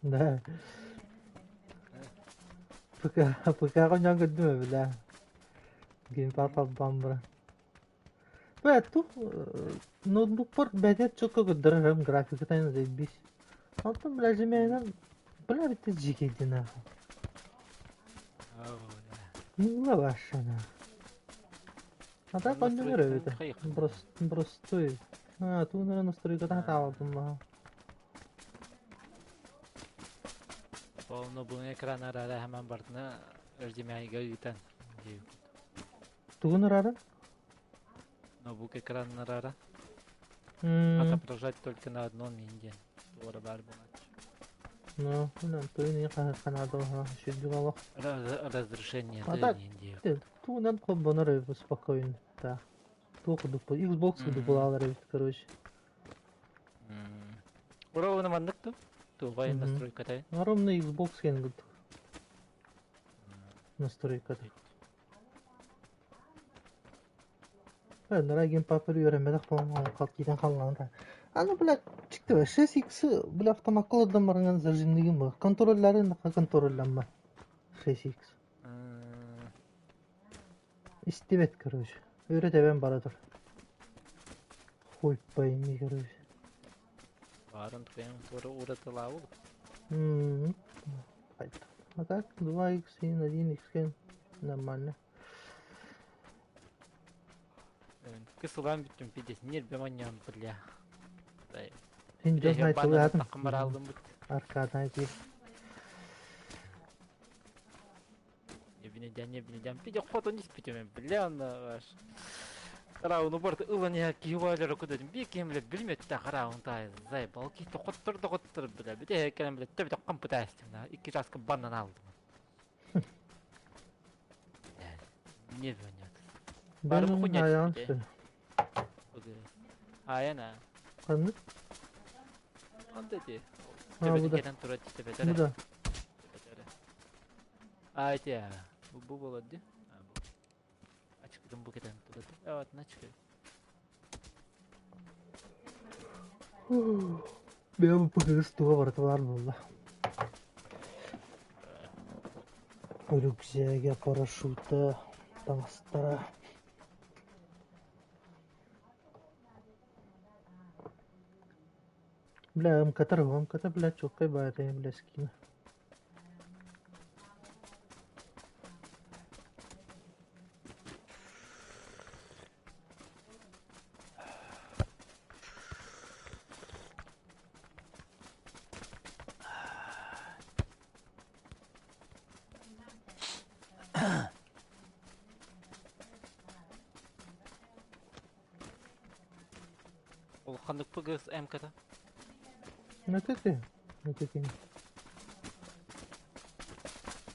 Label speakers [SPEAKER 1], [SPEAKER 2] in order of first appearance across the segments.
[SPEAKER 1] Да. ПК, ПК-ҕа оонньоон көрдүм ээ, бля. Геймпад холбоон баран. Бля, тух ноутбукпар бэйэтэ четко көрдөрөр графиката заебись. Онтон бля резюменан бля битте дьиикэйди нахуй. Мыла ваша нахуй. А так оонньонор эбит. Простой. А, туунара настройката таабалтым баха.
[SPEAKER 2] Полно буны экран арара хэмэн бартына HDMI-га ыытан
[SPEAKER 1] Тугун ырарын?
[SPEAKER 2] Ноутбук экранын арара. Отображать только на одном винде. Туора баар буолааччы.
[SPEAKER 1] Ну, туйун ханаада сүрдүк олох.
[SPEAKER 2] Разрешение
[SPEAKER 1] А так, туунан холбонор эбит спокойно. Да. Туох курдук Xbox курдук булаалар эбит, короче.
[SPEAKER 2] Ура маннык ту? Тугай настройкатай.
[SPEAKER 1] Ровно Xbox кен курдук. Настройката. Нара геймпад үөрэммэтэх буолан киирэн халлаан Аны бля чикти 6X бля автомакка олордон баран зажимныгын бу. Контролларын контролланма. 6X. Истибэт короче. Өрө тэбэн бара тур. Хуй пойми короче.
[SPEAKER 2] Баарын тукайым туора уратылаабыл.
[SPEAKER 1] А так 2X 1X нормально.
[SPEAKER 2] Кысылан бүттүм пиздец нербем анньаан бля.
[SPEAKER 1] Син дьон айтылыатын.
[SPEAKER 2] Таккым баралдым бут.
[SPEAKER 1] Аркадан айтыы.
[SPEAKER 2] Небинеден небинеден пиде хотон испитемен бля анна аш. Карауну барты ылан я киһи кудадым би ким биле билмет та караун тай зай балки то хоттор да хоттор бля бите келем биле тебе токкам пытаестим на икки часка баннан алдым. Не звонят.
[SPEAKER 1] Бары хуйня.
[SPEAKER 2] Аяна.
[SPEAKER 1] Ханнык?
[SPEAKER 2] Анда ти. Тебе кетен турат тебе
[SPEAKER 1] Бу да.
[SPEAKER 2] А те. Бу болот ди. Ачкыдым бу кетен турат. Evet, начкы.
[SPEAKER 1] Бэм пыгыс туга барытылар буолла. Рюкзаге парашюта, таҥастара. Бля, МК-тар, МК-та, бля, чоккай баайтай, бля, скина.
[SPEAKER 2] Ол ханнык ПГС МК-та?
[SPEAKER 1] Это ты. Это ты.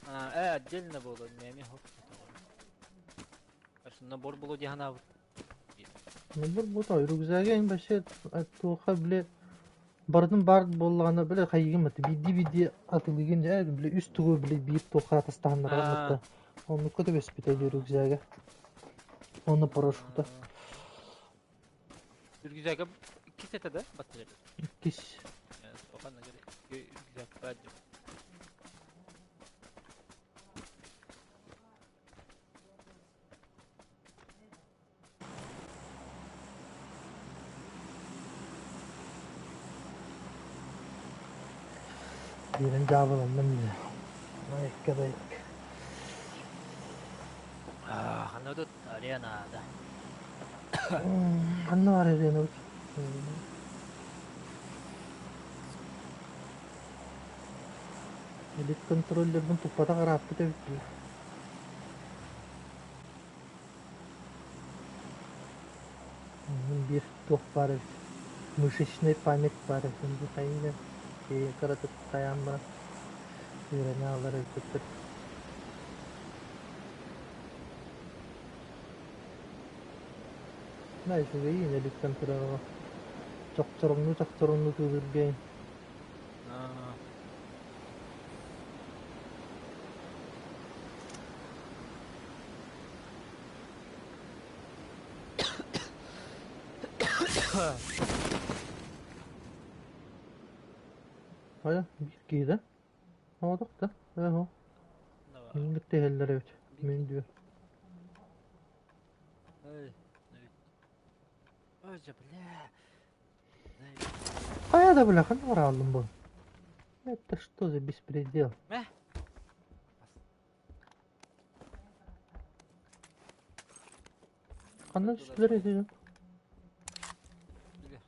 [SPEAKER 2] А, отдельно было, не хоп. Набор было дихана.
[SPEAKER 1] Набор бута, рюкзаге ин баше туха биле бардын бар боллаҕына биле хайыгын маты бидди бидди атылыгын дьэ биле үс тугу биле биир туха тастаһаннара матта оннукка түбэспитэ рюкзага онно парашюта
[SPEAKER 2] Рюкзага иккис этэ да баттырыр.
[SPEAKER 1] Иккис.
[SPEAKER 2] Рюкзак бар.
[SPEAKER 1] Биирин дьаабыланным дии. Айыкка да айык.
[SPEAKER 2] Ханна тут арена да.
[SPEAKER 1] Ханна бар арена? Элит контроллербын туппатах ырааппыт эбит дии. Биир туох баар эбит. Мышечный память баар эбит. Бу хайыҥа кыратык хайаан баран үөрэнэ алар эбиппит. Да, үчүгэйин элиттэн турар чохчороҥнуу чохчороҥнуу тыылыргайын. Хайа, биир киһи да? Оҕотох да? Ээ,
[SPEAKER 2] Давай.
[SPEAKER 1] Мин кытта иһэллэр эбит. Мин диэн.
[SPEAKER 2] Эй, ой, бля.
[SPEAKER 1] Хайа да бля, ханна барааллым бу? Это что за беспредел?
[SPEAKER 2] Мэ?
[SPEAKER 1] Ханна түстүлэр этилэр?
[SPEAKER 2] Билэр.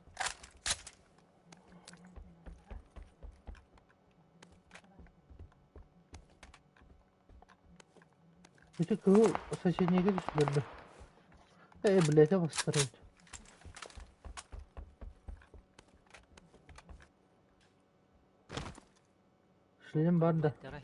[SPEAKER 1] Ити кыыл соседнейгэ түстүлэр да. Э, блядь, бастар эбит. Шлем бар да.
[SPEAKER 2] Давай.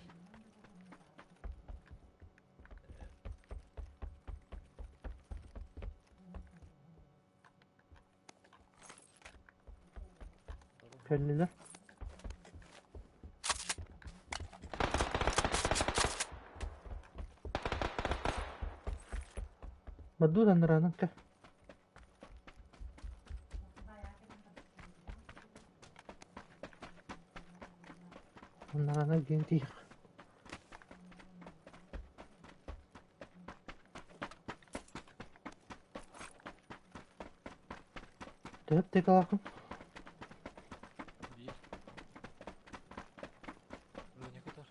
[SPEAKER 1] Кэллилэр. Бадуу аннараанан кэ. Аннараанан диэн тиийэх. Төһө аптекалааххын?
[SPEAKER 2] Биир. Броня кытар.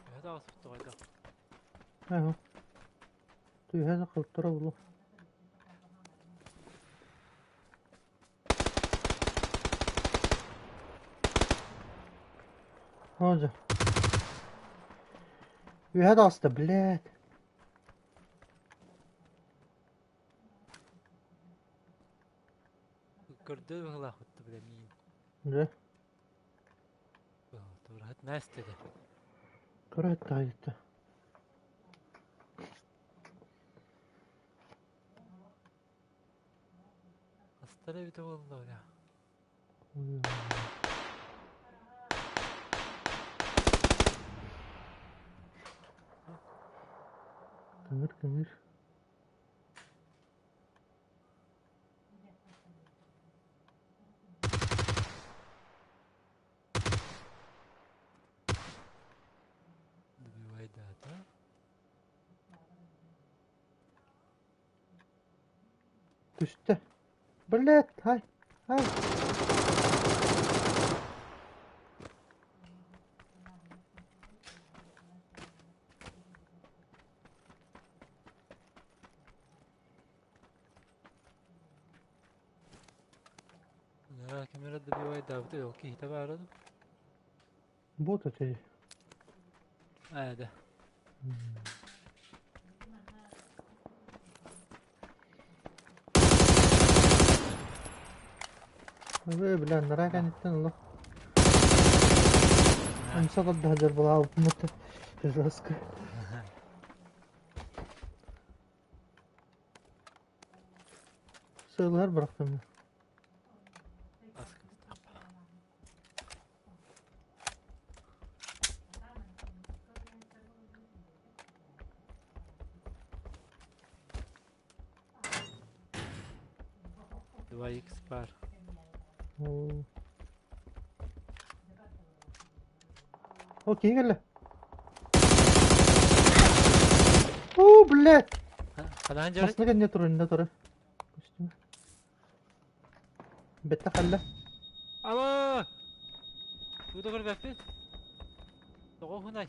[SPEAKER 2] Төһө даҕаспыт тоҕойдох.
[SPEAKER 1] Ээ, түһэ да халтара булу. Оодьо. Үөһэ таҕыста, блядь.
[SPEAKER 2] Көрдөө быһыылаах бля миин.
[SPEAKER 1] Дьэ,
[SPEAKER 2] Тураһыт мээстэде.
[SPEAKER 1] кыра таайта.
[SPEAKER 2] Астара эбитэ буолла бля.
[SPEAKER 1] Кыҥыр кыҥыр.
[SPEAKER 2] Добивайдаата.
[SPEAKER 1] Түстэ. Блядь, ай, ай.
[SPEAKER 2] Нара камера добивайдаабыт ол киһитэ баара дуу?
[SPEAKER 1] Бот этэй.
[SPEAKER 2] Ээ да.
[SPEAKER 1] Ой, бля, нара кэнниттэн олох умса тардаһар былаабыт жестко. Сыалыһар бырахтым.
[SPEAKER 2] Два икс пар.
[SPEAKER 1] О, киһи кэллэ. О, блядь!
[SPEAKER 2] Ханаан дьарыт?
[SPEAKER 1] Массыына кэннэ турар, иннэ турар. Көстүмэ. Бэтте халла.
[SPEAKER 2] Ала! Тугу көрбөппүн? Тоҕо уһунай?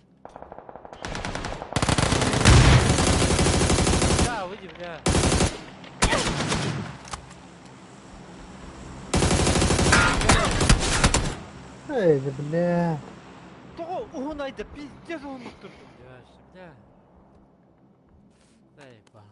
[SPEAKER 2] Да, выйди, бля.
[SPEAKER 1] Эй, да бля.
[SPEAKER 2] Тоҕо уһунай да пиздец уһуннук турдум. Бля. Заебал.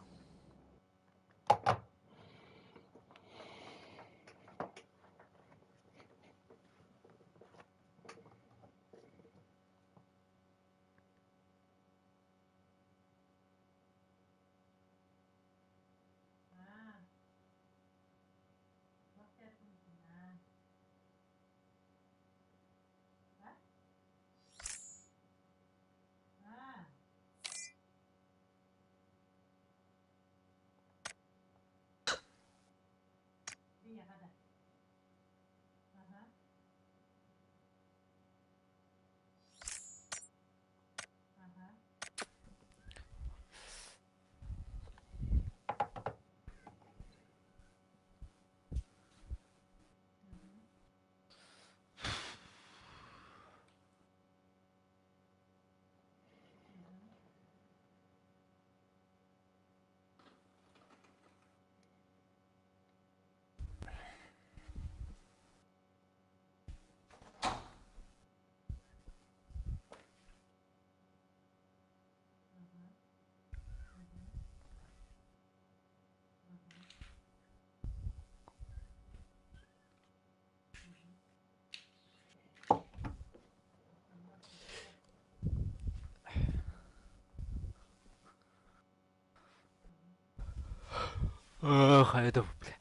[SPEAKER 2] Ах, это, бля.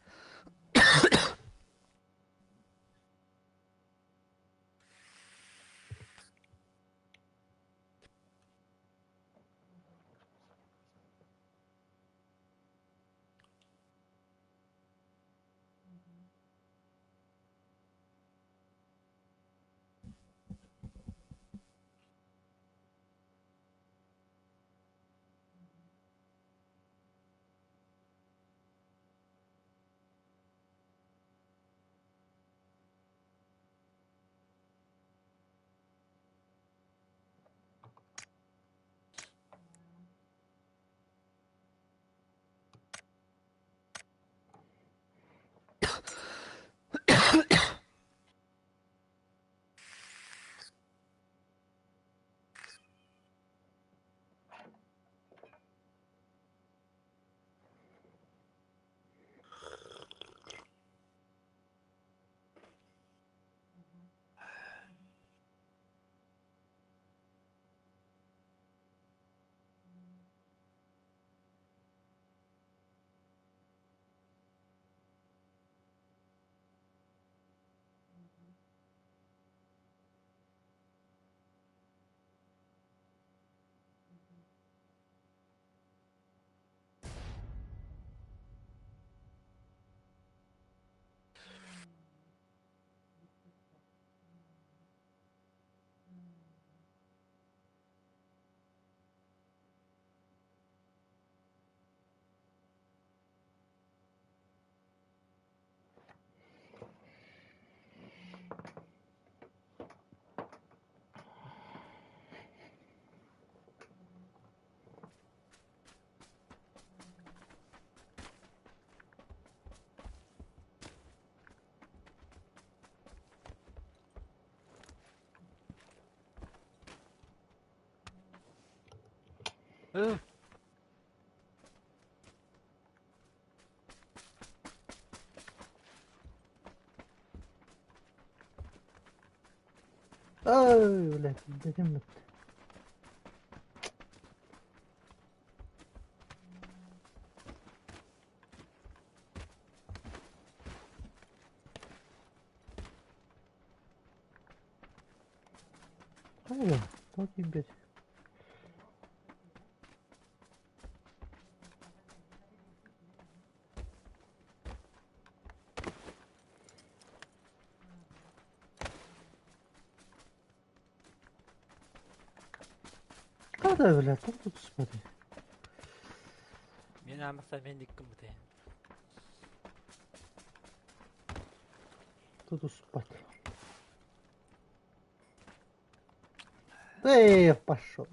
[SPEAKER 1] Ай, блядь, дэтим. Ай, так и блядь. Когда, блядь, как тут смотри?
[SPEAKER 2] Мен амаса мен диккім бұты.
[SPEAKER 1] Тут спать. Эй, пошел.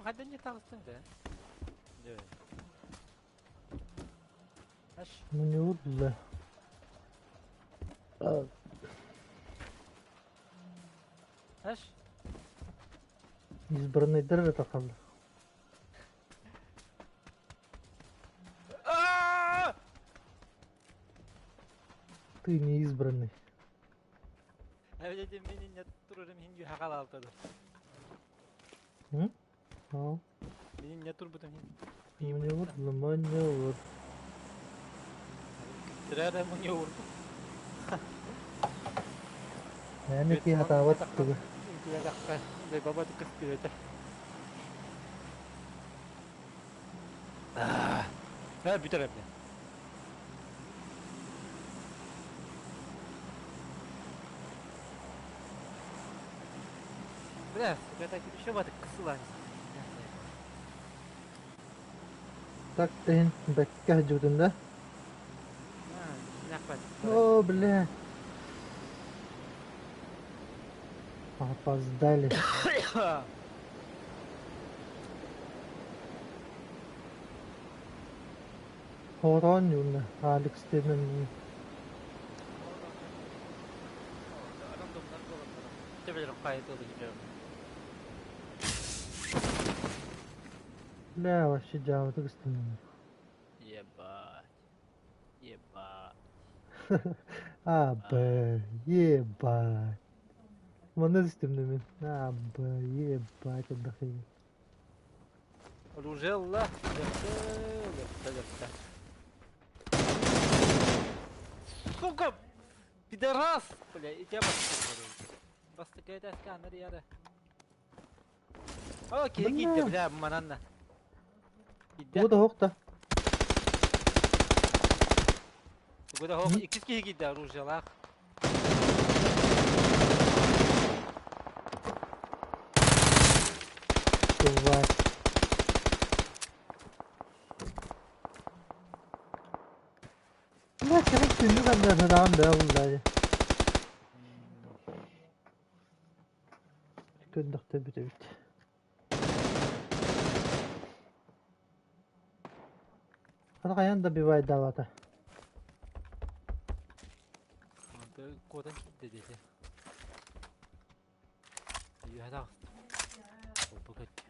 [SPEAKER 2] Hadi не тағыстың да. Аш.
[SPEAKER 1] Ну не вот, да.
[SPEAKER 2] Аш.
[SPEAKER 1] Избранный дыр это қалды. Ты не избранный. М? Ау.
[SPEAKER 2] Мин не турбутум
[SPEAKER 1] Маневр, маневр.
[SPEAKER 2] Кыттырара маневр.
[SPEAKER 1] Эми ки хатаабат тугу.
[SPEAKER 2] Үтүөтэххэ, баба кыстыыта. Аа, бүтэр эбит. Бля, сука, еще баты кысылан.
[SPEAKER 1] Так тэһин бэккэ сылдьыбытын да? О, бля. Опоздали. Хоороон юна Алекс диэн Бля, вообще дьаабытык ыстынным.
[SPEAKER 2] Ебать. Ебать.
[SPEAKER 1] А, Б, ебать. Манна түстүм мин. А, Б, ебать, отдохни.
[SPEAKER 2] Оружие-ла. Лепта, лепта, лепта. Сука! Пидорас! Бля, и тебя бастык. Бастык это сканер яра. Окей, киттэ, бля, мананна.
[SPEAKER 1] Тугу да хоқ да.
[SPEAKER 2] Тугу да хоқ, иккис киһи киирдэ оружиелаах.
[SPEAKER 1] Чувак. Бля, кэлэн түннүк анныгар сатаан бээ буллаайы. Көрдөхтө бүтэбит. Хата хайаан да бивайдаабата.
[SPEAKER 2] Куотан киирдэ диэтэ. Үөһэ таҕыста. Холбук өттө.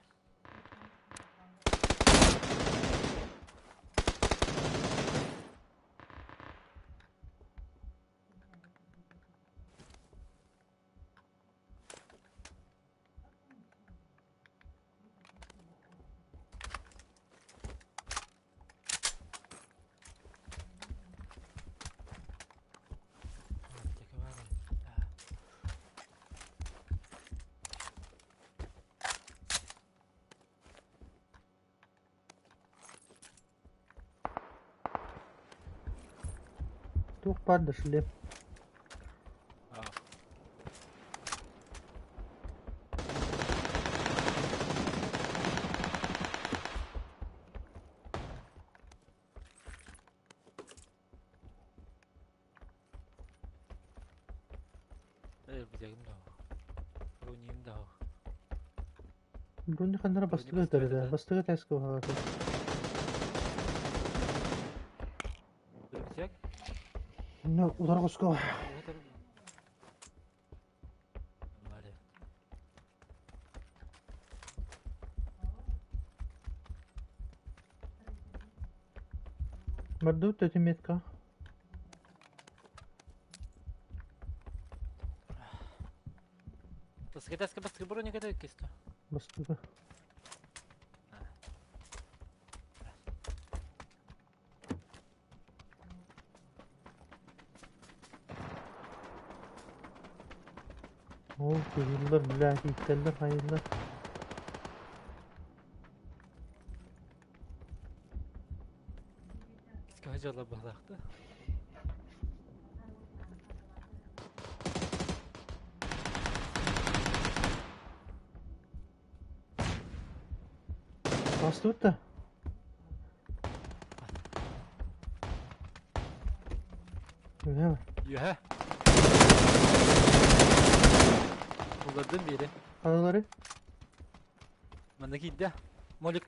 [SPEAKER 1] Туох баар да шлем.
[SPEAKER 2] Билэгим да Руним да
[SPEAKER 1] Бруни ханнара бастыгы өтөрүдэ. Бастыгы тэскэ уһаҕата.
[SPEAKER 2] Рюкзак?
[SPEAKER 1] Ну, удар хоско. Бардут эти метка.
[SPEAKER 2] Бастыгы бастыгы броня кэдэ кисто.
[SPEAKER 1] Бастыгы. Ол кыһыллар, блядь, иттэллэр, хайыллар.
[SPEAKER 2] Киска хажала баһлаахта.
[SPEAKER 1] Бастыбыт да. Үһэ.
[SPEAKER 2] Үһэ. Улардым биэри.
[SPEAKER 1] Ханалары?
[SPEAKER 2] Манна киирдэ. Молик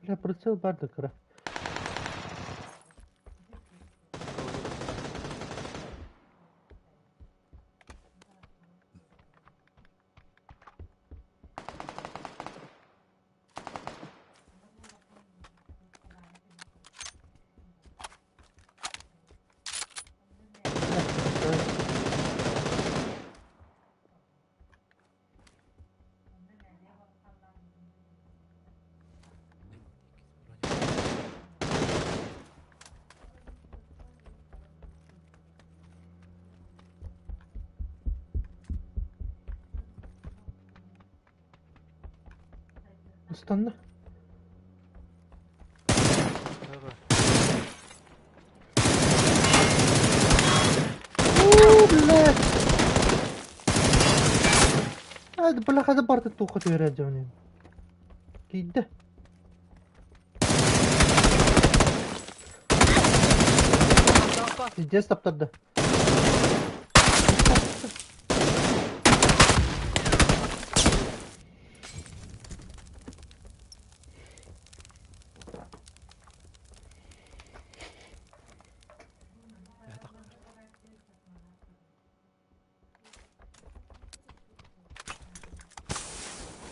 [SPEAKER 1] Бля, прицел баар да кыра. Ыстанна. Уу, блядь! Ай, бляха, да барда туха түһэрэр дьонун. Киирдэ. Пиздец таптарда.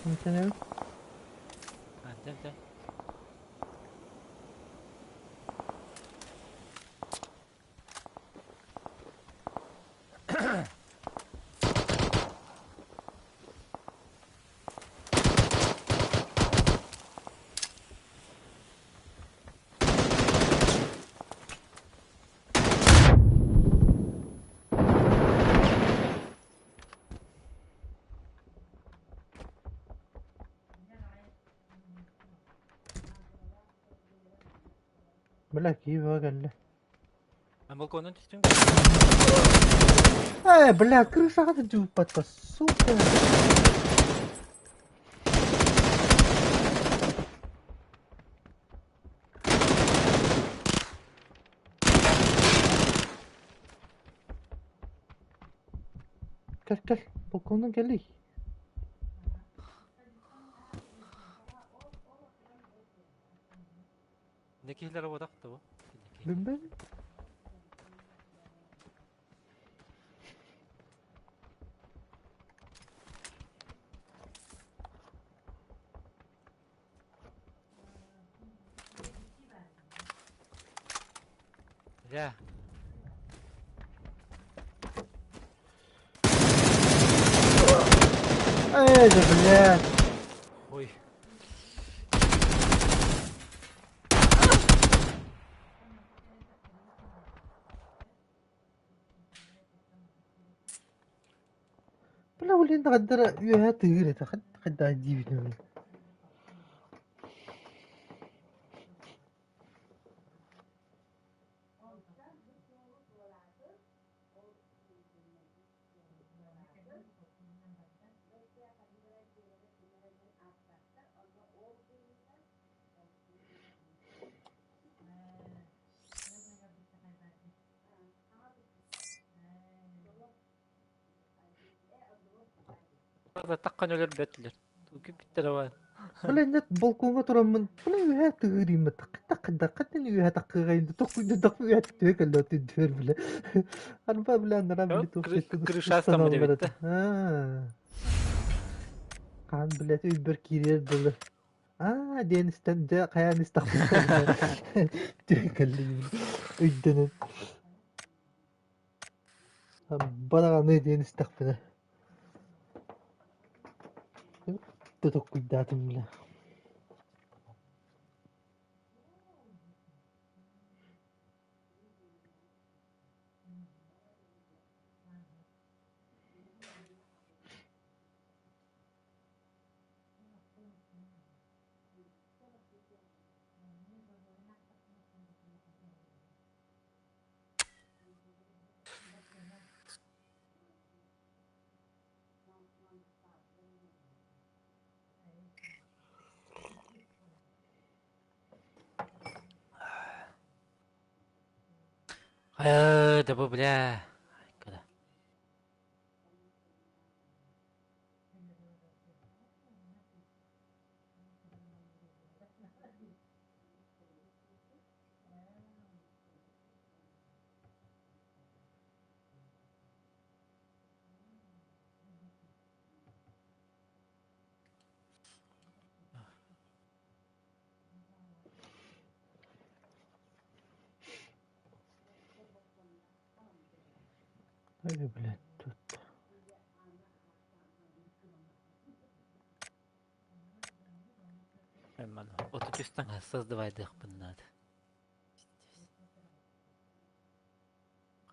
[SPEAKER 1] Антеннабын.
[SPEAKER 2] Антен
[SPEAKER 1] Бля, киһи кэллэ.
[SPEAKER 2] А балконун түстүҥ?
[SPEAKER 1] Э, бля, крышаҕа да дьууппатта, сука. Кэл, кэл, балконунан кэллий.
[SPEAKER 2] Не киһилэр буотах да бу?
[SPEAKER 1] Билбэт.
[SPEAKER 2] Бля.
[SPEAKER 1] Эй, да блядь.
[SPEAKER 2] Ой.
[SPEAKER 1] Бля, блин, хаддара үөһэ тыыр этэ, хадда диибитин.
[SPEAKER 2] Таххан өлөрбөтүлэр. Бүттэр
[SPEAKER 1] Бля, нет, балкоҥҥа тураммын, бля, үөһэ тыырыймыт, хадда үөһэ таххыгайын, тохкуйдах үөһэ түһэ кэллэ түһэр бля. Арба, бля, нара били туох
[SPEAKER 2] Крыша астаммыт эбит.
[SPEAKER 1] Хаан, блядь, өйбөр киирэр дылы. Аа, диэн истэн, дьэ, хайаан истэхпин түһэ кэллим, өйдөнөн. Бараҕаны диэн истэхпинэ да токкуйдаатым бile.
[SPEAKER 2] Э, да бу бля. Когда?
[SPEAKER 1] Ой, блядь, тут.
[SPEAKER 2] 33 создавайдыахпын наада.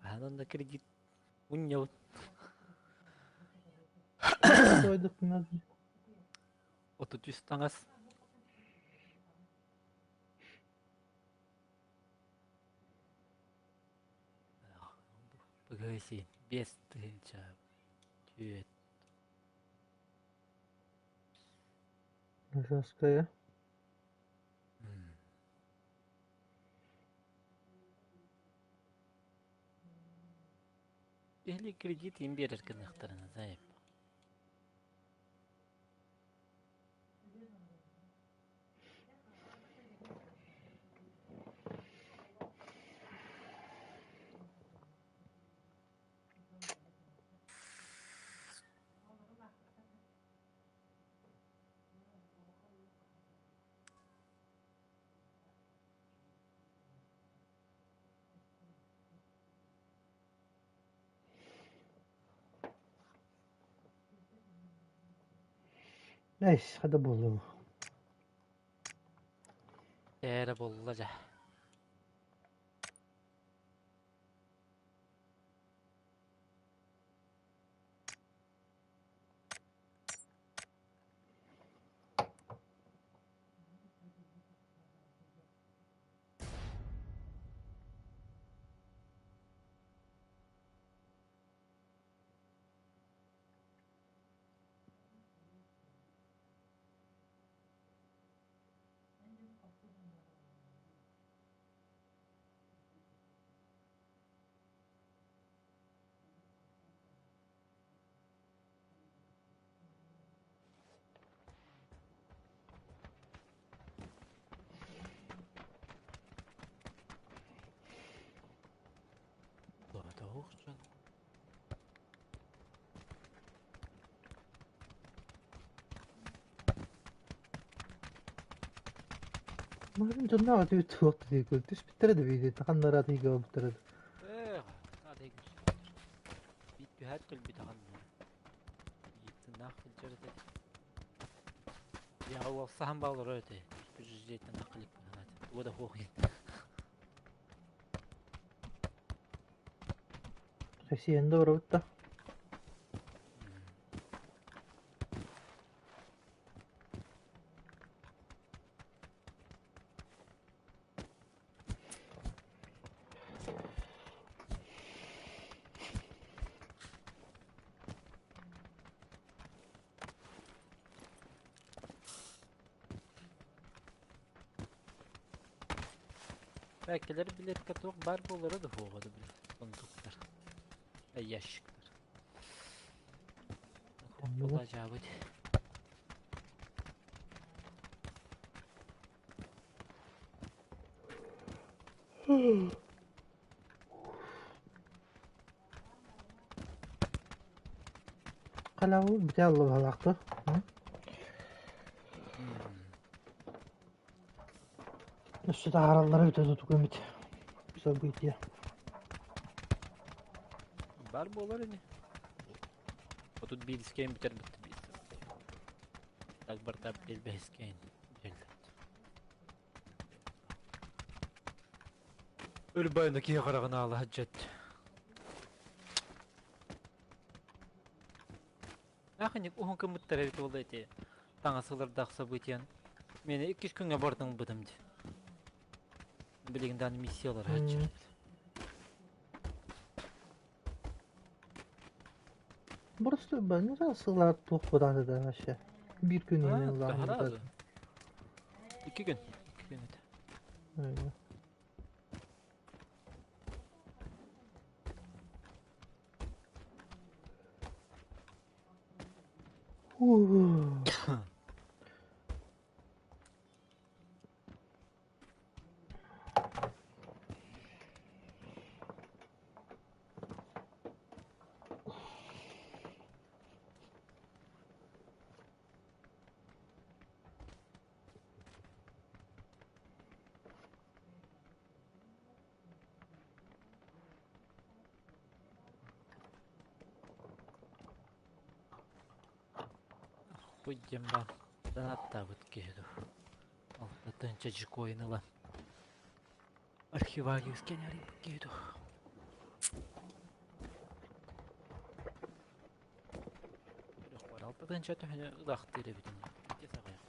[SPEAKER 2] Хаһан да кредит мунньабыт.
[SPEAKER 1] Создавайдыахпын наада.
[SPEAKER 2] 33 таҥас. Ыгыһыси 5004.
[SPEAKER 1] Жесткая.
[SPEAKER 2] Или кредит им биэрэр гыныахтарына заеб.
[SPEAKER 1] Эс, хата буолла.
[SPEAKER 2] Эрэ буолла дьэ.
[SPEAKER 1] Марын дьонноох этибит туох да диэки түспүттэрэ да биир ханнара тыйга барбыттара да.
[SPEAKER 2] Эх, биир түһээт кэлбит ахан. Ииттиннаах сылдьар этэ. Я уолсаһан баалара этэ. Түспүт нахалик туга да хуох
[SPEAKER 1] Россияны да барабыт да.
[SPEAKER 2] Бэккэлэр билетка туох баар буолара да суоҕа да билет. Сундуктар. Ящиктар. Булажабыт.
[SPEAKER 1] Халавы бүтэ аллабалаахта. Өссө таһаараллара бүтэ тутук эмит. Событие.
[SPEAKER 2] Бар буолар ини. 31 скейн бүтэр битти биир. Так барта 5 скейн бүтэллэр. Өлбайны киһи хараҕын аала сылдьат. Ахынник уһун кыммыттар эбит буолла ити таҥас ылардаах событиен. Мени иккис күҥҥэ бардым бытым ди. Билигин дааны миссиялар сылдьар.
[SPEAKER 1] Просто не знаю, сыллар туох будааны да вообще. Биир күн иһинэн улахан.
[SPEAKER 2] 2 күн. 2 күн этэ. Хуйдем ба. Донаттаабыт киһи ду. 6 тыһыынча джикоин ылан. Архивариус кенярибыт киһи ду. 6 тыһыынча төһөнү ылаахтыыр эбитин. Ити саҕайах.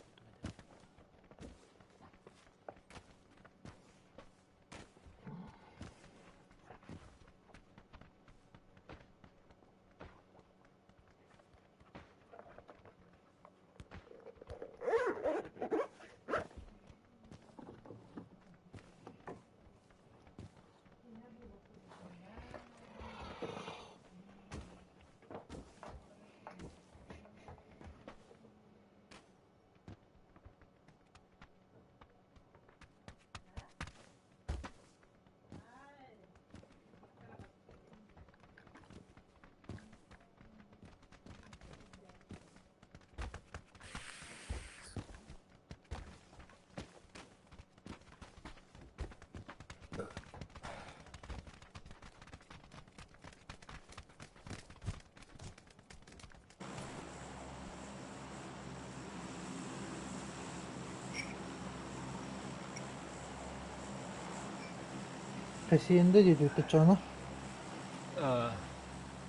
[SPEAKER 1] Хасиенда диэтибит оччоҕуна.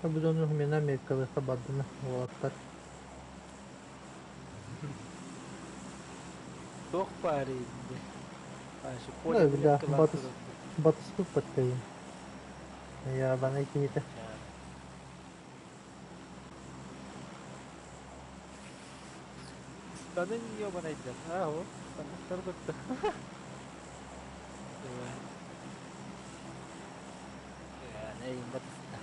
[SPEAKER 1] Бу дьону мин Америкалыахха бардына уолаттар.
[SPEAKER 2] Туох баарый инде?
[SPEAKER 1] Да, бля, батыс, батыспыт баттайын. Ябанай киһитэ.
[SPEAKER 2] Станын ебанайдар. Аһо, станыктар бытта. Эйин батыста.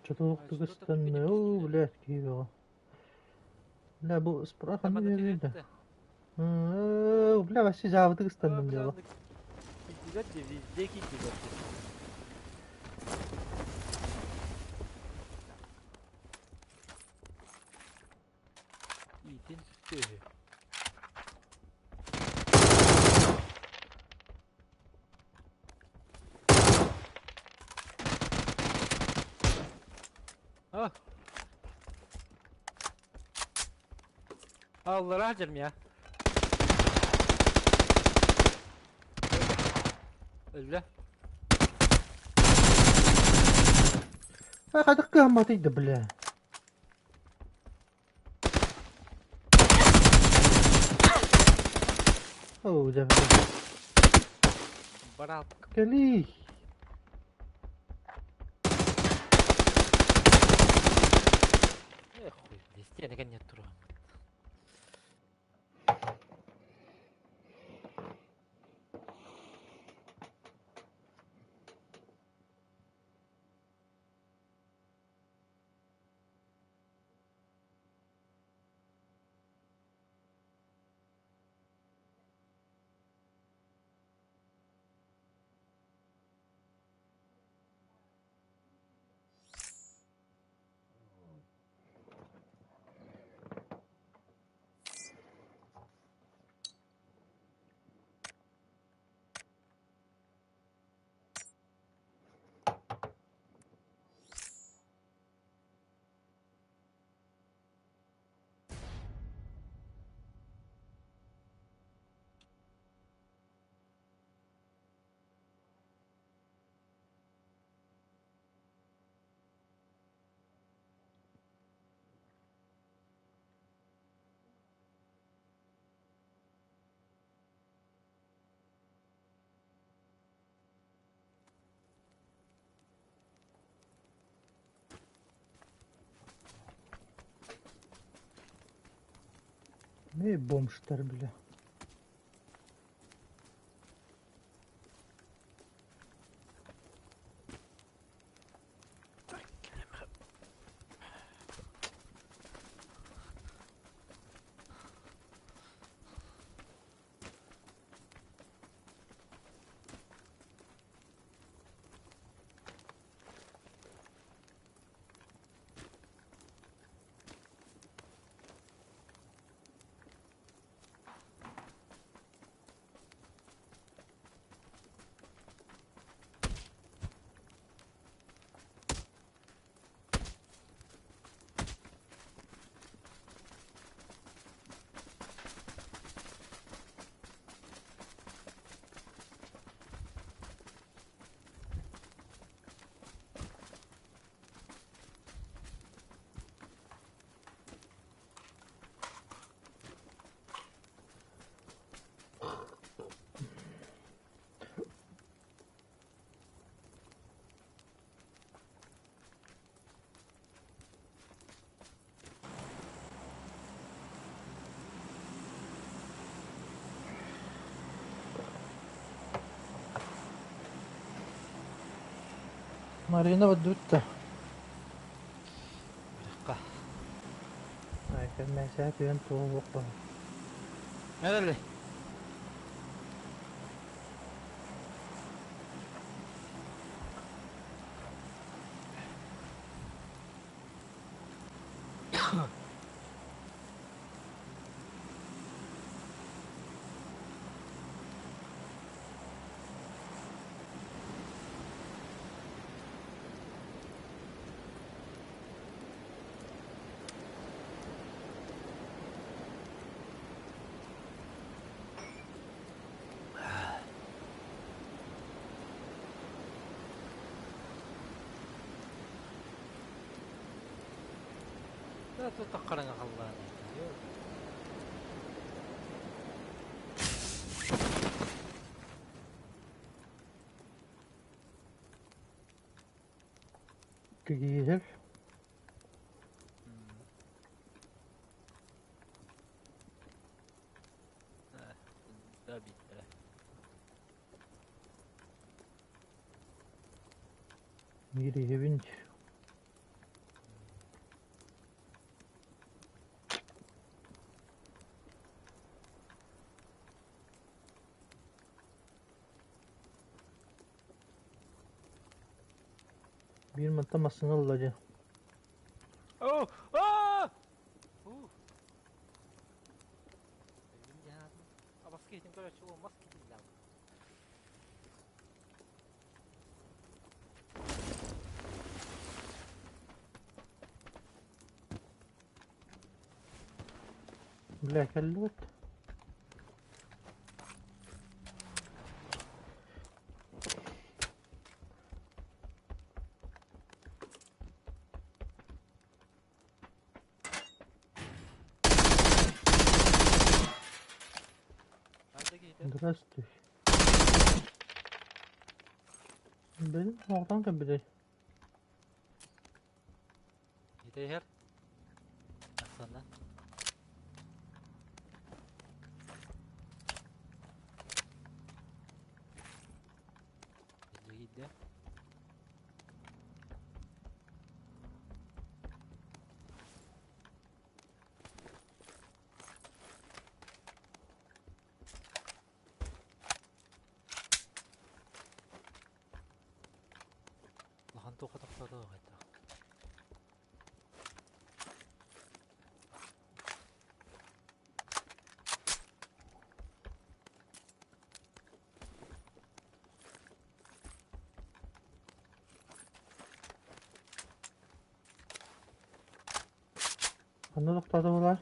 [SPEAKER 1] Чотуохтук ыстанна, оо, блядь, киһи Бля, бу справа не да. Бля, вообще жаабытык ыстанным дьоло.
[SPEAKER 2] Киирдилэр де, везде киирдилэр де. Иитин сүттэ үһү. А! Аллара сылдьарым я. Өллө.
[SPEAKER 1] А хайдах кыһамматый да, бля. Оо, дьэ, бля.
[SPEAKER 2] Бараап.
[SPEAKER 1] Кэлиий.
[SPEAKER 2] Эх, хуй, стены нет туругам.
[SPEAKER 1] Эй, бомжтар, бля. Марина бардыбыт да. Ай, кэлмээсэһэ түһэн туох баар.
[SPEAKER 2] Nereli? Да тут хараҥа халлаан.
[SPEAKER 1] Кигиһэр.
[SPEAKER 2] Да биттэ.
[SPEAKER 1] Мириһэбин. Биир мантан массыына ылла дьэ.
[SPEAKER 2] Оо! Аа! Ух. Абаска иһитин көрөөччү буолмас китиллээх.
[SPEAKER 1] Бля, кэллибит. Здравствуй. Блин, оҕотон кэлбитэй.
[SPEAKER 2] Итэйэр. Ахсана. Илдьигийдэ. Улахан туохха тохтоото хайдах.
[SPEAKER 1] Ханна тохтоото буолар?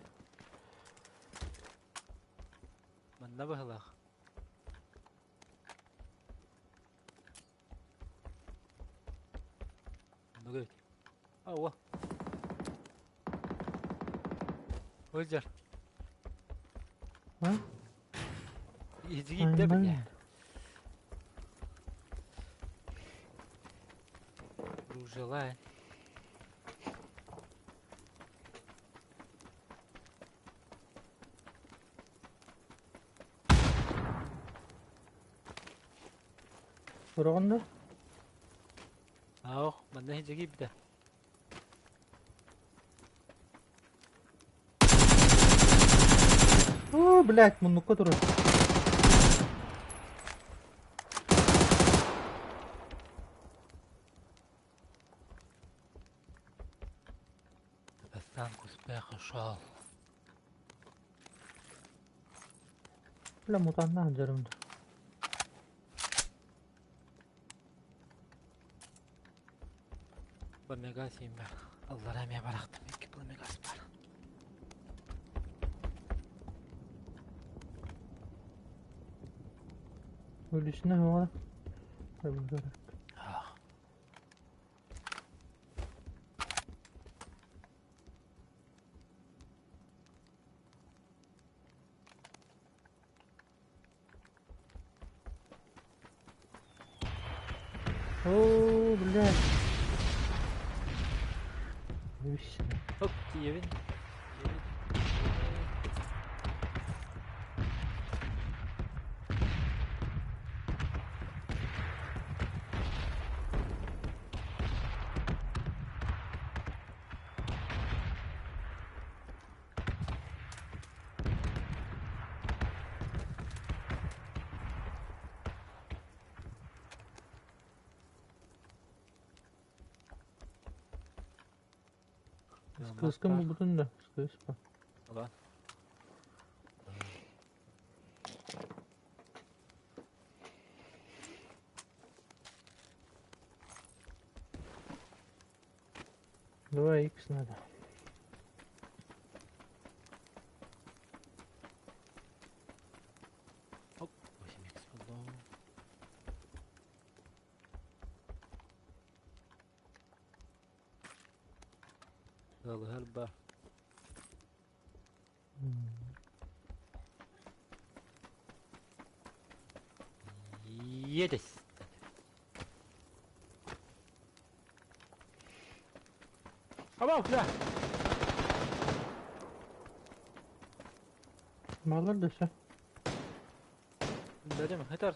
[SPEAKER 2] Манна быһылаах. Оннук эбит. Ауа. Өлдьөр.
[SPEAKER 1] А?
[SPEAKER 2] Иһдигиттэ бile. Дружила.
[SPEAKER 1] Сураҕын да?
[SPEAKER 2] Аох, манна иһдьэ киирбитэ.
[SPEAKER 1] О, блядь, муннукка турар.
[SPEAKER 2] Пацан к успеху шел.
[SPEAKER 1] Бля, мутаннаах дьарым.
[SPEAKER 2] Пламегас имя. Аллара эмиэ барахтым икки пламегас бар.
[SPEAKER 1] Өлүсүнэ оҕо.
[SPEAKER 2] Ах.
[SPEAKER 1] О, блядь. Өлүсүнэ.
[SPEAKER 2] Оп, тиийэбин. Тиийэбин.
[SPEAKER 1] Кыыскын булбутун да, кыыспа.
[SPEAKER 2] Ала.
[SPEAKER 1] 2 х надо.
[SPEAKER 2] Оп, 8 х буллум. Ыалыһар ба. Иэдэс. Аба, бля!
[SPEAKER 1] Малар дөсө.
[SPEAKER 2] Дадым, хытар.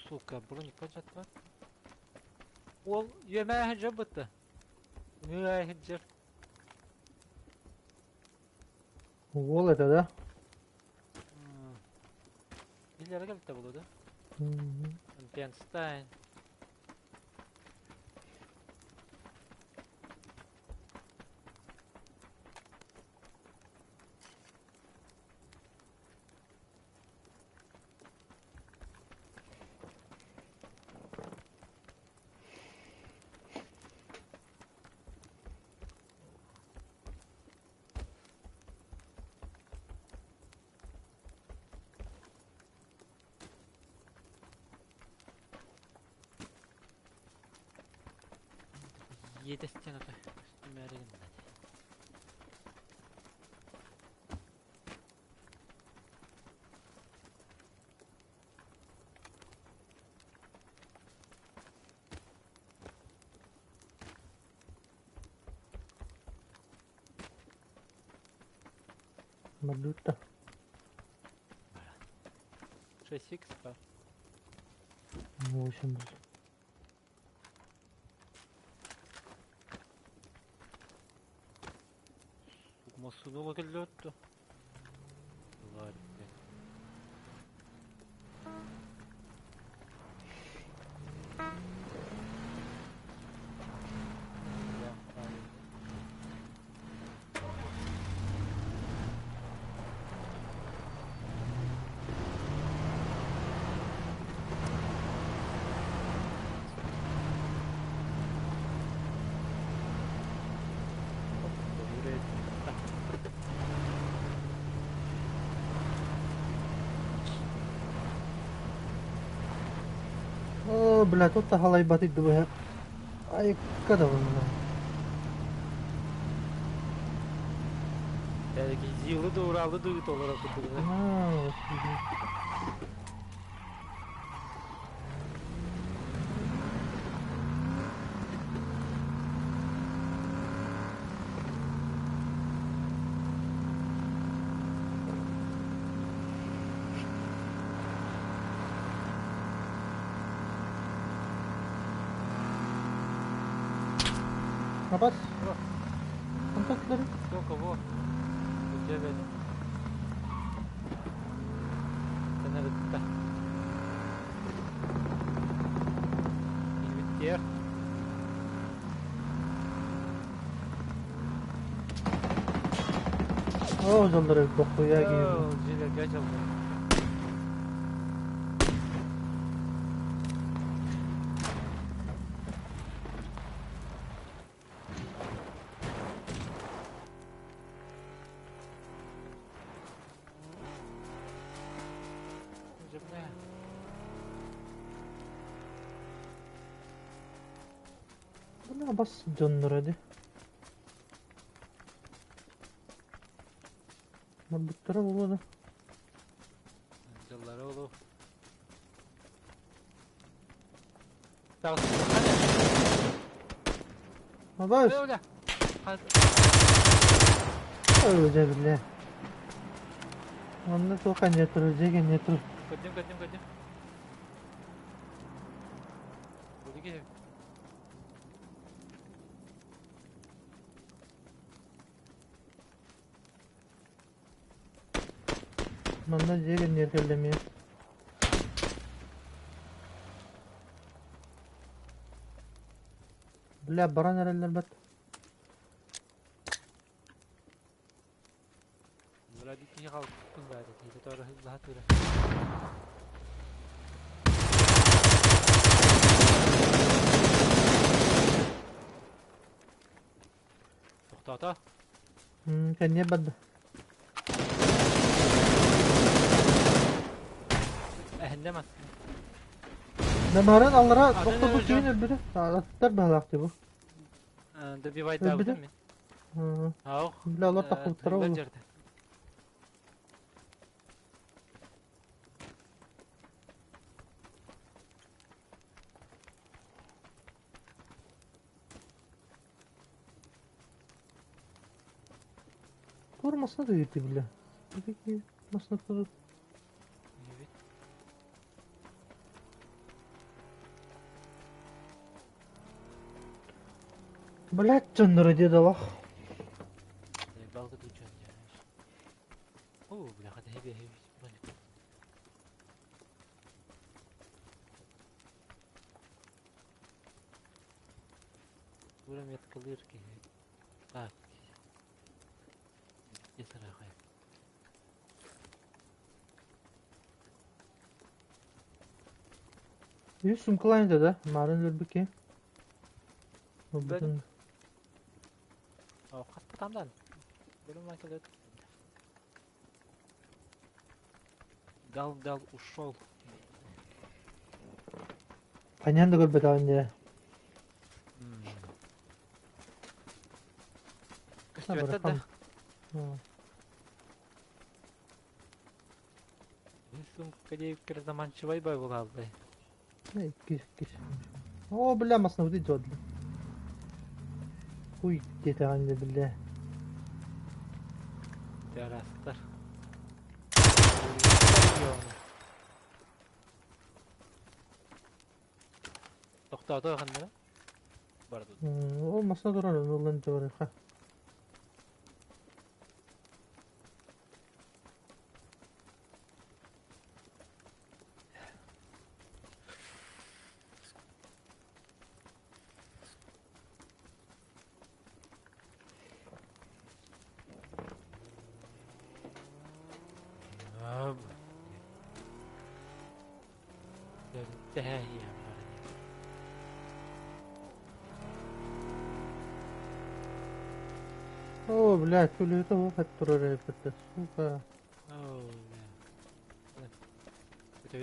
[SPEAKER 2] Сука, броник жатпа. Ол үөмээ сылдьар бытта. Үөмээ сылдьар.
[SPEAKER 1] Уол это, да?
[SPEAKER 2] Билere келте булу да. Пенстайн. Иэдэстэн ото үстүмээригин
[SPEAKER 1] Мордута.
[SPEAKER 2] 6 х па.
[SPEAKER 1] 8.
[SPEAKER 2] Массыына кэллэ Ладно.
[SPEAKER 1] О, бля, тут халайбатый ДВГ. Ай, когда вы меня?
[SPEAKER 2] Зилы да Уралы да толора кутугу.
[SPEAKER 1] Абас. Контактлары.
[SPEAKER 2] Сколько во? У тебя Тенеритта. Илбиттер.
[SPEAKER 1] О, жолдары дохуя киһи.
[SPEAKER 2] Жилерге жолдор. Жебне.
[SPEAKER 1] Бля, бас дьонноро ди. Морбуттара буолуо да.
[SPEAKER 2] Жоллары олу.
[SPEAKER 1] Абас.
[SPEAKER 2] Бля.
[SPEAKER 1] Өлө бля. Онно туох анньа турар, дьиэ кэннэ тур.
[SPEAKER 2] Көрдүм, көрдүм, көрдүм. Буду
[SPEAKER 1] Манна дьиэ кэннигэр кэллэ эмиэ. Бля, баран эрэллэр бат.
[SPEAKER 2] Вроде киһи хаалбыппын баара, киһитэ тоҕо лаһа Тохтоото.
[SPEAKER 1] Кэнниэ барда.
[SPEAKER 2] Эһиннэ мас.
[SPEAKER 1] Намарын аллара тохтобут киһин өлбүтэ. Аттар баһылаах бу.
[SPEAKER 2] Добивайдаабытым мин. Ау.
[SPEAKER 1] Бля, олор таххыбыттара ол. Тур масына да ирdi бile. Peki masına tutup.
[SPEAKER 2] Evet.
[SPEAKER 1] Блять, дьонноро диэт олох.
[SPEAKER 2] Балгы дучан О, бляха, хэби хэби броник. Тура меткалыр киһи. Так. Есарахай.
[SPEAKER 1] Үс сумкалаан да, марын өлбүкки.
[SPEAKER 2] Ben
[SPEAKER 1] Бүтүн
[SPEAKER 2] хаспатамдан. Бөлүм макелет. Дал-дал ушел.
[SPEAKER 1] Хайаан да көрбөтөҕүн дии.
[SPEAKER 2] Көстүбэттэр да. Сумка диэбиккэр заманчивай бай буолааллай.
[SPEAKER 1] Иккис иккис. Оо, бля, масына бутый дьуодла. Хуй диэтэҕин дии, бля.
[SPEAKER 2] Террастар. Тохтоото ханна? Барды.
[SPEAKER 1] Ол масына турар, ылан дьуоруха. О, блядь, үлэһитэ суох турар эбит, сука.
[SPEAKER 2] О, бля. Это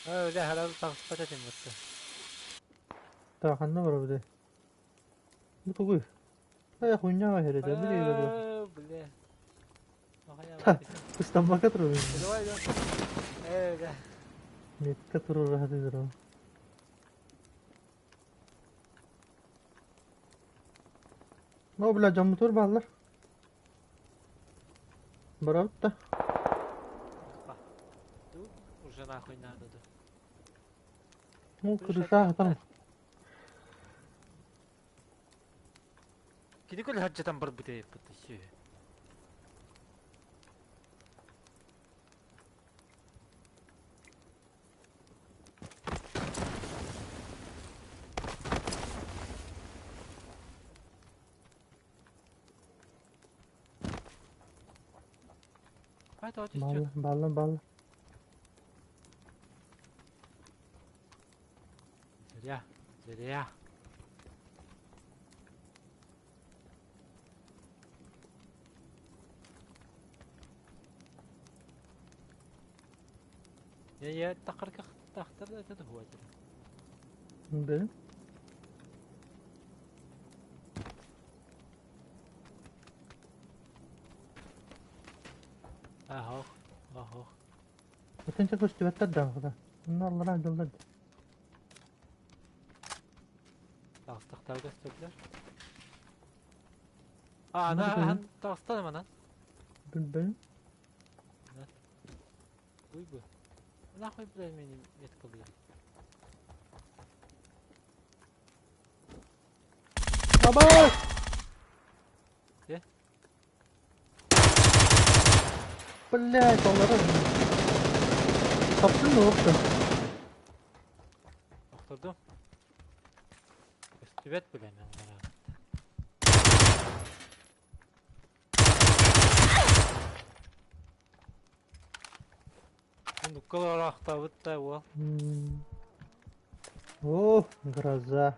[SPEAKER 2] Бля, харал тахспата тиммутта.
[SPEAKER 1] Та ханна барабыт. Бу тугуй? Э, хуйня хэрэ, били
[SPEAKER 2] Бля.
[SPEAKER 1] Ыстаммака турар.
[SPEAKER 2] Давай, давай. Э, бля.
[SPEAKER 1] Метка турар хатыдыр. О, бля, дьоммутур бааллар. Барабыт да.
[SPEAKER 2] Уже нахуй надо, да.
[SPEAKER 1] Ну, крыша там.
[SPEAKER 2] Кини көл хаджатан бар бутэ бутэ.
[SPEAKER 1] Балла, балла, балла.
[SPEAKER 2] Зря, зря. Я тақырка тақтыр да это хуа.
[SPEAKER 1] Бе.
[SPEAKER 2] Ахох, ахох.
[SPEAKER 1] Отын көстүбэттэр да. Онно аллара дьоллор.
[SPEAKER 2] Тағыстақтар көстүлөр. А, на, хан тағыстан манан.
[SPEAKER 1] Билбейм.
[SPEAKER 2] Уй бу. Нахуй, блядь, мени метка бля.
[SPEAKER 1] Баба!
[SPEAKER 2] Где?
[SPEAKER 1] Блядь, аллара. Таптың да оқты.
[SPEAKER 2] Охтордум. Көстүбэт бля мен аллара. Нуккалар да уол.
[SPEAKER 1] О, гроза.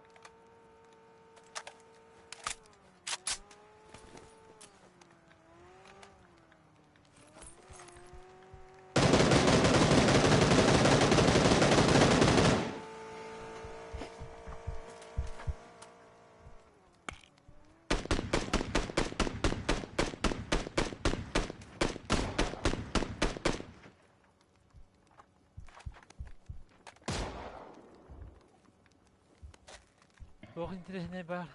[SPEAKER 2] Туох интэриэһинэй баар?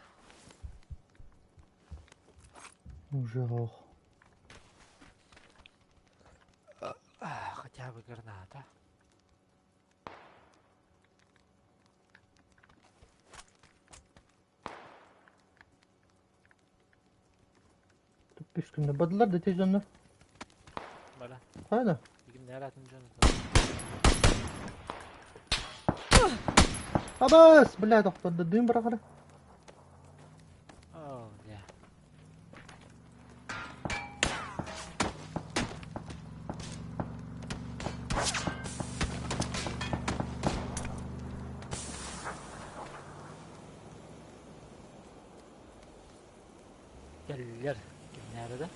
[SPEAKER 1] Уже ох.
[SPEAKER 2] Хотя бы граната.
[SPEAKER 1] Түспүскүннэ бардылар да ити дьоннор.
[SPEAKER 2] Бара.
[SPEAKER 1] Хайда?
[SPEAKER 2] Кимнээр атын дьон
[SPEAKER 1] Абас! Бля, тохтордо дым бырахара.
[SPEAKER 2] О, бля. Кэллилэр. Кимнээр да?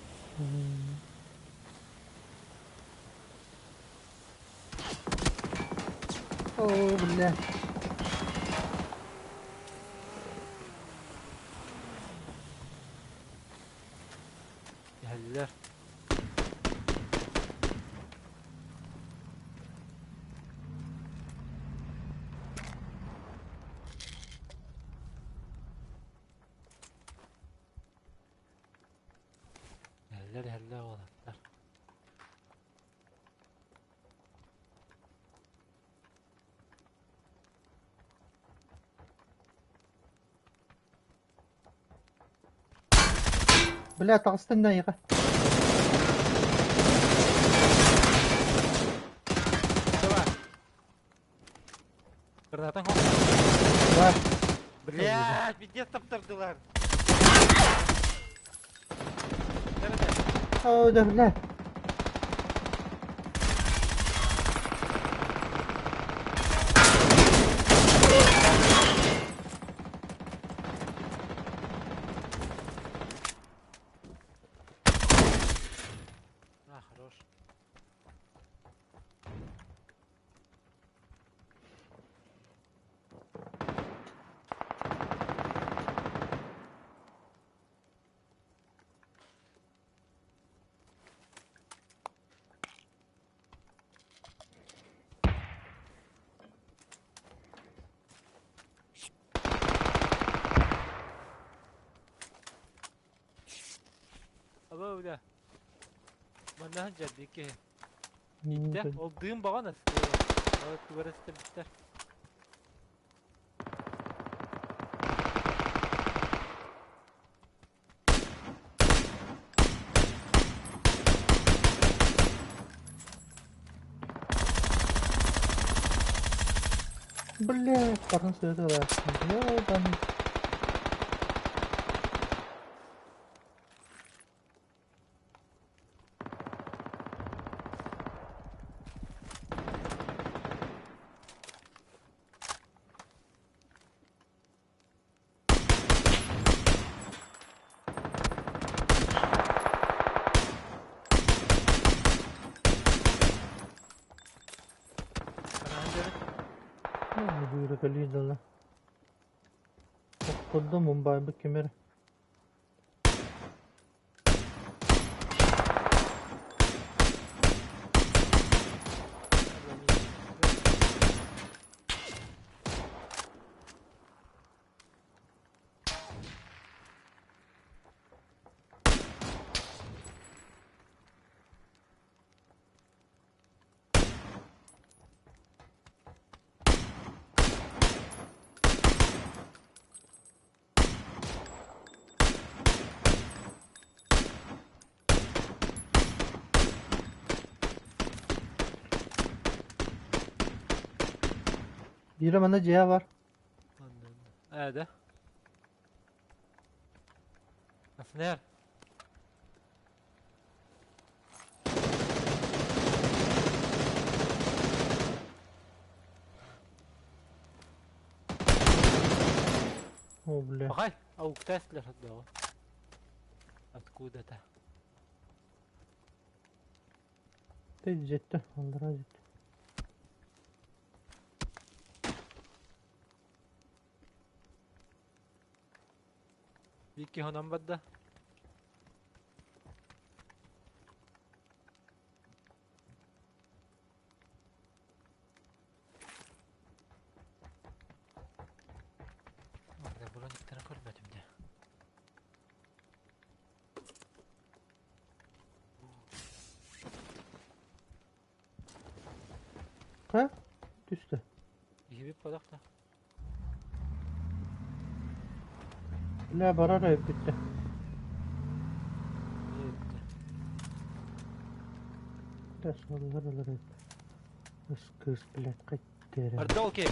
[SPEAKER 1] О, бля.
[SPEAKER 2] Кэллилэр. Эллэр эллэ уолаттар.
[SPEAKER 1] Бля, таҕыстын да эйиэхэ.
[SPEAKER 2] Давай. Гранатан хоп.
[SPEAKER 1] Бар.
[SPEAKER 2] Блядь, пиздец таптардылар.
[SPEAKER 1] О, да, бля.
[SPEAKER 2] А, хорош. Аба, бля. Манна сылдьар киһи. Иттэ, ол дыым баҕанас. Ол тугара ситэ
[SPEAKER 1] Бля, парын сыата Ёбаный. Ну, кэлии дала. Охтордо Мумбайбыт кимэр. Биирэ манна дьиэ бар.
[SPEAKER 2] Ээ Аснер.
[SPEAKER 1] О, бля.
[SPEAKER 2] Пахай, аук Теслер отдал. Откуда-то.
[SPEAKER 1] Ты жетті, андыра жетті.
[SPEAKER 2] Икки хонон барда. Киһибит бодох да.
[SPEAKER 1] Бля, барар эбиттэ. Бля, суоллар ылар эбит. Кыыс, блядь, хайдары.
[SPEAKER 2] Барда ол киһи.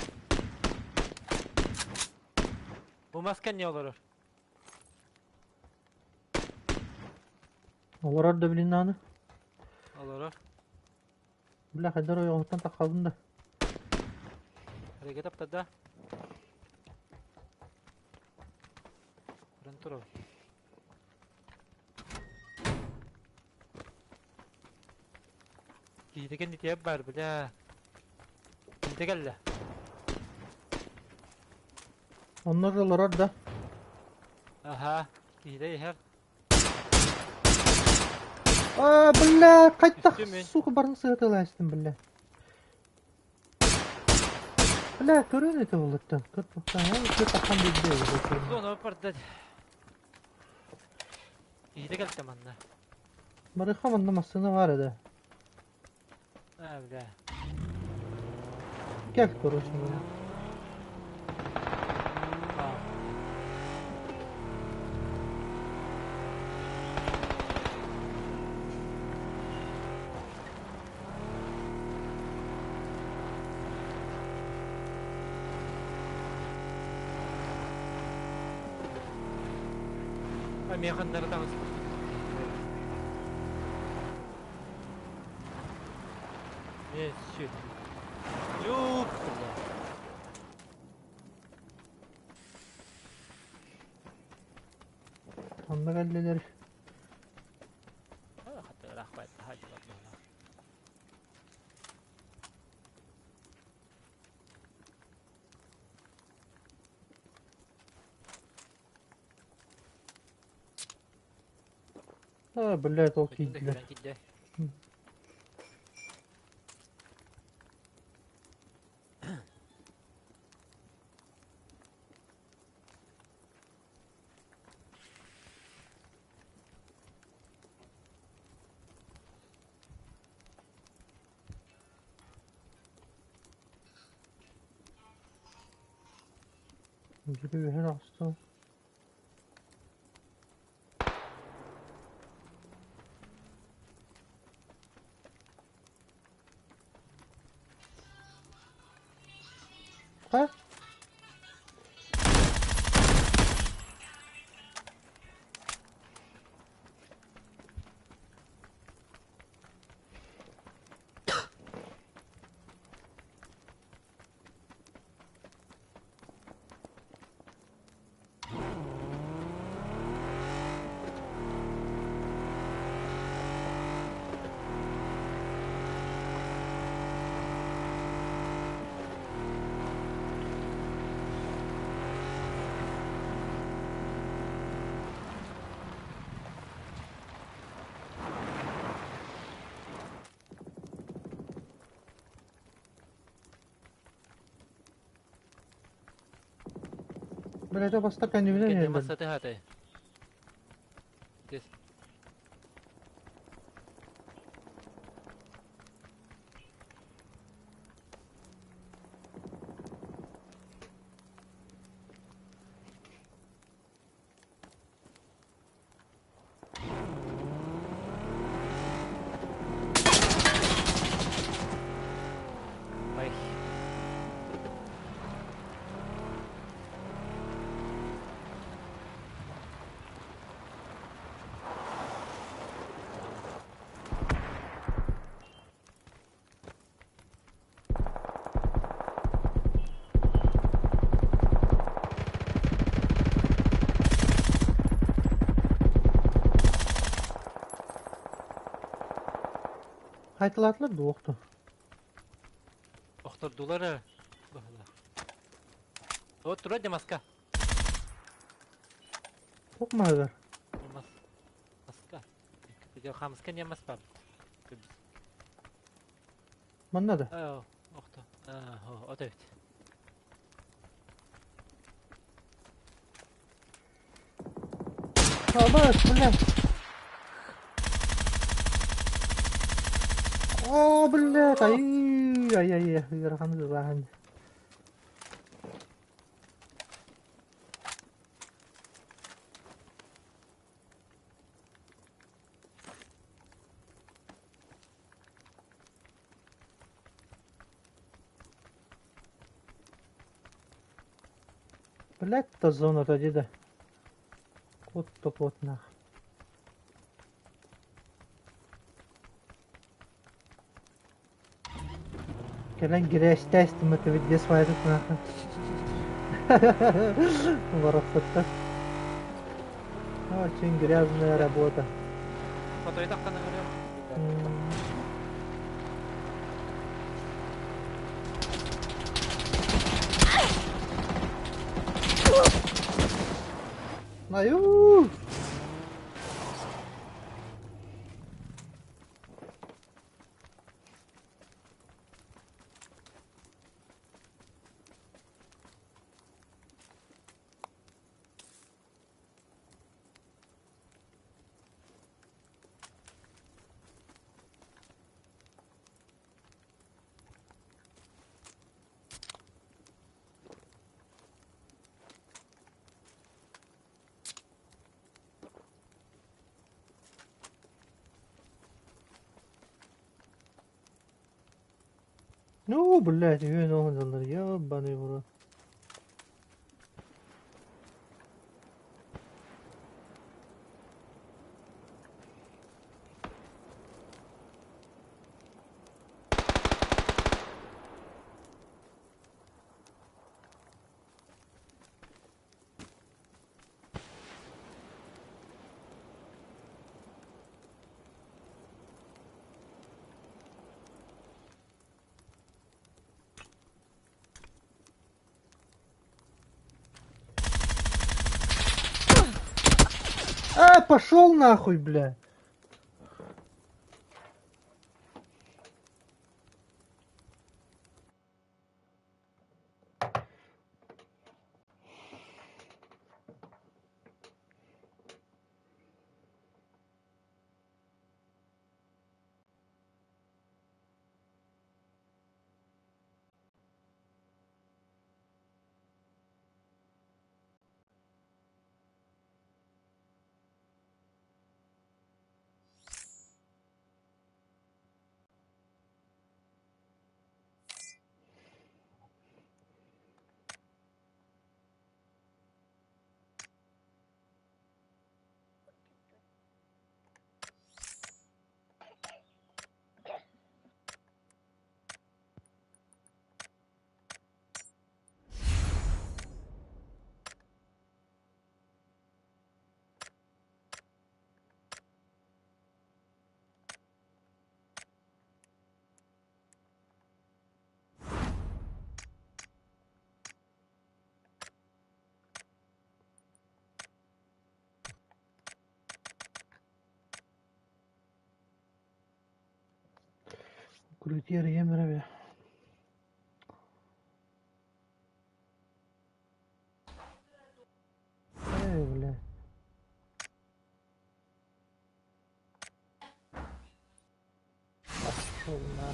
[SPEAKER 2] Бу мас кэннэ олорор.
[SPEAKER 1] Олорор да билин аны.
[SPEAKER 2] Олорор.
[SPEAKER 1] Бля, хайдар ойоҕуттан таххабын да.
[SPEAKER 2] Регет аптада. Көрөн турабын. Киһитэ кэннитигэр баар, бля. Киһитэ кэллэ.
[SPEAKER 1] Онно олорор да.
[SPEAKER 2] Аха, киһитэ иһэр.
[SPEAKER 1] А, бля, хайдах
[SPEAKER 2] Түстүм мин.
[SPEAKER 1] сука барын сыаталаастым, бля. Бля, көрөн это болуттан. Көрбөхтөн, таххан билде.
[SPEAKER 2] Зона барда. Киһитэ кэлтэ манна.
[SPEAKER 1] Барыха манна массыына бар edi.
[SPEAKER 2] А, бля.
[SPEAKER 1] Gel короче. Бля.
[SPEAKER 2] А. Механнары таҥас. Э, сүт. Юп, бля.
[SPEAKER 1] Онно кэллилэр.
[SPEAKER 2] Хата рахмат, хаджы бар.
[SPEAKER 1] А, блядь, ол киирдилэр.
[SPEAKER 2] Киирдэ.
[SPEAKER 1] Бири үһүн охсу. Ха? Блядь, бастар кэннибинэн
[SPEAKER 2] Кэннэ
[SPEAKER 1] иһэллэр.
[SPEAKER 2] массаты хатай. Тес. Ай.
[SPEAKER 1] Хайтылаатылар да охту.
[SPEAKER 2] Охтордулар. Баһыла. Вот тура маска.
[SPEAKER 1] Туох маһыгар?
[SPEAKER 2] Мас. Маска. Хамска не мас бар.
[SPEAKER 1] Манна да.
[SPEAKER 2] Аа, охто. Аа, от эбит.
[SPEAKER 1] Абас, бля. О, блядь, ай, ай, ай, ыарахан ыарахан. Блядь, та зона отойди да. Кот то кот нах. Кэлэн гирээстэстим это ведь без файзет нахуй. Воровство. Очень грязная работа.
[SPEAKER 2] Хотойдоххо ыҥырыам.
[SPEAKER 1] Айуу! Ну, блядь, үөн оһон ебаный в рот. А, пошел нахуй, бля. Крутер емере. Эй, бля. Пошел на.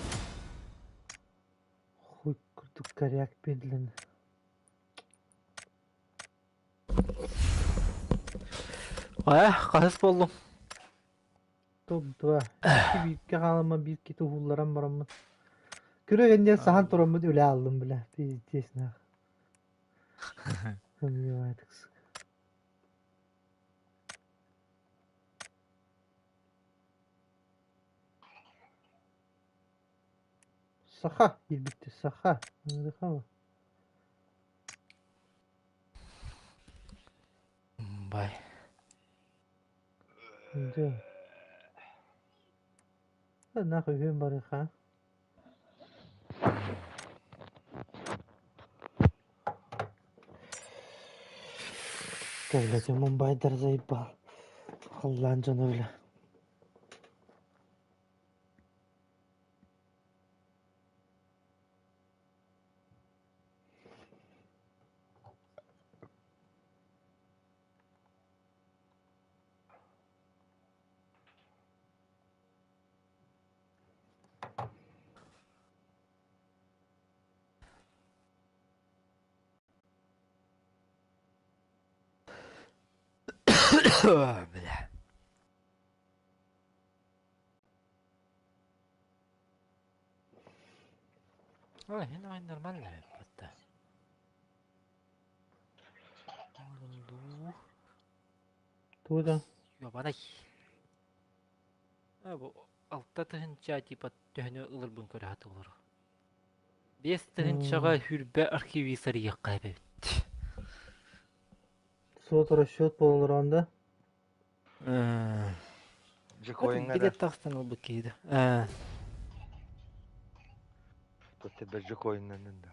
[SPEAKER 1] Хуй курдук коряк медленно.
[SPEAKER 2] Э, хаһыс буоллум?
[SPEAKER 1] Топ-2. Икки бииргэ хаалама биир кити уһулларан бараммын. Күрэ кэнниэн саһан тураммыт үлэ ааллым бля. Пиздец нах. Сомневайтесь. Саха киирбитти, саха. Ыҥырыхаба.
[SPEAKER 2] Бай.
[SPEAKER 1] Дьэ. Нахуй үһүөн барыха. Кэблэтэ Мумбайдар заебал. Халлаан дьоно бля.
[SPEAKER 2] Бля. Ой, нормально.
[SPEAKER 1] Тугу да?
[SPEAKER 2] Ёбанай. А бу 6000 типа төһөнү ыларбын көрө сатыыллар. 5000-га хүрбэ архивисар иэххэ эбит.
[SPEAKER 1] Суот расчет буолан да?
[SPEAKER 3] Жекоиҥҥа да
[SPEAKER 2] Билет тахсан ылбыт киһи да.
[SPEAKER 3] Тут бер жекоиннанын да.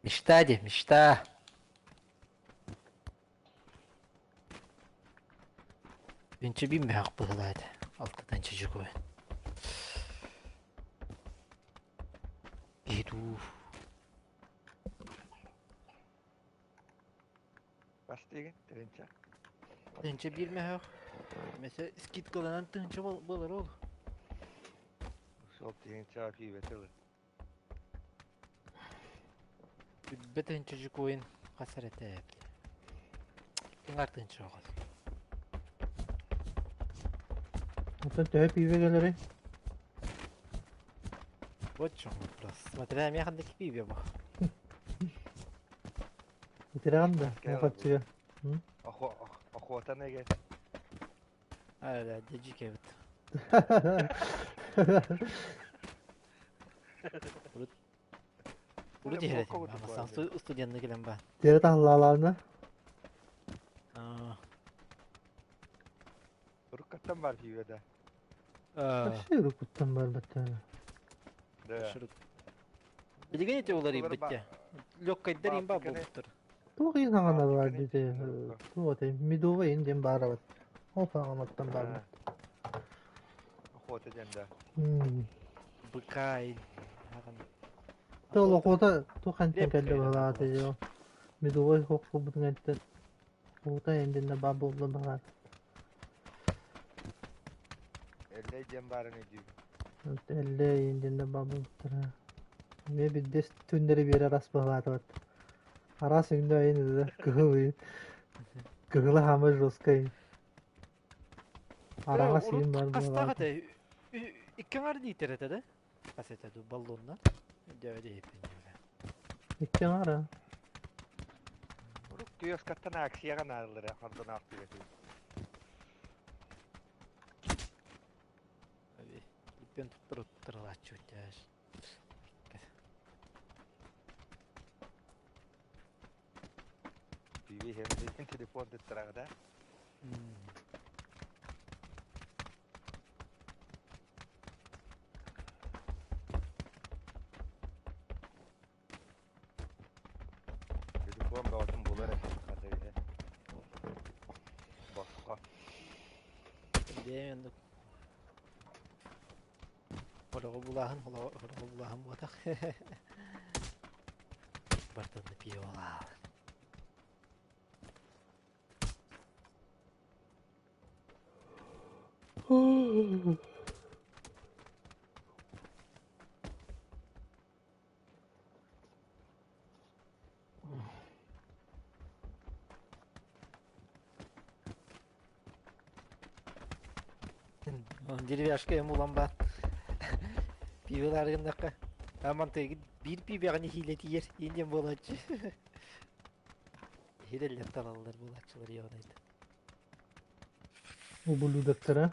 [SPEAKER 2] Мечта де, мечта. Үнче бим бэһэх быһылаат. Алтатан чөчүк ойын. Иду.
[SPEAKER 3] Бас диигин тыһыынча.
[SPEAKER 2] Тыһыынча биир мөһөх. Mesela скидкаланан тыһыынча буолар ол.
[SPEAKER 3] Сол тыһыынчаҕа пиибэтэ ылын.
[SPEAKER 2] Бүббэ тыһыынча жукуойун хас эрэ этэ Киҥар тыһыынча оҕол.
[SPEAKER 1] Оттон төһө пиибэ кэлэрий?
[SPEAKER 2] Вот в чем вопрос. Смотря механ да пиибе бу.
[SPEAKER 1] Итирэҕин да,
[SPEAKER 3] Кэл
[SPEAKER 1] хаччыга.
[SPEAKER 3] Охотан эгэ.
[SPEAKER 2] Ара, дежик эбит. Урут иһэр этим. Амасан студенты кэлэн ба.
[SPEAKER 1] Тиэрэ таһыллаалаана.
[SPEAKER 3] Уруккаттан бар пиибэ да.
[SPEAKER 1] Вообще уруккуттан барбаттан.
[SPEAKER 3] Да.
[SPEAKER 2] Билигин ити уларыйбыт дьэ. Легкайдар имба буолбуттар.
[SPEAKER 1] Туох иһин хаҥана бар дите. Туох этэй медовый иһин диэн баарабыт. Ол хаҥанаттан барбыт.
[SPEAKER 3] Охота диэн да.
[SPEAKER 2] Быкай.
[SPEAKER 1] Тол охота туох хантан кэллэ баҕалаата дьэ. Медовый хох буолбутун эттэн. Охота иһин баа буолла баҕалаата.
[SPEAKER 3] Эллэй диэн баарын өйдүүбүн.
[SPEAKER 1] Эллэй иһин диэн баа буолбуттара. Эмиэ биддес түннэри биэрэр ас баҕалаатыбат. Араас өҥнө айын ыда кыһыл ый. Кыһыла хаамар жесткай. Араҥас иин бар
[SPEAKER 2] Хастаах
[SPEAKER 1] буолаата.
[SPEAKER 2] этэ? Икки аҥар литр этэ да? Хас этэ ду баллонна? Дьэ диэппин.
[SPEAKER 1] Икки аҥара.
[SPEAKER 3] Урук киоскаттан акцияҕа наадалара хордоноох пиибэтин.
[SPEAKER 2] Иппен туттар туттарылааччы үттээс.
[SPEAKER 3] Пиибэ иһэмин телефон туттараҕа да. Телефон бөҕөтүн булар этим хата иһэ. Босхо.
[SPEAKER 2] Бэйэм Хороҕо булааһын, хороҕо булааһын буотах. Бартанны пиво Деревяшка эм улан баат. Пивеларгындакка. Аман тегин биир пивэҕин иһиилэтиер индиан буолааччы. Иһирэллэр талаллар буолааччылар йоонайда.
[SPEAKER 1] Ублюдоктара.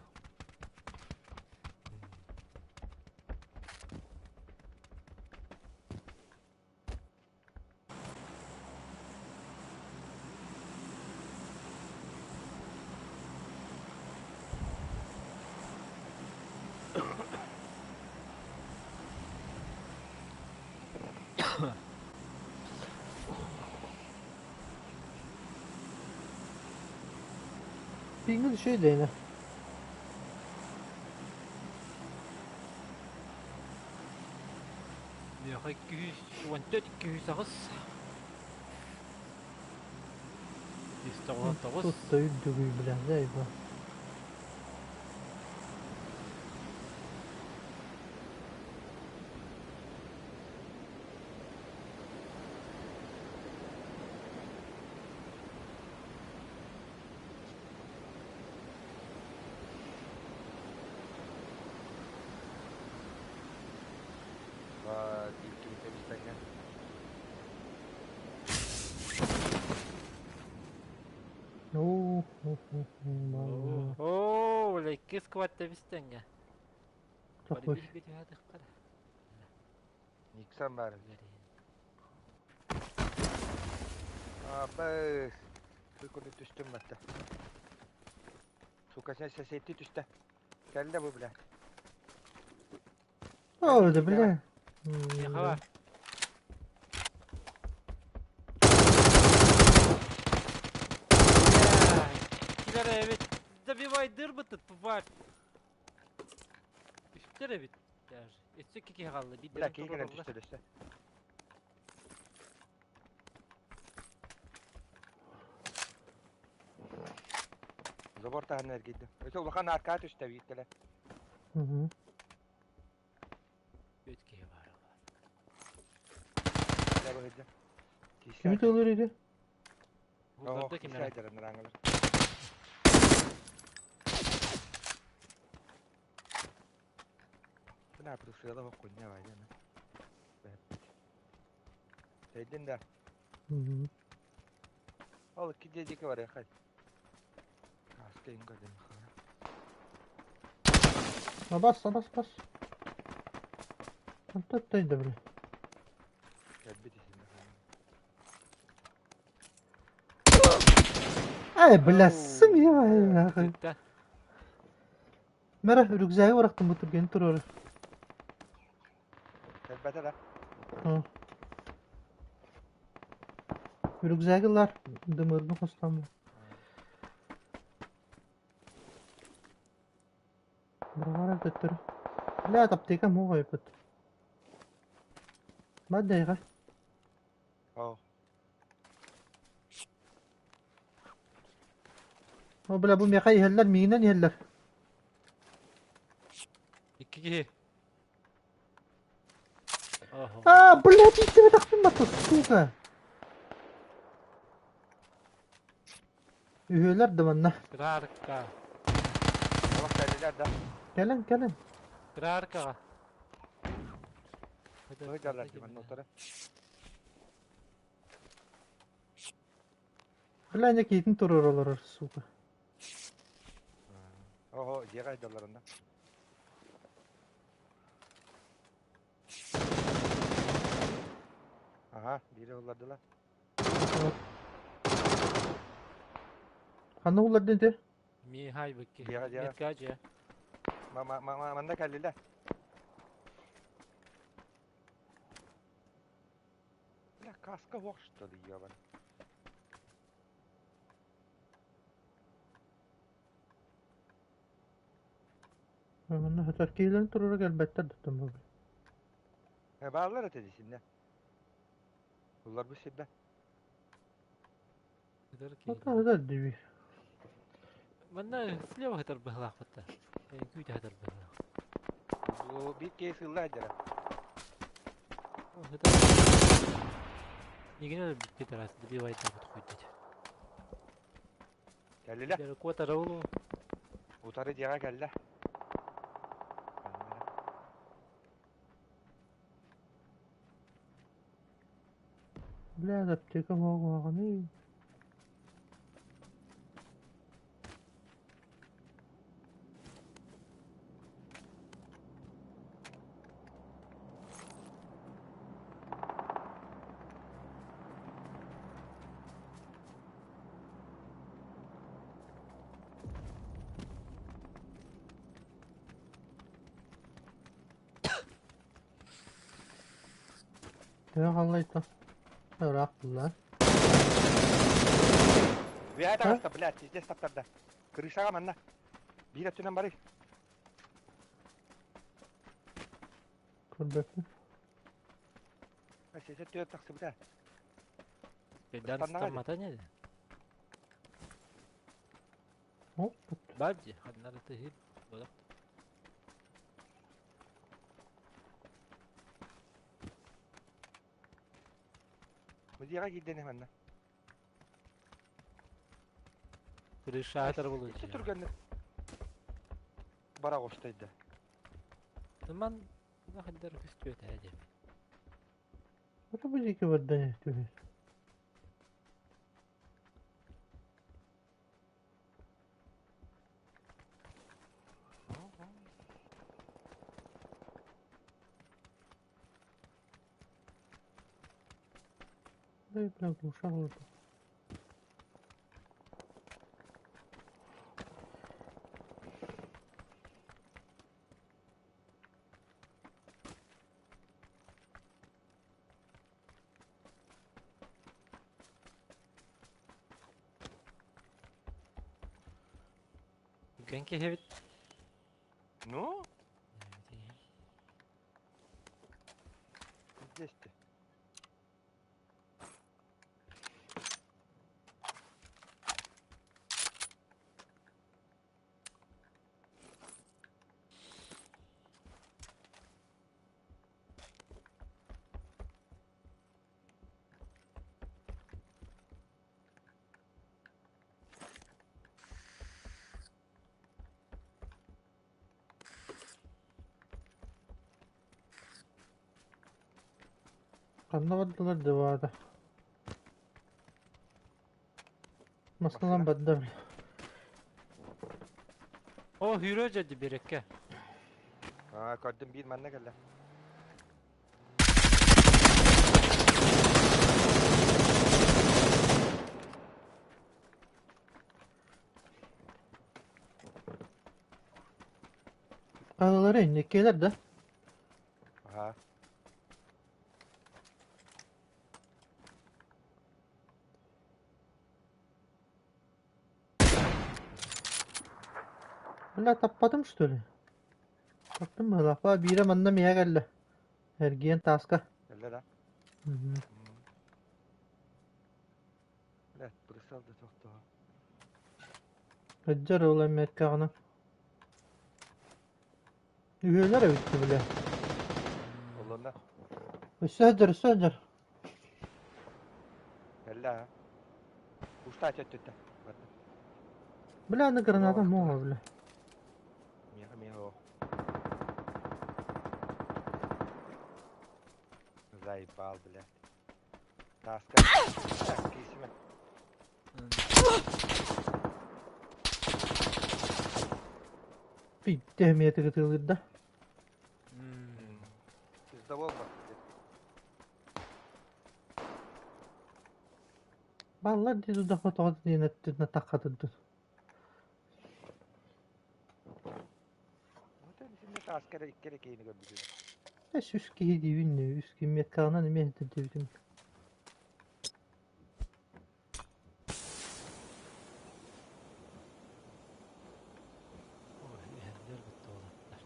[SPEAKER 1] Пиҥҥэ үчүгэй дэйнэ.
[SPEAKER 2] Миэхэ 214, 208. 199.
[SPEAKER 1] Тут үрдүгүй бля, заебал.
[SPEAKER 2] Оо, бля, икки сквад тэбис-тэҥҥэ. Бары
[SPEAKER 1] Такой.
[SPEAKER 2] бииргэ түһээтэххэ да.
[SPEAKER 3] Никсон баар. Аппыс. Курдук түстүм батта. Сука, sen сети түстэ. Кэллэ бу, блядь.
[SPEAKER 1] О, да бля.
[SPEAKER 2] Миэхэ бар. Бля, килер эбит. Добивайдырбыт, тварь. Үстэр эбит даже. Өссө икки киһи хаалла.
[SPEAKER 3] Бля,
[SPEAKER 2] Биирдэрин
[SPEAKER 3] киһи кэлэн
[SPEAKER 2] туруораллар.
[SPEAKER 3] түстэ дөссө. Забор таһынан эргийдим. Өссө улахан аркаа түстэ биир кэлэ.
[SPEAKER 2] Үт киһи баар.
[SPEAKER 3] Бля, быһыйдым.
[SPEAKER 1] Кими тылыр иди?
[SPEAKER 2] Булларда ким эрэ.
[SPEAKER 3] Кимэрэ? Бля, присыла хуйня вайна. Тэйдин да. Ол икки дедики бар яхай. Аска инга дем
[SPEAKER 1] А бас, а бас, бас. Антон тайда, бля.
[SPEAKER 3] Кэлбит исинде.
[SPEAKER 1] Ай, бля, сымьевай, нахуй.
[SPEAKER 2] Тыытта.
[SPEAKER 1] Мэрэ, рюкзагы барахтым бу түргэн турар.
[SPEAKER 3] Кэлбэтэ да.
[SPEAKER 1] Рюкзагы лар, дымыргы хостам. Бұрғара төттір. Бля, аптека муға өпіт. Баддайға.
[SPEAKER 3] О,
[SPEAKER 1] О, бля, бу меха иһэллэр, миинэн иһэллэр.
[SPEAKER 2] Икки киһи. Охо.
[SPEAKER 1] А, блядь, иттебе тахтым батты, сука. Үһүөлэр да манна.
[SPEAKER 2] Кыраарка.
[SPEAKER 3] олох кэллилэр да.
[SPEAKER 1] Кэлэн, кэлэн.
[SPEAKER 2] Кырааркаҕа.
[SPEAKER 3] Быһыйдаллар дии манна утары.
[SPEAKER 1] Бля, не киитин турар олорор, сука.
[SPEAKER 3] Ого, дьиэҕэ айдаллар онно. Аха, биири ыллардылар.
[SPEAKER 1] Ханна уллардын те?
[SPEAKER 2] Михай быкки.
[SPEAKER 3] Дьиэҕэ, дьиэҕэ.
[SPEAKER 2] Метка дьиэ.
[SPEAKER 3] Ма ма ма манна кэллилэр. Бля, каска суох что ли, ебаный.
[SPEAKER 1] Манна хатар киилен турара кэлбэттэр да бу.
[SPEAKER 3] Э, бааллар этэ дисиннэ. Уллар бу сирбэ.
[SPEAKER 2] Хатар
[SPEAKER 1] Хата
[SPEAKER 2] киһи.
[SPEAKER 1] хатар диби.
[SPEAKER 2] Манна слева хатар быһылаахпытта. Күүтэ хатар быһылаах.
[SPEAKER 3] Бу биир киһи сыылла дьара.
[SPEAKER 2] Хатар. Нигине өлбүт тарас добивайда бут хуйдит.
[SPEAKER 3] Кэллилэр.
[SPEAKER 2] Дere куотара улу.
[SPEAKER 3] Утары дьиэҕэ кэллэ.
[SPEAKER 1] Бля, аптека моҕуоҕаны. Төһө халлайта? Ыраах булла.
[SPEAKER 3] Үөһэ таҕыста, блядь, пиздец таптарда. Крышаҕа манна. Биир өттүнэн барый.
[SPEAKER 1] Көрбөппүн.
[SPEAKER 3] Сесе түөрт тахсыбыта.
[SPEAKER 2] Бедан
[SPEAKER 3] Ыстаннаҕа дии.
[SPEAKER 2] стаммата не?
[SPEAKER 1] Оп.
[SPEAKER 2] Бабди, ханнары тыһы бодох.
[SPEAKER 3] Бу дьиэҕэ киирдин манна.
[SPEAKER 2] Крыша хатар булу.
[SPEAKER 3] Икки түргэнник бара оҕустайда.
[SPEAKER 2] Тыман хандар күстүөтэ диэн.
[SPEAKER 1] Ата бу диэки бардан түһэ. Эй, бля, глуша олордо.
[SPEAKER 2] Гэнки хэвит.
[SPEAKER 3] Ну, здесь ты.
[SPEAKER 1] Ханна бардылар дыбаата. Маскалан барда бля.
[SPEAKER 2] О, хүрө дьэди биэрэккэ.
[SPEAKER 3] Аа, көрдүм биир манна кэллэ.
[SPEAKER 1] Аҕалара инникилэр да?
[SPEAKER 3] Аха.
[SPEAKER 1] Бля, таппатым что ли? Таптым быһыылаах. Биирэ манна миэхэ кэллэ. Эргийэн тааска.
[SPEAKER 3] Кэллэ да?
[SPEAKER 1] Мгм.
[SPEAKER 3] Бля, присел да тохтоо.
[SPEAKER 1] Ыдьар ол эмиэккэҕинэ. Үһүөлэр эбит бля.
[SPEAKER 3] Оллонно.
[SPEAKER 1] Өссө сылдьар, өссө сылдьар.
[SPEAKER 3] Кэллэ аа. Устаача өттүттэ. Барда.
[SPEAKER 1] Бля, аны граната муоҕа бля.
[SPEAKER 3] Миэхэ миэхэ о. Заебал, блядь. Тааска. Так, киисимэ.
[SPEAKER 1] Биирдэ эмиэ тыгытыылыыр да.
[SPEAKER 3] Пиздобол бар.
[SPEAKER 1] Баллар дии дудахха тоҕо диэн өттүнэ таххатырдын.
[SPEAKER 3] Вот синне тааска эрэ икки эрэ киһини көрбүтүм.
[SPEAKER 1] Эс үс киһи диибин үс киһи меткаҕынан эмиэ диэбитим.
[SPEAKER 2] Ой, иһэллэр бытта уолаттар.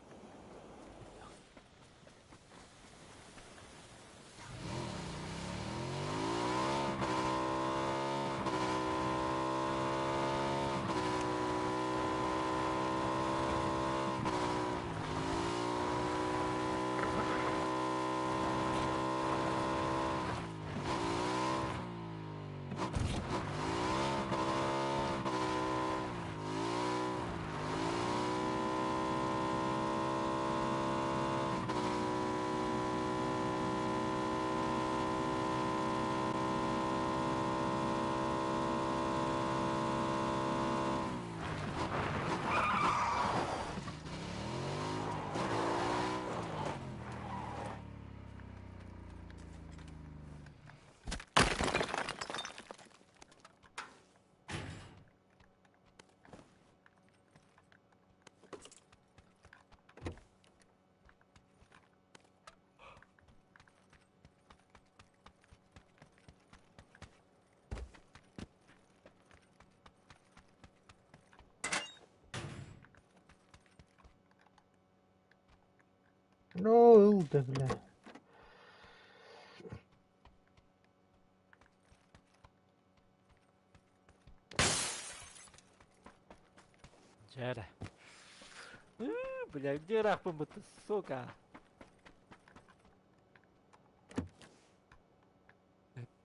[SPEAKER 1] Ну, ылда, бля.
[SPEAKER 2] Дьэ Бля, где рахпын бытты, сука?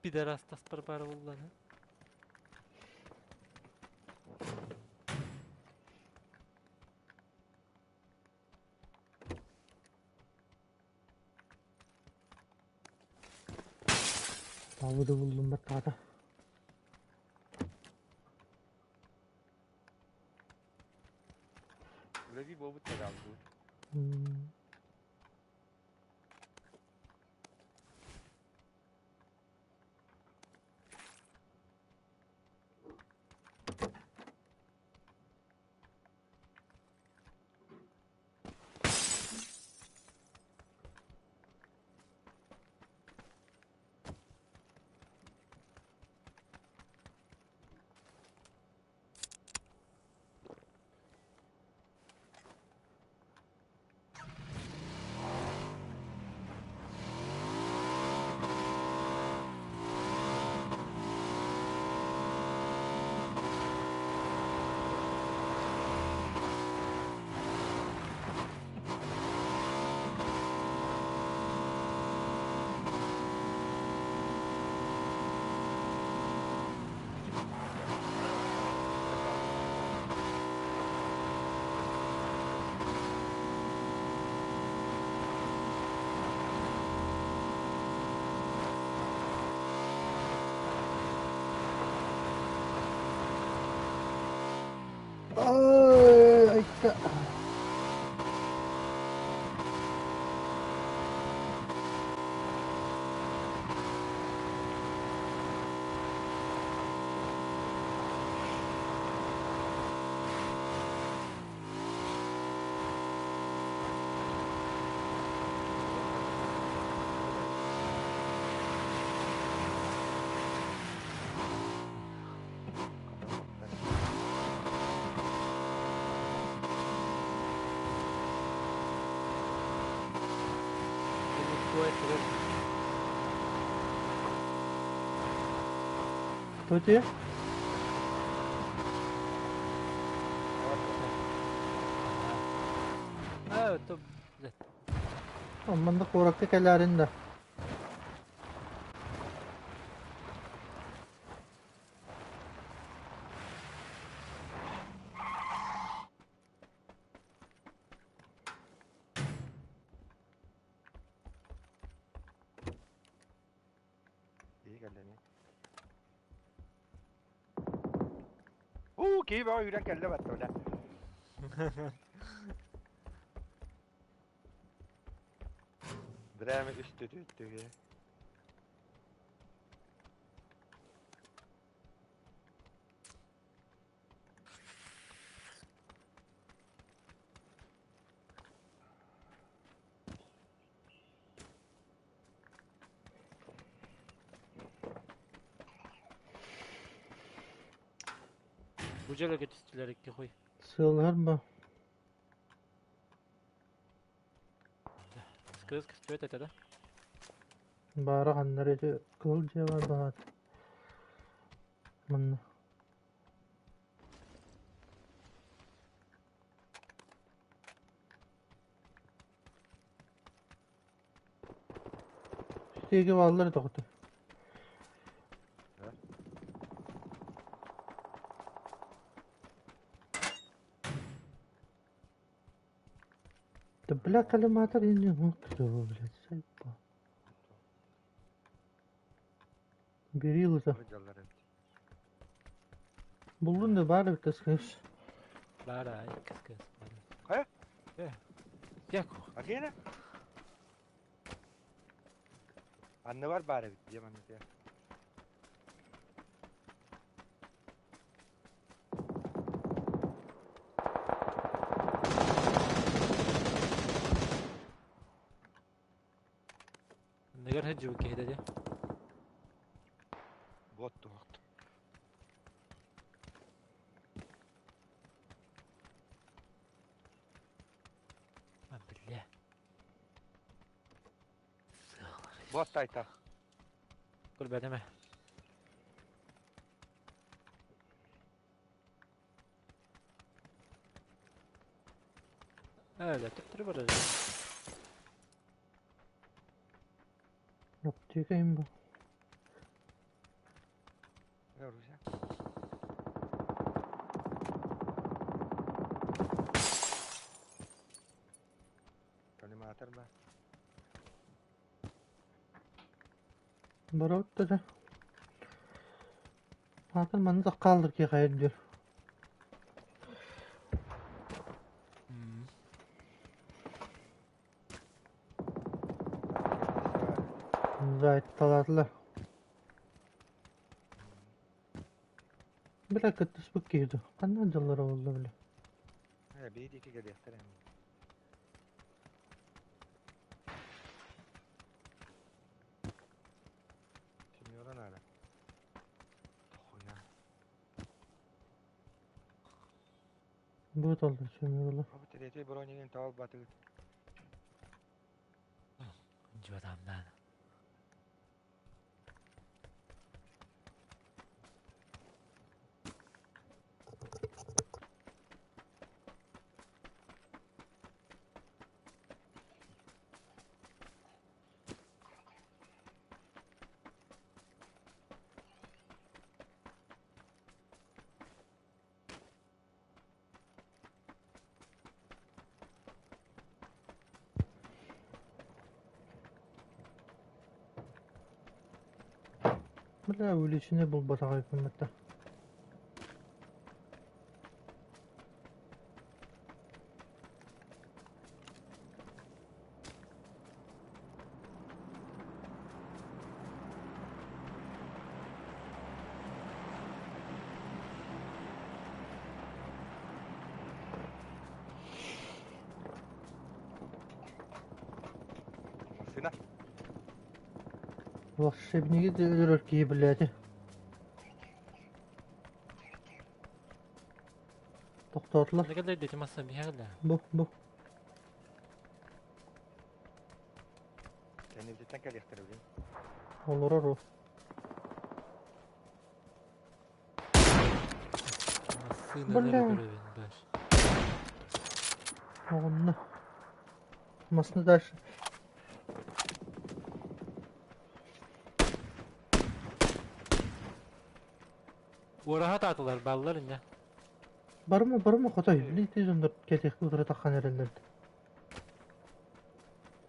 [SPEAKER 2] Пидорас таспар баар буоллаҕына.
[SPEAKER 1] Табыды булдум баттаата.
[SPEAKER 3] Үлэбии буолбут да
[SPEAKER 1] М. Ай, айта. Кто тебе?
[SPEAKER 2] А, это, блядь.
[SPEAKER 1] Манна куоракка кэлээрин да.
[SPEAKER 3] Киһи кэллэ ини. Уу, киһи бөҕө үүрэн кэллэ батта бля. Брэми үстү түттү.
[SPEAKER 2] Бу дьиэлэргэ түстүлэр икки хуй.
[SPEAKER 1] Сыаллар ба.
[SPEAKER 2] Кыыс көстүбэт этэ да?
[SPEAKER 1] Баара ханнар ити кыл дьиэ бар баҕат. Манна. Сиги бааллар тоҕото. Да бля, коллиматор я не мог блядь, сайпа. Бери лыта. Булдун да баар эбит скажешь.
[SPEAKER 2] Баара, иккис кыыс.
[SPEAKER 3] Хайа?
[SPEAKER 2] Як.
[SPEAKER 3] Акина? Анныбар баар эбит диэм аннытыгар.
[SPEAKER 2] Анныгар сылдьыбыт киһитэ дии.
[SPEAKER 3] Бот туһахт.
[SPEAKER 2] А, бля.
[SPEAKER 3] Бот тайта.
[SPEAKER 2] Көрбөтүм ээ. Öyle төттөрү барар.
[SPEAKER 1] Аптека им бу.
[SPEAKER 3] Оружие. Коллиматор ба.
[SPEAKER 1] Барабыт да. Аатын манна хааллар ки хайыр диир. Зайталаатылар. Бля, кыттыспыт киһи дуу. Ханна дьаллара буолла бля.
[SPEAKER 3] Э, биир диэки кэлиэхтэр эми. Семёра надо. Хуйня.
[SPEAKER 1] Бу талдар семёралар.
[SPEAKER 3] Бу третий бронигин таал батыгыт.
[SPEAKER 2] Дьуотамнаан.
[SPEAKER 1] Бля, увеличение булбатаҕай гыммыта. Волшебниги да өлөрөр киһи билээти. Тохтоотулар.
[SPEAKER 2] Ханна кэллэр дии масса биһэҕилэ.
[SPEAKER 1] Бу, бу.
[SPEAKER 3] Кэннибититтэн кэлиэхтэрэ билин.
[SPEAKER 1] Олорор ол.
[SPEAKER 2] Массыына
[SPEAKER 1] Бля.
[SPEAKER 2] көрөбүн баш.
[SPEAKER 1] Оҕунна. Масны дальше.
[SPEAKER 2] Уораһа таатылар баллар инне.
[SPEAKER 1] Барыма, барыма хотой. Били ити дьоннор кэтэх утары таххан эрэллэр.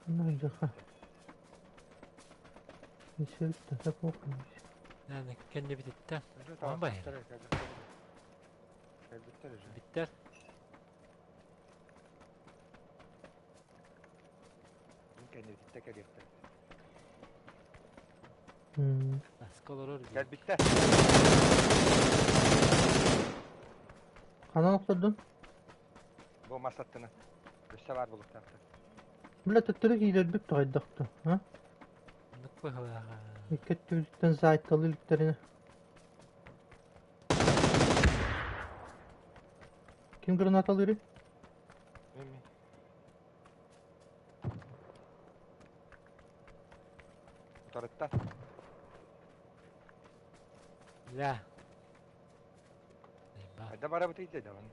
[SPEAKER 1] Онно дьаха. Ишер таса
[SPEAKER 2] Яны кэннибититтэн. Оон бай.
[SPEAKER 3] Кэлбиттэр уже.
[SPEAKER 2] Биттэр.
[SPEAKER 3] Кэннибититтэ кэлиэхтэр.
[SPEAKER 2] Аска олорор дии.
[SPEAKER 3] Кэлбиттэр.
[SPEAKER 1] Ханан охтордун?
[SPEAKER 3] Бу мас аттына. Өссө баар булуктаахтар.
[SPEAKER 1] Бля төттөрү киирэрбит тоҕойдохто, а?
[SPEAKER 2] Оннук быһалааҕа.
[SPEAKER 1] Икки өттүбүтүттэн саайталы иликтэринэ. Ким гранаталыырый?
[SPEAKER 3] Мин Утарыттан.
[SPEAKER 2] Бля. Айба.
[SPEAKER 3] Хайда барабытый деді даҕаны.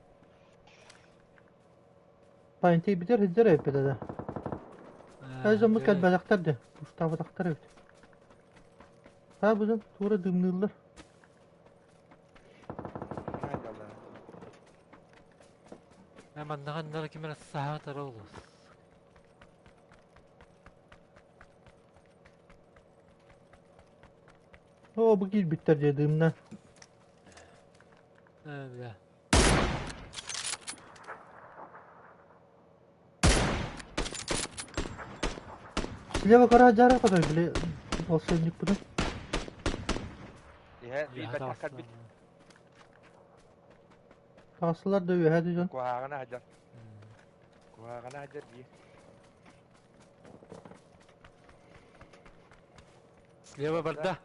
[SPEAKER 1] Паинтей бүтэр сылдьар эбиппит да. Ай дьоммут кэлбэтэхтэр дии, устаабатахтар эбит. Аа бу дьон туора дымныыллар.
[SPEAKER 2] Маннаҕа аннара ким эрэ саатара олус.
[SPEAKER 1] Оо бу киирбиттэр дии дымна.
[SPEAKER 2] Ээ бля.
[SPEAKER 1] Слева гора дьара хотой били волшебникпытын.
[SPEAKER 3] Иһэ биир кэлбит.
[SPEAKER 1] Таҕыстылар да үөһэ дьон.
[SPEAKER 3] Куһаҕана сылдьар. Куһаҕана сылдьар дии.
[SPEAKER 2] Слева барда.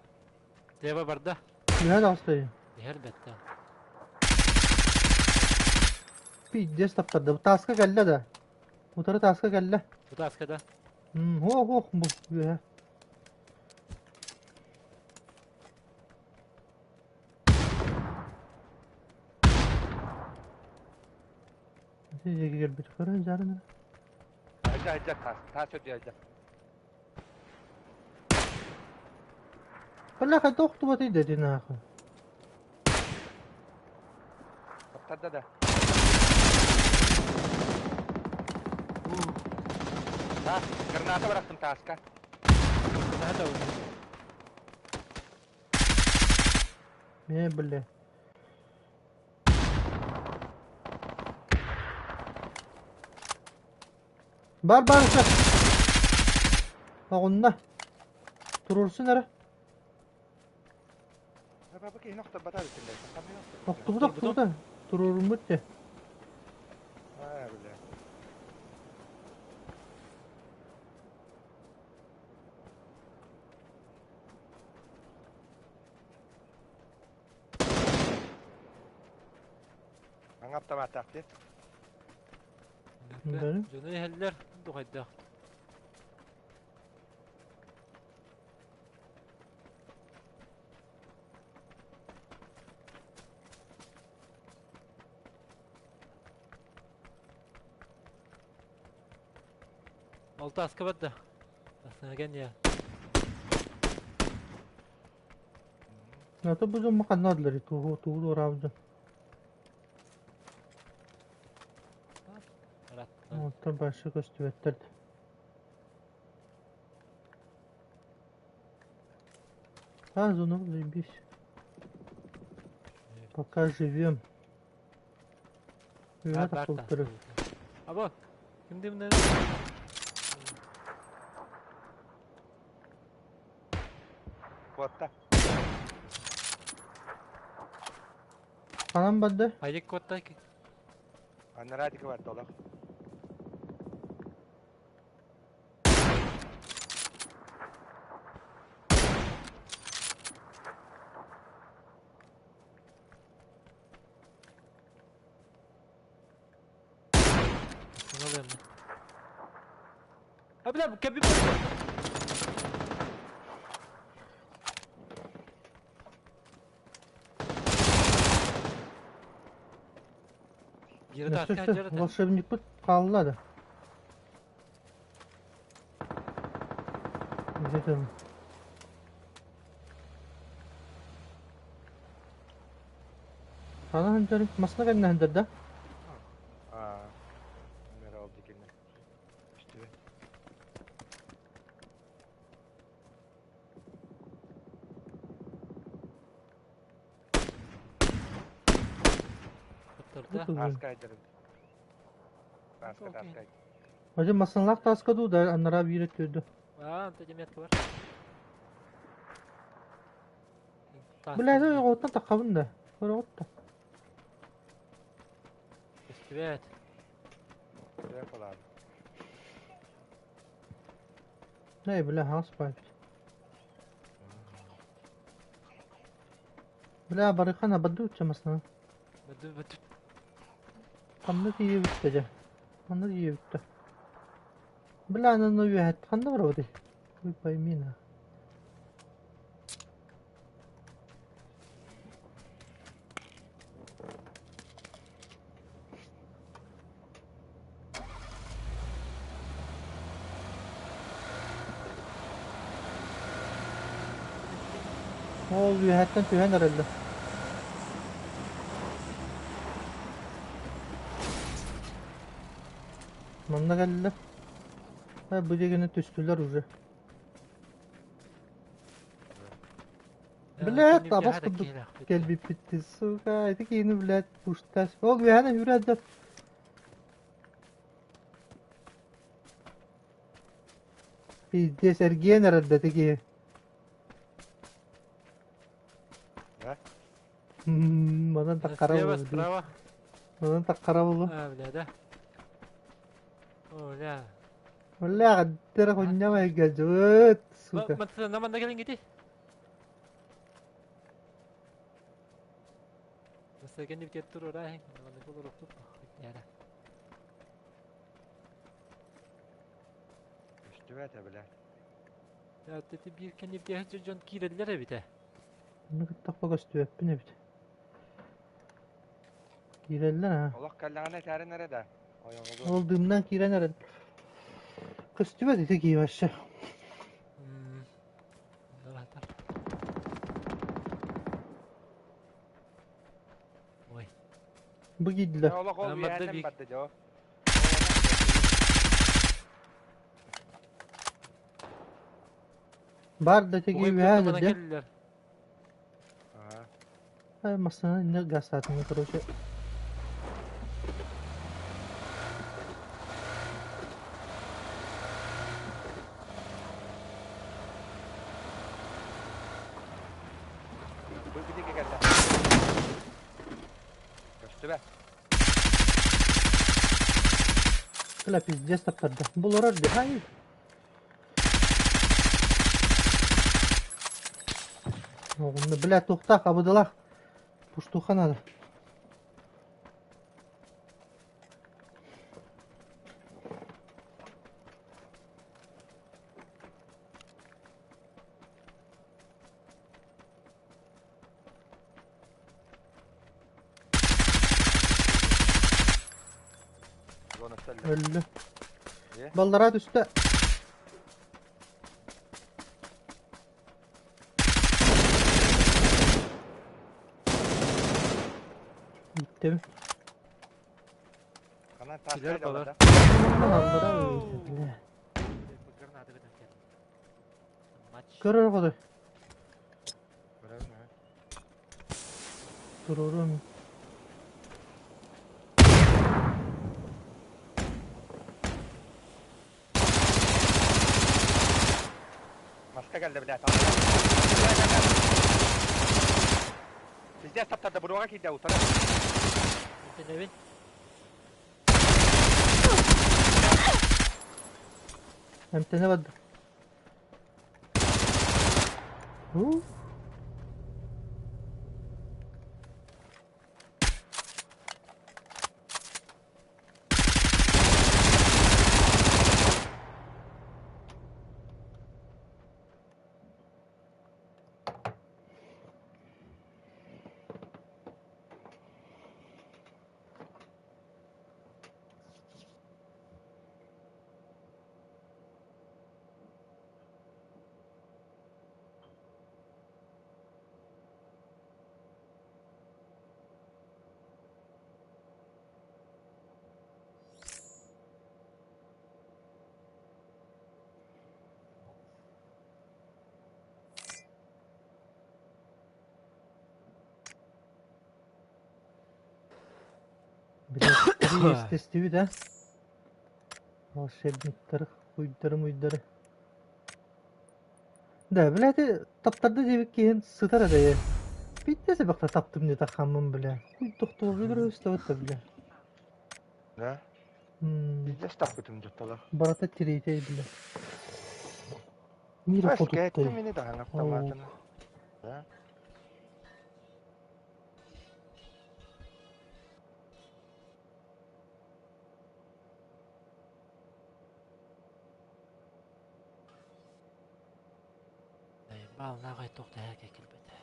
[SPEAKER 2] Слева барда.
[SPEAKER 1] Үөһэ таҕыста
[SPEAKER 2] Иһэр бэтте.
[SPEAKER 1] Пиздец таптарды. Тааска кэллэ да. Утары тааска кэллэ.
[SPEAKER 2] Бу тааска да?
[SPEAKER 1] Ох, ох, бу үөһэ. Ити дьиэги кэлбит көрөн дьаарына.
[SPEAKER 3] Айда, айда, таас, таас өтүй айда.
[SPEAKER 1] Бля, хайда охтубатый да нахуй.
[SPEAKER 3] Таптарда да. Таас, граната бырахтым тааска.
[SPEAKER 2] Граната
[SPEAKER 1] Не, бля. Бар бар Оҕунна. Туруорсун эрэ. Охтубут охтубута. Туруоруммут дьэ.
[SPEAKER 3] Аҥа автоматтаах дии.
[SPEAKER 2] Дьону иһэллэр духайдаах. Алта аска барда. Астана я.
[SPEAKER 1] А то бу дьон ханна бардылар тугу тугу туораабыт Оттон башы көстүбэттэр. А, зону заебись. Пока живем. Үөһэ тахсыбыттары.
[SPEAKER 2] Або, ким димнен?
[SPEAKER 3] Куотта.
[SPEAKER 1] Ханан барда?
[SPEAKER 2] Айык куотта.
[SPEAKER 3] Аннараатика барда олох.
[SPEAKER 2] Бля, кэби. Биир
[SPEAKER 1] Все,
[SPEAKER 2] таска
[SPEAKER 1] все,
[SPEAKER 2] дьарыта.
[SPEAKER 1] волшебникпыт хаалла да. Где-то. Хана хандар, масна кэннэ хандар да?
[SPEAKER 3] Аа. Мэр ол дикинне. Үстүбэ.
[SPEAKER 2] Оттарда.
[SPEAKER 3] Таска айдырын. Таска
[SPEAKER 2] Окей.
[SPEAKER 3] таска.
[SPEAKER 1] Hacı masınlak taska ду да аннара биир өттүрдү.
[SPEAKER 2] Аа, антон метка бар.
[SPEAKER 1] Бля, это оттан таххабын да. Көрө отта.
[SPEAKER 2] Үстүбэт.
[SPEAKER 3] Үстүбэ колаан.
[SPEAKER 1] Не, бля, хас пайп. Бля, барыхана бадду масна.
[SPEAKER 2] Бэдү бэдү.
[SPEAKER 1] Ханна тиийбиттэ дьэ. Ханна тиийбиттэ. Бля, анан үөһэт ханна барабыт? Ой, пойми на. Ол үөһэттэн түһэн эрэллэр. Манна кэллэ. Ha, бу дегени түстүлэр уже. Блядь, абас курдук кэлбиппит, сука, ити киини, блядь, пуштас. Ол үөһэнэ үрәддер. Пиздец, эргиэн эрэллэ ити киһи.
[SPEAKER 3] Да?
[SPEAKER 1] Манан таккара
[SPEAKER 2] Слева,
[SPEAKER 1] болу.
[SPEAKER 2] справа.
[SPEAKER 1] Манан таккара болу.
[SPEAKER 2] А, бля, да. О, бля.
[SPEAKER 1] Бля, гаддера хуйня гаджет, сука.
[SPEAKER 2] Мат, на манда келин гити. Маса кенди бит тур ора, манда кол роктуп. Яра.
[SPEAKER 3] Үстүбэ те бля.
[SPEAKER 2] Я тети бир кенди бит жон киреллер бите.
[SPEAKER 1] Ну кыттак көстүөппүн эбит. Киирэллэр ha.
[SPEAKER 3] Олох кэллэҕинэ этээрин эрэ да. Ойоҥолу.
[SPEAKER 1] Ол дымнан киирэн эрэл. Көстүбэт ити кии вообще.
[SPEAKER 2] Давай. Ой.
[SPEAKER 1] Бу киирдилэр.
[SPEAKER 3] Олох ол
[SPEAKER 2] Мадда
[SPEAKER 3] үөһэнэн
[SPEAKER 2] бик.
[SPEAKER 3] барда дьо.
[SPEAKER 1] Бар да ити кии
[SPEAKER 2] Ой,
[SPEAKER 1] үөһэ
[SPEAKER 2] мана
[SPEAKER 1] дьэ.
[SPEAKER 2] келлер.
[SPEAKER 3] Аа.
[SPEAKER 1] Ай, масына инне газ атыны, короче.
[SPEAKER 3] Бу бидиге кэллэ. Үстүбэ.
[SPEAKER 1] Бля, пиздец таптарды. Бул орар ди. Ай. Оғымды, бля, тоқтақ, абыдылақ. Пуштуха надо.
[SPEAKER 3] Зона стөллө.
[SPEAKER 1] Өллү.
[SPEAKER 3] Е?
[SPEAKER 1] Баллара түсті. Bitti.
[SPEAKER 3] Канан таска
[SPEAKER 2] Килер
[SPEAKER 3] айдалар
[SPEAKER 2] балар.
[SPEAKER 3] да.
[SPEAKER 1] Баллара өлдү, бля.
[SPEAKER 2] Граната көтөн кел. Матч.
[SPEAKER 1] Көрөр году.
[SPEAKER 3] Көрөбүн, аа.
[SPEAKER 1] Турурум.
[SPEAKER 3] Маска кэллэ, бля. Пиздец таптарда буруга киирдэ утары.
[SPEAKER 2] Тенебин.
[SPEAKER 1] Эмтене барды. Ху. Иэстэстибит а? Волшебниктары, уйдары-муйдары. Да, блядь, таптарды диэбит киһин сытар эрэ. Биирдэ сэбэхтэ таптым диэтэххаммын, бля. Хуй тохтуурга ыстабыт да, бля.
[SPEAKER 3] Да? Пиздец таппытым дьоттолор.
[SPEAKER 1] Барата тириитэ, бля. Мира
[SPEAKER 3] Кэттим
[SPEAKER 1] хотуттай.
[SPEAKER 3] мини даһан автоматына. Да?
[SPEAKER 2] Баалнаах туох да кэлбэтэ.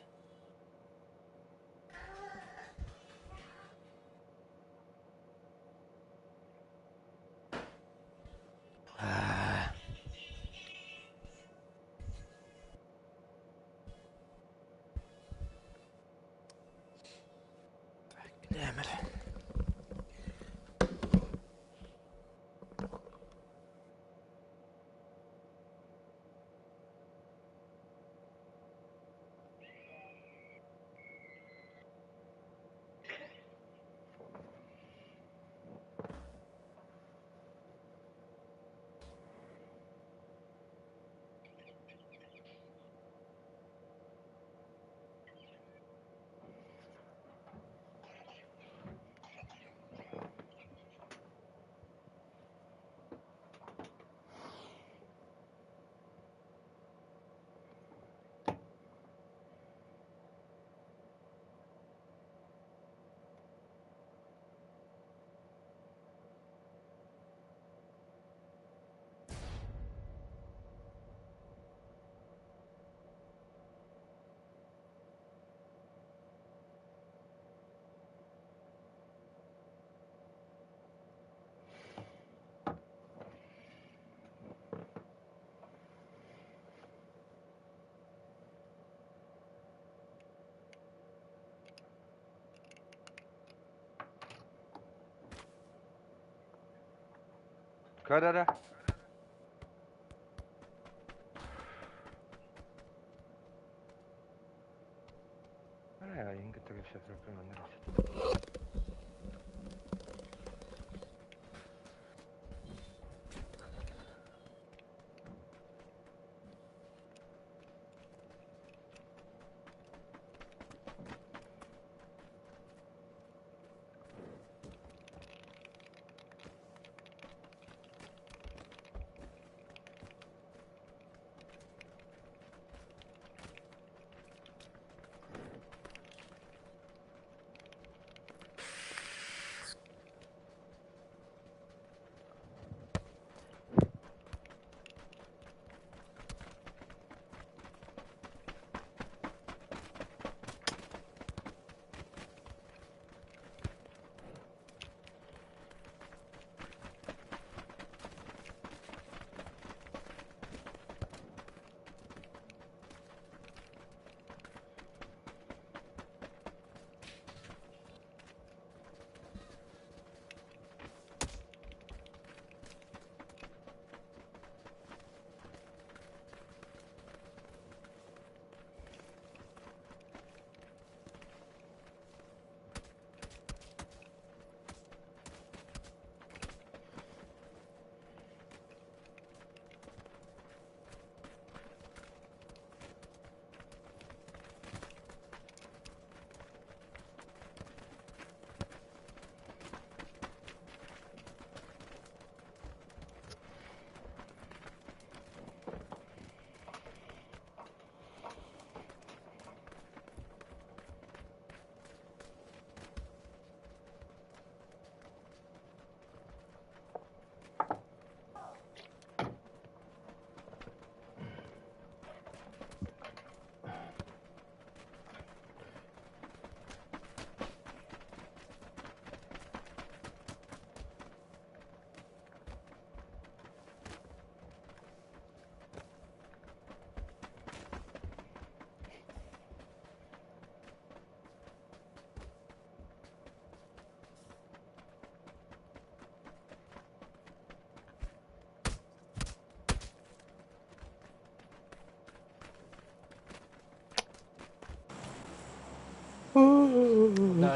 [SPEAKER 2] Так,
[SPEAKER 3] Көрөрө. Арай айын кытта кэпсэтэр манна.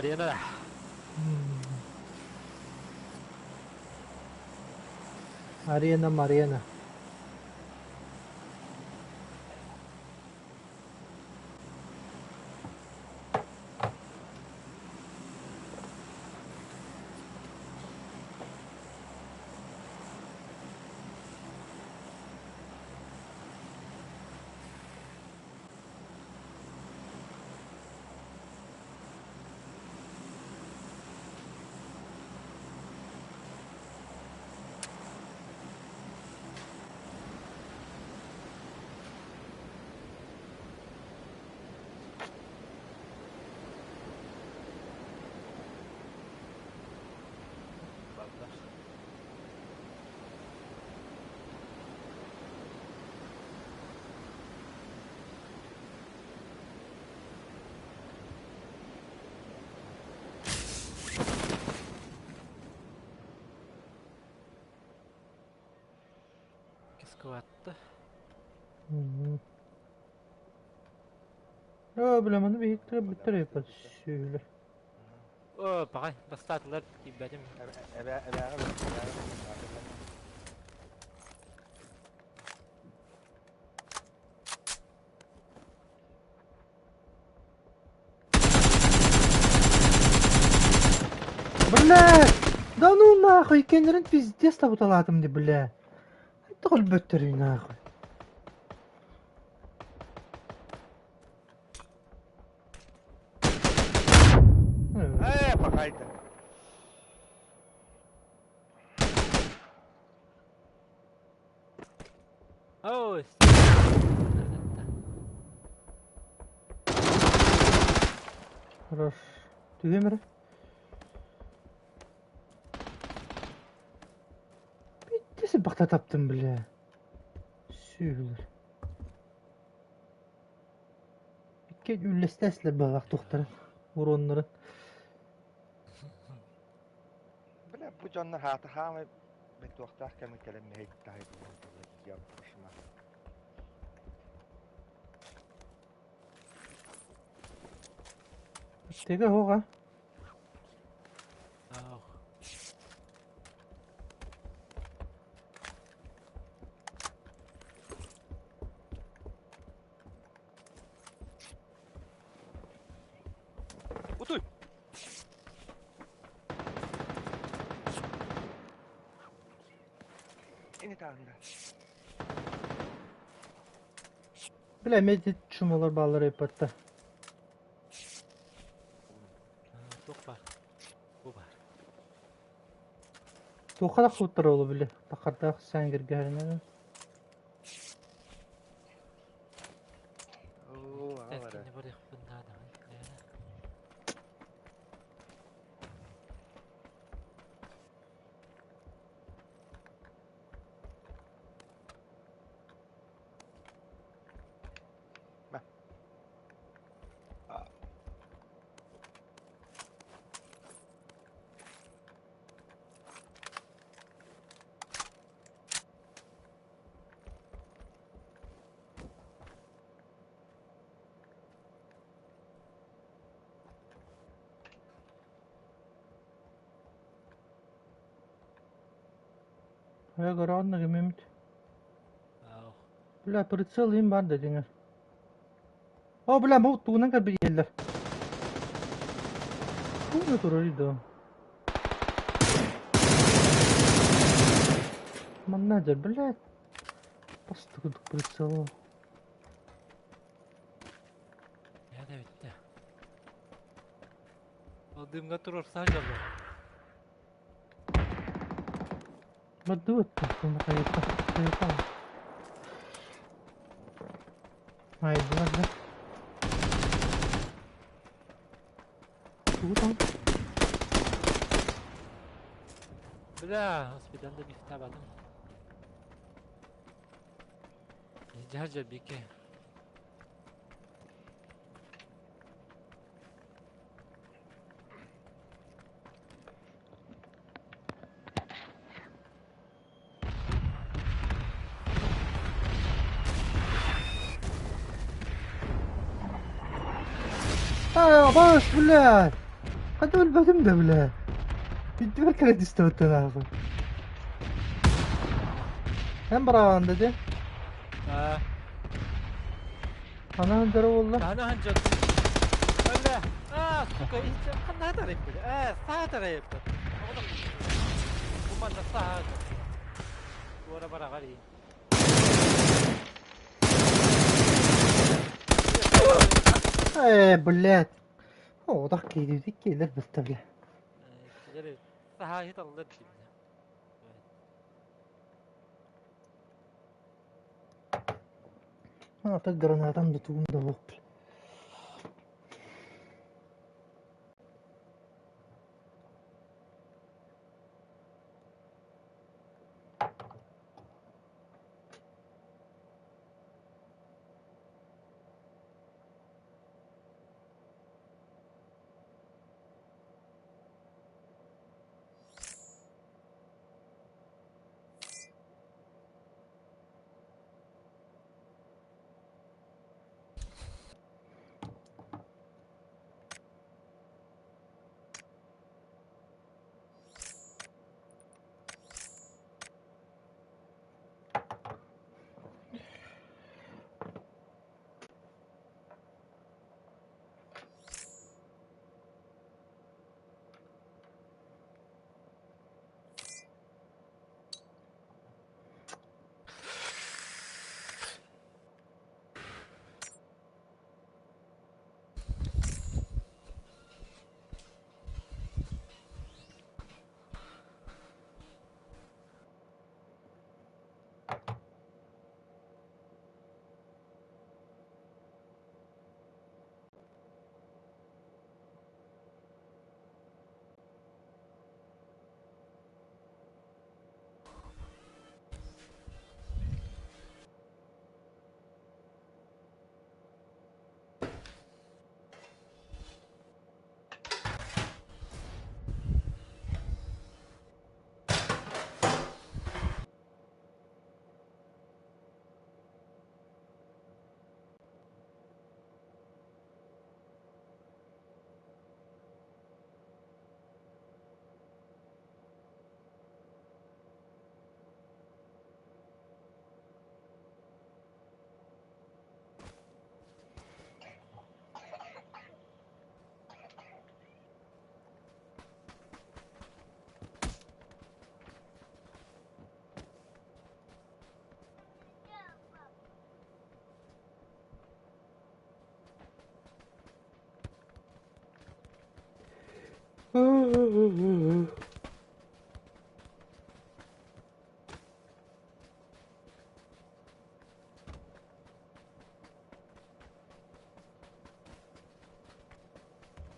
[SPEAKER 2] Арена.
[SPEAKER 1] Арена Марена.
[SPEAKER 2] Барда. Кискуатта.
[SPEAKER 1] Оо, бля, маны биһиктэрэ бүттэр эппэт сүөлэ.
[SPEAKER 2] Оо, паҕай, бастаатылар тиийбэтим.
[SPEAKER 3] Эбэ эбээҕэ
[SPEAKER 1] Бля! Да ну нахуй, кеннерин пиздец табуталаатым ди, бля. Хайдах өлбөттөрүй нахуй.
[SPEAKER 3] Ээ, пахайда.
[SPEAKER 2] Оо,
[SPEAKER 1] Хорош. Түһүөм эрэ. Биттеси бахта таптым, бля. Сүүһүлэр. Икки үллэстээсилэр баҕалаах туохтарын, уруоннарын.
[SPEAKER 3] Бля, бу дьоннор хаата хаамай бетуохтаах кэми кэлэн мэһэй таһай пошма.
[SPEAKER 1] Теге хоға.
[SPEAKER 2] Ау.
[SPEAKER 3] Утуй! Ини таанда.
[SPEAKER 1] Бля, медит чумалар баллар эппатта.
[SPEAKER 2] Туох баар? Бу баар.
[SPEAKER 1] Туохха да хуттар олу били. Тахардаах сәңгіргәрінен.
[SPEAKER 3] Оо, аҕалара.
[SPEAKER 2] Тәскини барыахпын наада.
[SPEAKER 1] Хайа көрөҕүн кимимит.
[SPEAKER 2] Ау.
[SPEAKER 1] Бля, прицел им бар да дьиҥэр. О, бля, бу тугунан кэлбит Тугуна турар да. Манна дьэ, блядь. Бастыгыдык прицел.
[SPEAKER 2] Я да бүттэ. Ол дымга турар саажалар.
[SPEAKER 1] Баддыбыт хайыта. Хайыта. Айдылар да. Тугу там?
[SPEAKER 2] Бля, госпитальда бифтабадым. Жажа бике.
[SPEAKER 1] А, баш, блядь! Хата өлбөтүм да, блядь. Бүттүбэр кэлэ түстэ нахуй. Эн быраҕаҕын да дии?
[SPEAKER 2] Аа.
[SPEAKER 1] Ханаан дьоро буолла?
[SPEAKER 2] Ханаан дьон. Бля, а, сука, ханна тарайбыт? Э, саа тарайбыт. Бу манна саа. Туора бараҕар ии.
[SPEAKER 1] Э, блядь. Одах киирдик киэлэр быста бля.
[SPEAKER 2] Килер саһаһы таллар дии.
[SPEAKER 1] Ата гранатам да тугум да суох.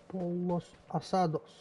[SPEAKER 1] Pollos asados.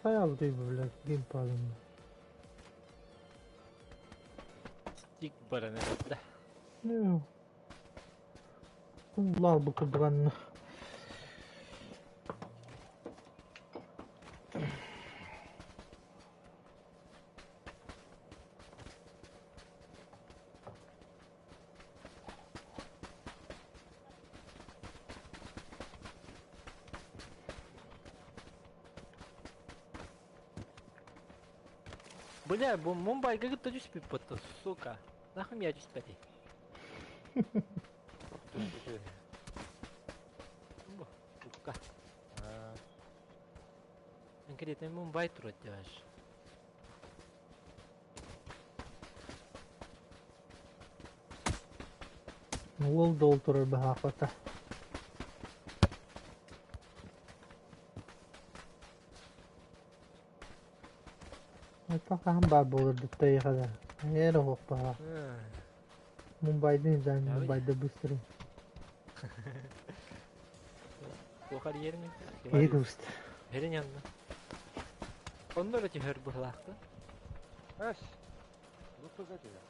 [SPEAKER 1] Хайаабытай блядь, геймпадым.
[SPEAKER 2] Стик баран да.
[SPEAKER 1] Ну. Улар бу кырдыганны.
[SPEAKER 2] Бля, бу Мумбайга кытта түспүт сука. Нахуй я түспэти. Сука. Конкретно Мумбай турат деваш.
[SPEAKER 1] Уол долтурар баһаахпата. Это хаһан баар буолар дыттайыхада. Эр оһохпаха. Мумбайдын знаю, Мумбайда быстрый.
[SPEAKER 2] Туох эрийэрин
[SPEAKER 1] Киһи кыбыста.
[SPEAKER 2] Эрин янна. Онно эрэ түһэр быһылаахта.
[SPEAKER 3] Эс. Лутуга түһэр.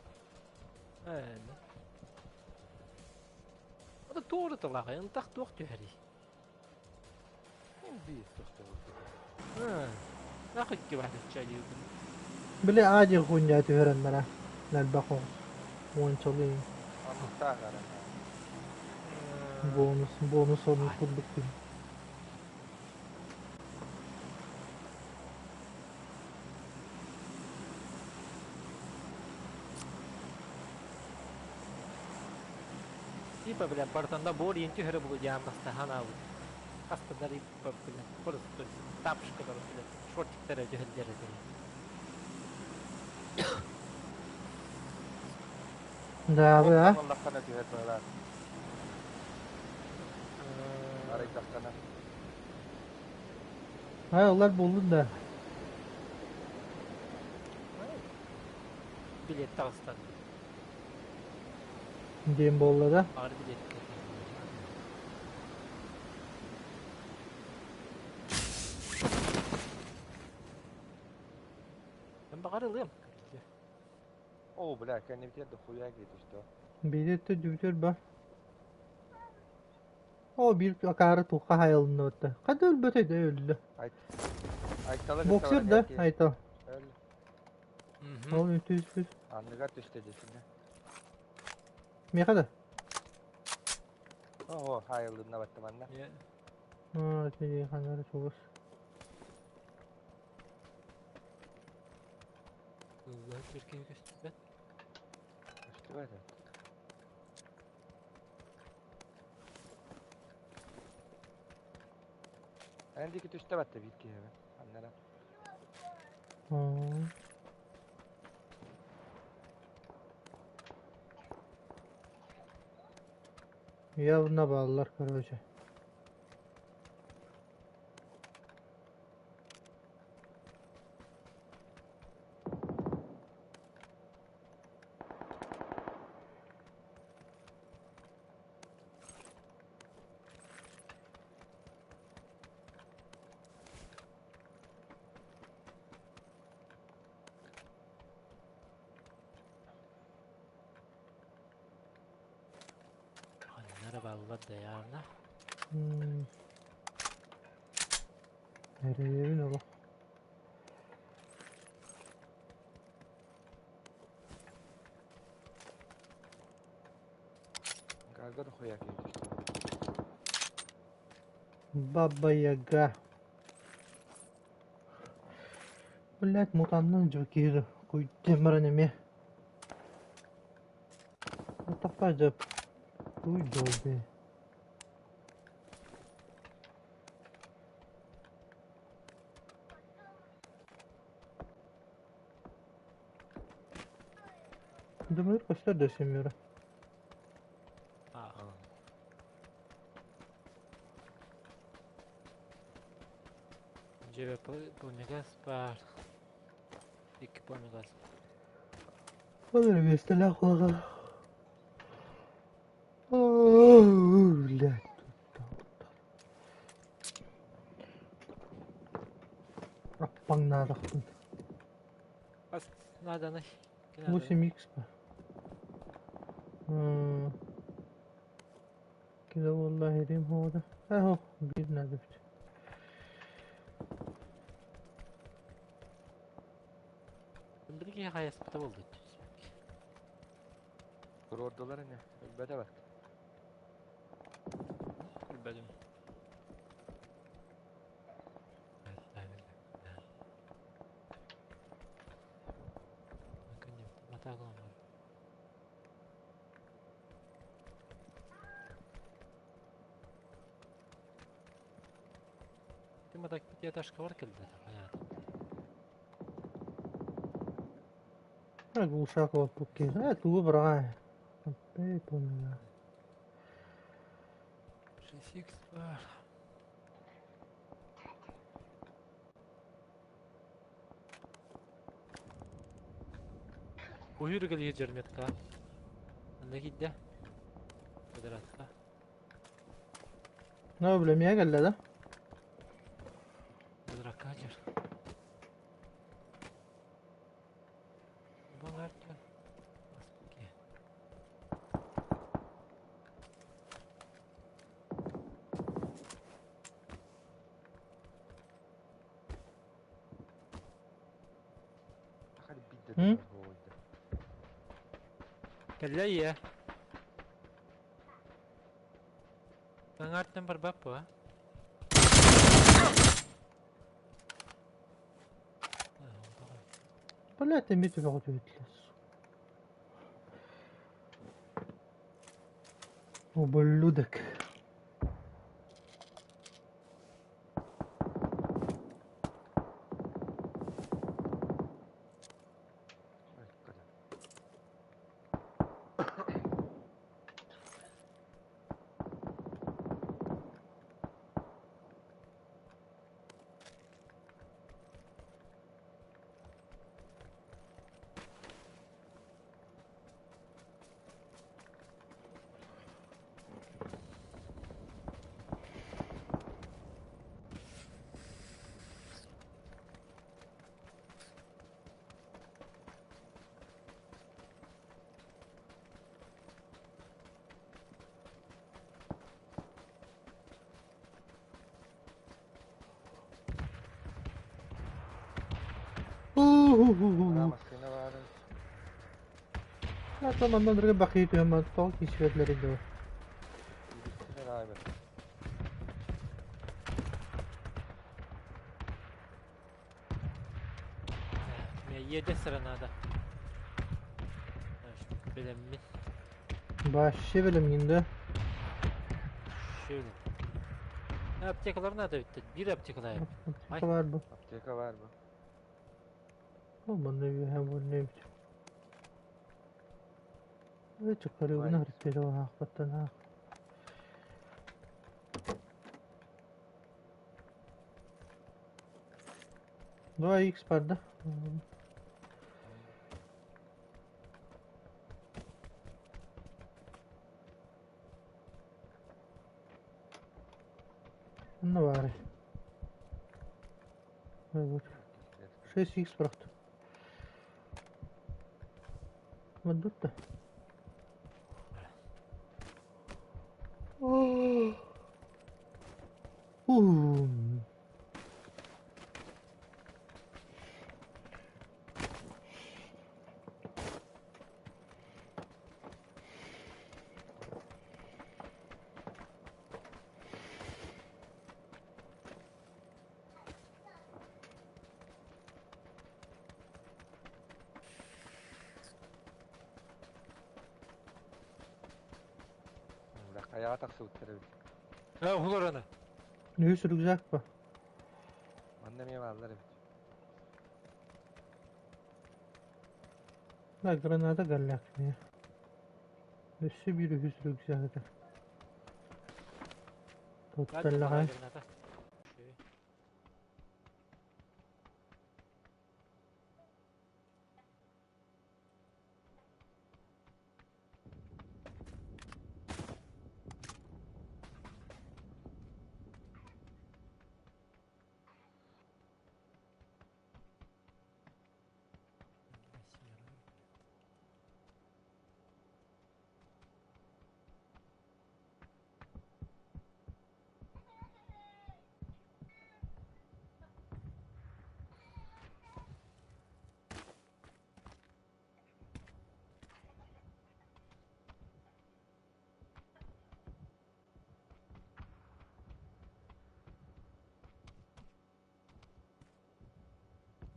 [SPEAKER 2] Ээ. Ото туору тылаҕа ынтах туох түһэрий?
[SPEAKER 3] Мин биир тохтобул.
[SPEAKER 2] Ах икки баатыччалыыбын.
[SPEAKER 1] Били аадьы хуйня түһэрэннэрэ элбэх уончалыы
[SPEAKER 3] Оннуктаах эрэ.
[SPEAKER 1] бонус бонус оннук курдук түһ.
[SPEAKER 2] Типа, бля, бартанда бор иин түһэрэ булу диэн бастахан аабыт. Хаста типа, бля, просто тапочкалар, бля, шортиктара түһэллэр этэ.
[SPEAKER 1] Дабы а?
[SPEAKER 3] Оллаххана түһэр быһылаах. Арайдаххана.
[SPEAKER 1] Ай, олар булдун да.
[SPEAKER 2] Билет таҕыстан.
[SPEAKER 1] Диэн буолла да.
[SPEAKER 2] Баҕар билет. Мен баҕар ылыам.
[SPEAKER 3] Оо, бля, кэннибитигэр да хуя киһи түстэ.
[SPEAKER 1] Биир өттө дүбүтүөр ба. О, биир акаары туохха хайылынна Хата өлбөтөй да өллө.
[SPEAKER 3] Айталы
[SPEAKER 1] Боксер да, Айтал. Ол үтүспүт.
[SPEAKER 3] Анныгар түстэ десинэ.
[SPEAKER 1] Миэхэ да?
[SPEAKER 3] Оо, хайылынна баттаманна.
[SPEAKER 1] Аа, ти ханары чугас.
[SPEAKER 2] Ылла бир киһи көстүбэт.
[SPEAKER 3] Көстүбэт. Эн диэки түстэ батта биир киһи аннара.
[SPEAKER 1] Явно бааллар, короче.
[SPEAKER 2] Ханнара бааллар да явно.
[SPEAKER 1] Эрэйэбин олох.
[SPEAKER 3] Гаага да хуя киһи түстэ.
[SPEAKER 1] Баба Яга. Блять, мутаннан жокер. Куйдемран эме. What the fuck, жап. Куй долды. Думаю, көстөр да семеро.
[SPEAKER 2] Ах. Дьиэбэ пламегас баар. Икки пламегас.
[SPEAKER 1] Ол эрэ миэстэлээх улахан. Блядь. Аппаҥнаатахпын.
[SPEAKER 2] Ас нааданы.
[SPEAKER 1] 8x ба. Кида والله ريم هو ده اهو جبنا جبت
[SPEAKER 2] Билги хайаспыта болду.
[SPEAKER 3] Туруордулар ини. Өлбөтө бат.
[SPEAKER 2] Билбедим. Пятиэтажка бар кэллэ понятно.
[SPEAKER 1] Глушак лопуки. Тугу быраҕай. Опять помню.
[SPEAKER 2] 6х бар. Уйур кэлиир дьэрметка. Анда киирдэ. Квадратка.
[SPEAKER 1] No, бля, миэхэ кэллэ да?
[SPEAKER 2] Дракачер. Баҕар
[SPEAKER 1] М?
[SPEAKER 2] Кэллэ ийэ. Аҥаартан барбат буо.
[SPEAKER 1] Блядь, эмиэ төбөҕө түһүтүлэр. Ублюдок.
[SPEAKER 3] Массыына баарын.
[SPEAKER 1] Ата манна дырга бакыйы түһэн тоҕо киирсибэтилэр доо.
[SPEAKER 3] Иликтинен аайбат.
[SPEAKER 2] Едет надо. Билэммин.
[SPEAKER 1] Вообще билэммин да.
[SPEAKER 2] Şöyle. Аптекалар надо битти. Bir аптекалар.
[SPEAKER 1] Аптека бар бу.
[SPEAKER 3] Аптека бар бу.
[SPEAKER 1] О, манна үһэ бу не бит. Чыккарыгына хриппери аахпаттан аах. Два икс бар да. Ну бары. Вот. 6 икс просто. Вот тут-то.
[SPEAKER 3] Хайаҕа тахсыбыттар эбит.
[SPEAKER 2] Ha, улар аны.
[SPEAKER 1] Үс рюкзак па.
[SPEAKER 3] Манна эмиэ бааллар эбит.
[SPEAKER 1] Да, граната галляк мне. Өссө биир үһүс рюкзак это. Тутталлаҕай.
[SPEAKER 2] Граната.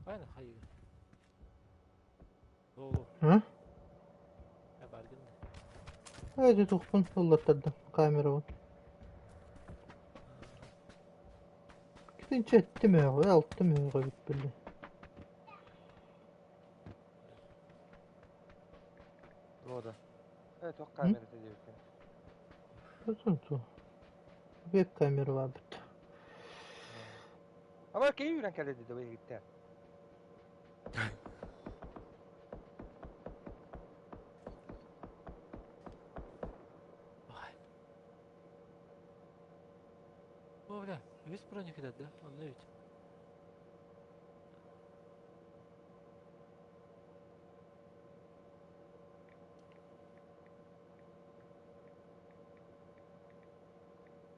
[SPEAKER 2] Aynen hayır. Doğru.
[SPEAKER 1] А?
[SPEAKER 2] Ya bargın da.
[SPEAKER 1] Эти тухпун ыллаттардым камера вот. Китинче эттим öğü, алттым öğü бит билли.
[SPEAKER 3] Туода. Э, туох камерата диэбиккин.
[SPEAKER 1] Tutun ту. Веб камера бар бит.
[SPEAKER 3] Ама киһи үүрэн кэлэ дии да иһиттэ.
[SPEAKER 2] Ay. Үһүс броник этэ да, онно эбит.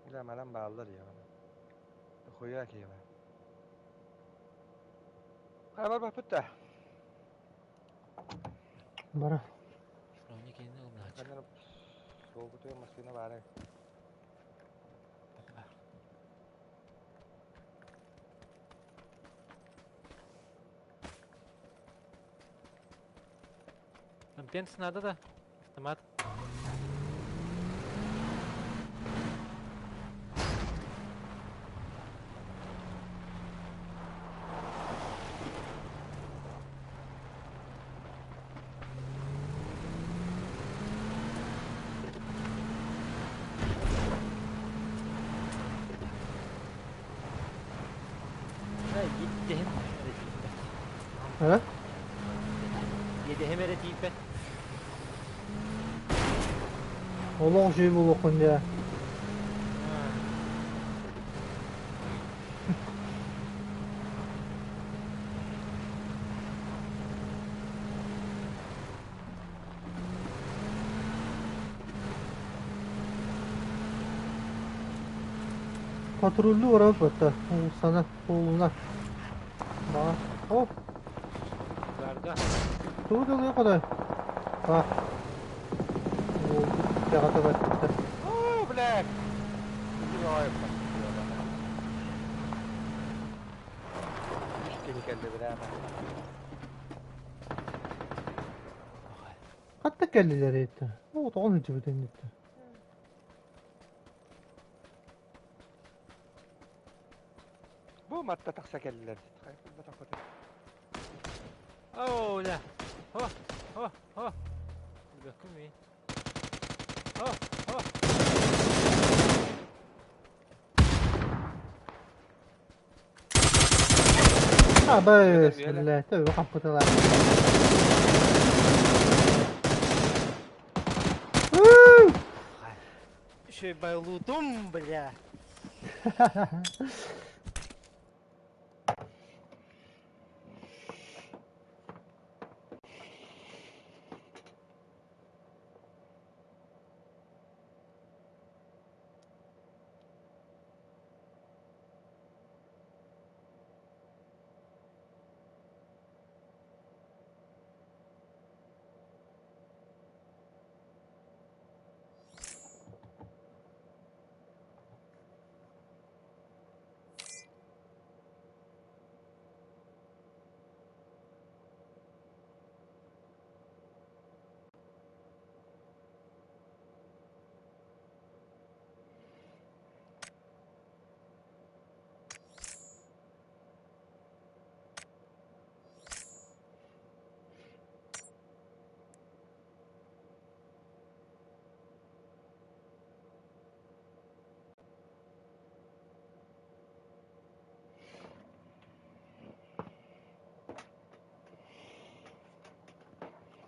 [SPEAKER 3] Бля, манан бааллар я манан. Хуя киһи Хайа барбаппыт да.
[SPEAKER 1] Бара.
[SPEAKER 2] Броник иһин ылнааччы.
[SPEAKER 3] Ханна суолгутугар массыына баара.
[SPEAKER 2] Там пенс надо да? Автомат. Да, Едэһим эрэ тиийбэт.
[SPEAKER 1] Э?
[SPEAKER 2] Едэһим эрэ тиийбэт.
[SPEAKER 1] Олох үчүгэй буолуоххун дии. Патруллуу барабыт уулуссаны, суолунан. Баҕар. О,
[SPEAKER 2] Барда.
[SPEAKER 1] тугу да ылыа хотой. А. Уолбут кэҕэтэ барбыта.
[SPEAKER 3] О, блядь! Үс киһи кэллэ бирээме.
[SPEAKER 1] Хатта кэллилэр эти. О, тоҕон илдьибит инниттэн.
[SPEAKER 3] Бу матта тахса кэллилэр. Хайпылбатах
[SPEAKER 2] Оо, бля. Хо, хо, хо. Билбэккин мин. Хо, хо.
[SPEAKER 1] А, бисмиллә, төбө хаппытылар.
[SPEAKER 2] Еще и байлутум, бля.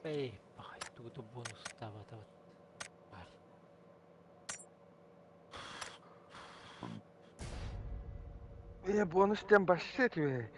[SPEAKER 2] Эй, пахай, тугу бонус таба таба. Бар.
[SPEAKER 3] Э, бонус тем бассет бе.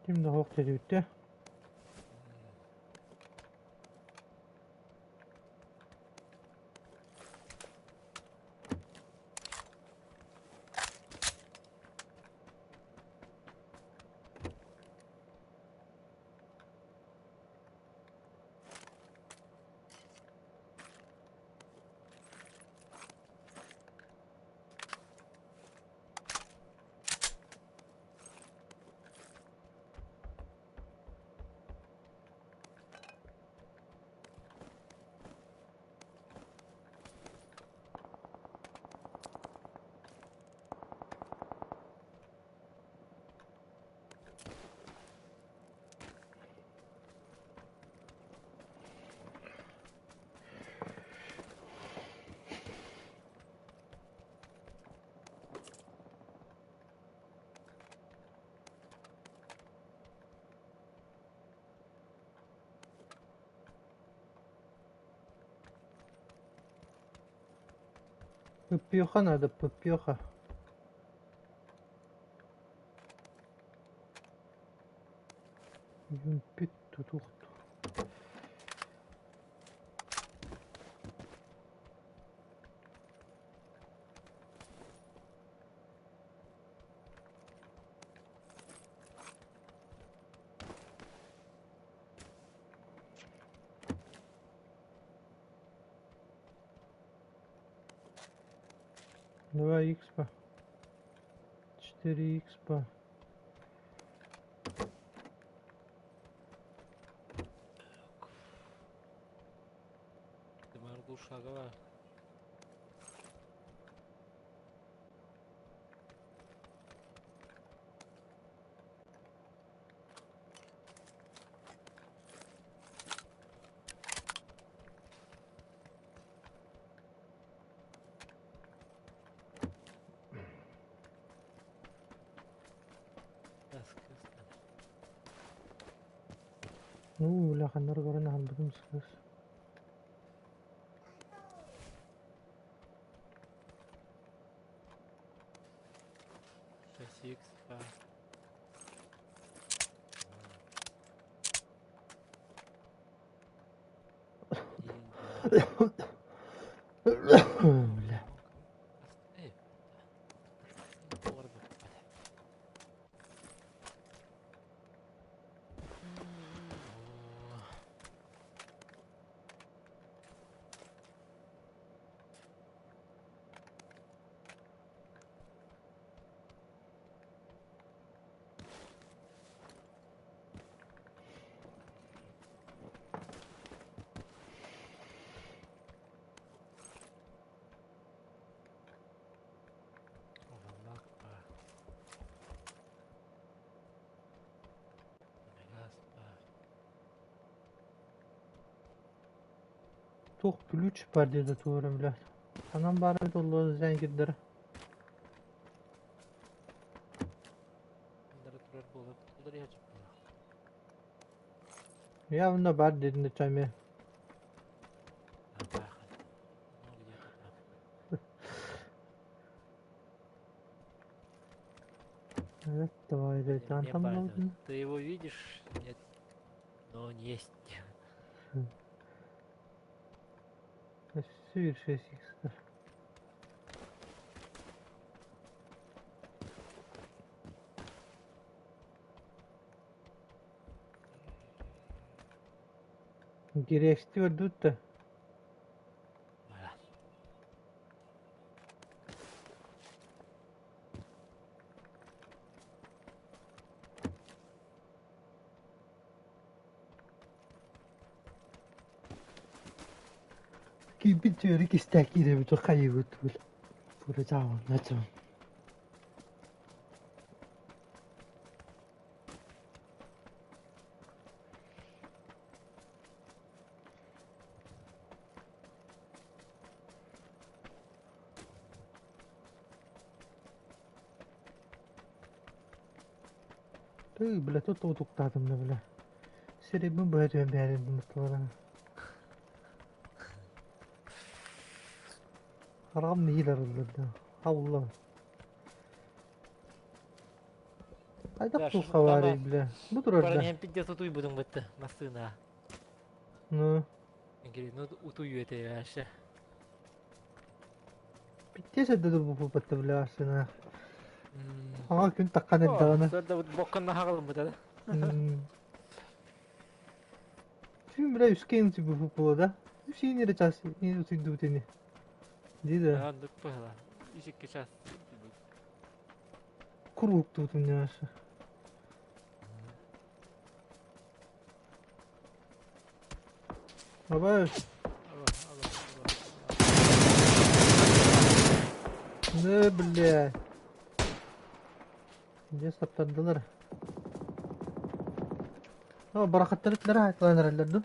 [SPEAKER 1] Ким да суох диэбиттэ. Пыппиха надо, пыппиха. Юнпит тутухту. Два икс по. 4 икс по.
[SPEAKER 2] Ты моя глушагова.
[SPEAKER 1] Ну, бля, ханнар көрөн аһарбытым сыыс.
[SPEAKER 2] 6 икс по. Один, два,
[SPEAKER 1] Бля.
[SPEAKER 2] Эй, Орбы.
[SPEAKER 1] Туох ключ бар диэтэ туора бля. Ханан баар эбит оллоон зэҥкирдэрэ.
[SPEAKER 2] Турар буолар.
[SPEAKER 1] Явно бар диэтин чами.
[SPEAKER 2] Ну где-то там.
[SPEAKER 1] Давай,
[SPEAKER 2] Не
[SPEAKER 1] там
[SPEAKER 2] бар,
[SPEAKER 1] болдун.
[SPEAKER 2] Ты его видишь? Нет. Но он есть.
[SPEAKER 1] Сүүр 6 икс. Гирешти өрдүт да.
[SPEAKER 2] Бара.
[SPEAKER 1] Кийбит түөрү кистээх киирэбит хайыыбыт бил. Пура чааван Тыы, бля, тут утуктаатым да, бля. Сирэйбин быһа түһэн биэрэн мусталаран. Хараҕым нэһиилэ арыллар да. Хаулла. Хайдах
[SPEAKER 2] Да,
[SPEAKER 1] туохха баарый
[SPEAKER 2] шашлыктаама.
[SPEAKER 1] бля? Бу турар
[SPEAKER 2] Баран
[SPEAKER 1] да.
[SPEAKER 2] иһэн пиздец утуйбутуҥ бытты массыына.
[SPEAKER 1] Ну,
[SPEAKER 2] Ну утуйу этэ вообще.
[SPEAKER 1] Пиздец эрдэ турбуппут бля сына. Хаҥа күн таххан эрдэҕинэ.
[SPEAKER 2] Сорда боккон наһаҕалыммыта да.
[SPEAKER 1] Түүн бля үскэ утуйбуппут буолуо да. Үс иин эрэ час утуйдубут ини. Дии да.
[SPEAKER 2] Оннук быһыла. Үс-икки час.
[SPEAKER 1] Кур уһуктубутум ньашы. Абай. Да, бля. Дьэ саптардылар. О, барахаттар итлere haytlan эрэллэр ду.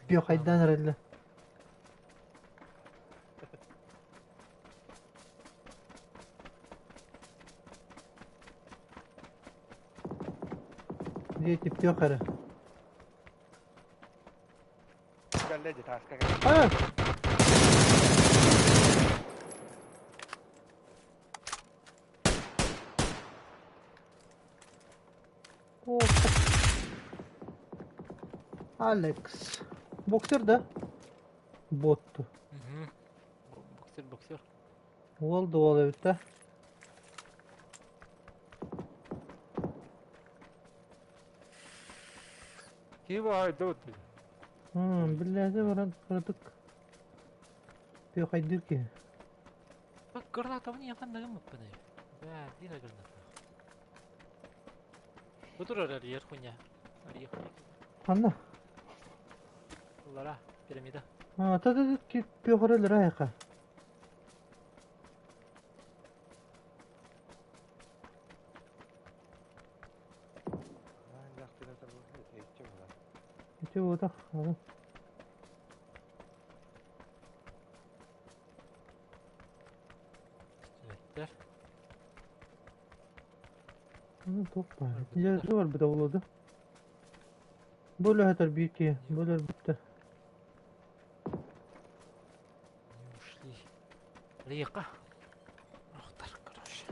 [SPEAKER 1] Пиохайдаан эрэллэр. Диэки пиох эрэ.
[SPEAKER 3] Кэллэ дии тааска кэллэ.
[SPEAKER 1] А! О, Алекс. Боксер да? Ботту.
[SPEAKER 2] Боксер, боксер.
[SPEAKER 1] Уол да уол эбит да.
[SPEAKER 2] Киһи баҕайда вот.
[SPEAKER 1] Биллээти баран кыратык пиохайдыыр киһи.
[SPEAKER 2] Гранатабын ийэм ханна гыммыппыный? Бээ, биир граната. Бу турар арыйар хуйня. Арыйар хуйня.
[SPEAKER 1] Ханна?
[SPEAKER 2] Лара, пирамида.
[SPEAKER 1] А, та та та пиохорелер айха. Ити буотах.
[SPEAKER 2] Пистолеттер.
[SPEAKER 1] Ну, туох баар. Дьэ, барбыта буолуо да. Бу өлөһөтөр биир киһи, бу өлөрбүттэр.
[SPEAKER 2] Не ушли. Река. Охтар, короче.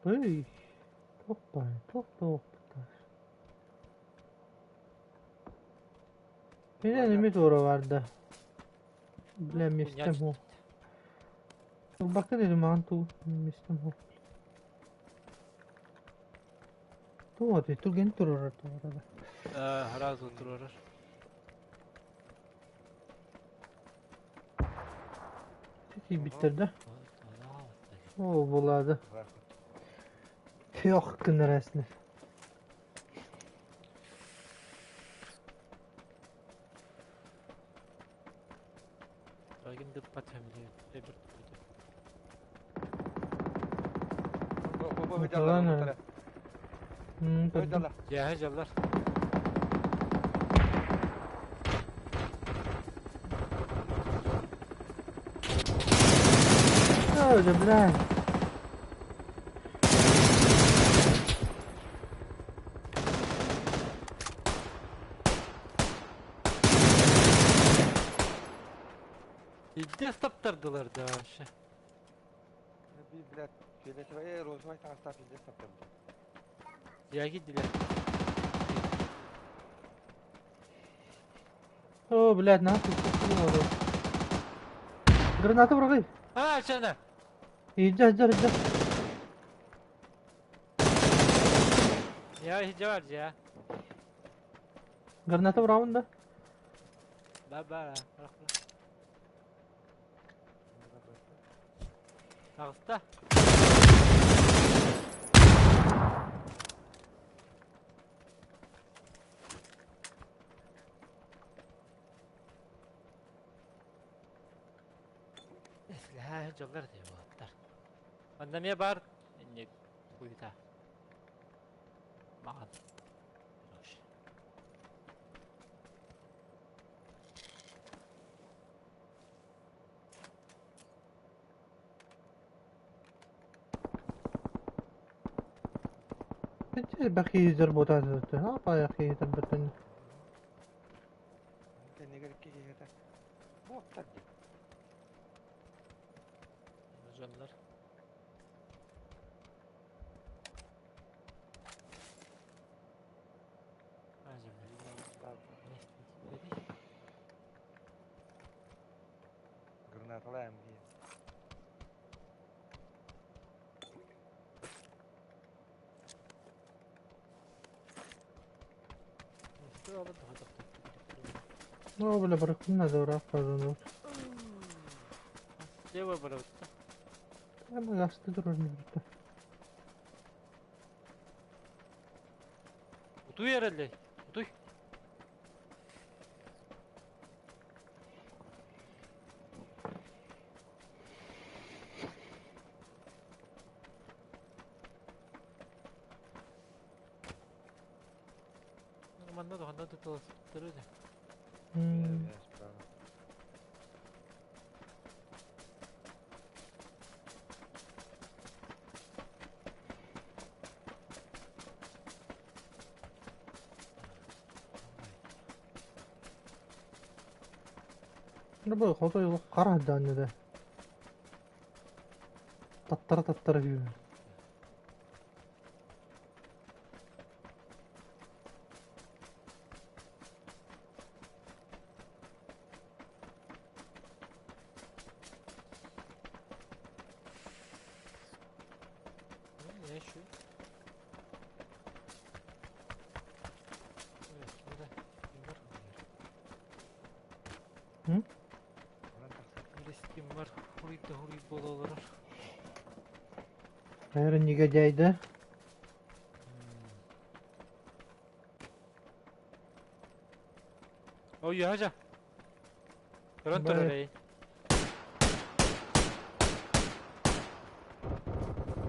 [SPEAKER 1] Эй, туох баар, туох да буолбуттар. Били эмиэ туора барда. Бля, миэстэм суох. Ылбакка диэри маҕан туу миэстэм суох. Туох этэй, түргэн турар туора.
[SPEAKER 2] Сразу турар.
[SPEAKER 1] Тиийбиттэр да. Оо, булаады. Пиох гынар эсне.
[SPEAKER 2] Ким да патхамили. Эбер. Я жаллар.
[SPEAKER 1] Ой, да бля.
[SPEAKER 2] Иде саптардылар да вообще.
[SPEAKER 3] Блядь, фиолетовая розовая таҥастаах пиздец таптарда.
[SPEAKER 2] Я кидилер.
[SPEAKER 1] О, блядь, нахуй. Граната быраҕый.
[SPEAKER 2] А, чана.
[SPEAKER 1] Иджа, иджа, иджа.
[SPEAKER 2] Я иджа я.
[SPEAKER 1] Граната быраҕын да.
[SPEAKER 2] Ба ба. Таҕыста. Эслэһэ дьоллор дии буолаттар. Онно эмиэ баар инник куйута. Маҕан. Короче.
[SPEAKER 1] Элбэх киһи буотаатыттан, апаайах киһи тарбаттан.
[SPEAKER 3] Кэннигэр икки киһи этэ. Буоттар дии.
[SPEAKER 2] Дьоннор.
[SPEAKER 3] Гранаталаем дии.
[SPEAKER 1] Ну, бля, барахтын надо, ура, пожалуйста.
[SPEAKER 2] Слева барабытта.
[SPEAKER 1] Я асты дорожный битте.
[SPEAKER 2] Утуй эрэллэй. Утуй. Манна да ханна да тыласпыттары да.
[SPEAKER 3] Справа.
[SPEAKER 1] Ну, хотой қара да. Таттара таттара күйбү.
[SPEAKER 2] Не şu. Evet, burada kim var?
[SPEAKER 1] Hı?
[SPEAKER 2] Burada kim var? Huruyup da huruyup bol olur.
[SPEAKER 1] Наверное, негодяй, да?
[SPEAKER 2] Ой, haja. Көрөн
[SPEAKER 1] Бай.
[SPEAKER 2] турар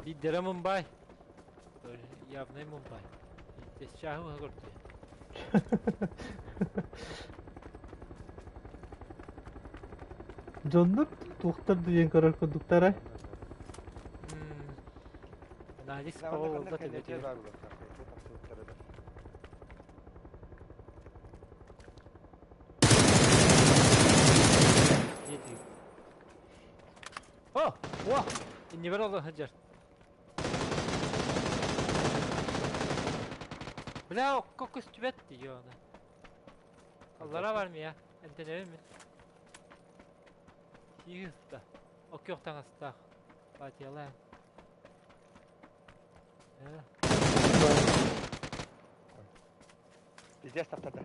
[SPEAKER 2] Лидера Мумбай. Явный Мумбай. Здесь чахы көрдү.
[SPEAKER 1] Дьоннор туохтар диэн көрөр курдуктара.
[SPEAKER 2] Анализ паволда төбөтүгэр. Диэти. О! О! Иннибер оло хаджар. Бля, кокус түбэт диyor ona. Аллара бар mı ya? Энтенебин ми? Сиһыста. Оккиохтан астаах. Фатиялаан.
[SPEAKER 3] Пиздец таптады.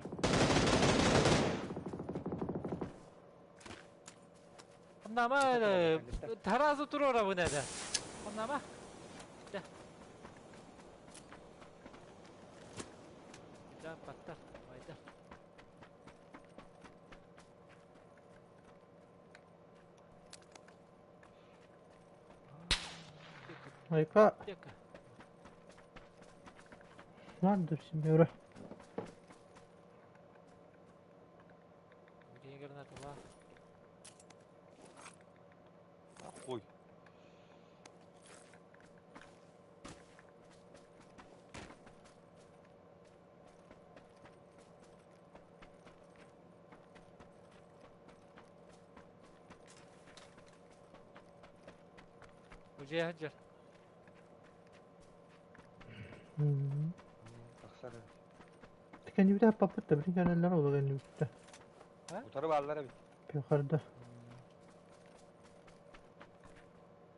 [SPEAKER 2] Оннама таразы турора бу неде. Оннама. Да. Да, паттар. Майда.
[SPEAKER 1] Айка,
[SPEAKER 2] Тека.
[SPEAKER 1] надо себе ура.
[SPEAKER 2] Где граната ла?
[SPEAKER 3] Хуй.
[SPEAKER 2] Уже хаджар.
[SPEAKER 3] Тахсар.
[SPEAKER 1] Кэннибитэ аппаппыт да, билин кэнэллэр оло кэннибитэ.
[SPEAKER 3] Утары бааллар эбит.
[SPEAKER 1] Пиохарда.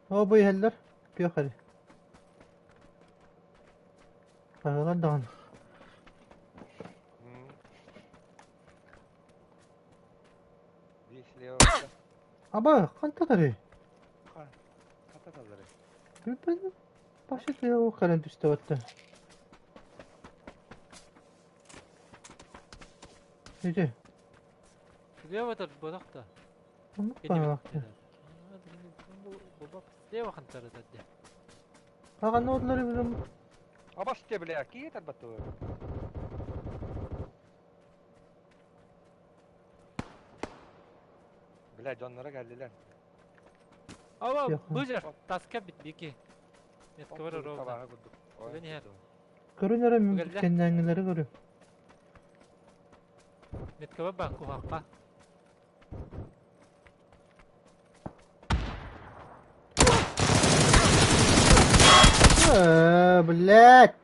[SPEAKER 1] О, бу иһэллэр. Пиохари. Хагалар даҕаны.
[SPEAKER 3] Биир слева.
[SPEAKER 1] Аба, хантатары?
[SPEAKER 3] Хататаллары.
[SPEAKER 1] Билбэтим. Башыта ол кэлэн түстэ батта. Ити.
[SPEAKER 2] Слева тар бодохта.
[SPEAKER 1] Оннук баҕалаах.
[SPEAKER 2] Слева хантары тадде.
[SPEAKER 1] Хаҕанна одлары билим.
[SPEAKER 3] Абас те бля, кие тарбатты. Бля, дьоннора кэллилэр.
[SPEAKER 2] Ава,
[SPEAKER 1] Яха.
[SPEAKER 2] быжар, таска бит бики. Метка бар ровно.
[SPEAKER 3] Табаҕа курдук.
[SPEAKER 2] Үлэн иһэр.
[SPEAKER 1] Көрүн эрэ мин
[SPEAKER 2] Кэллэ.
[SPEAKER 1] кэннээҥҥилэри көрүм.
[SPEAKER 2] Меткаба баар куһахха.
[SPEAKER 1] Э, блядь!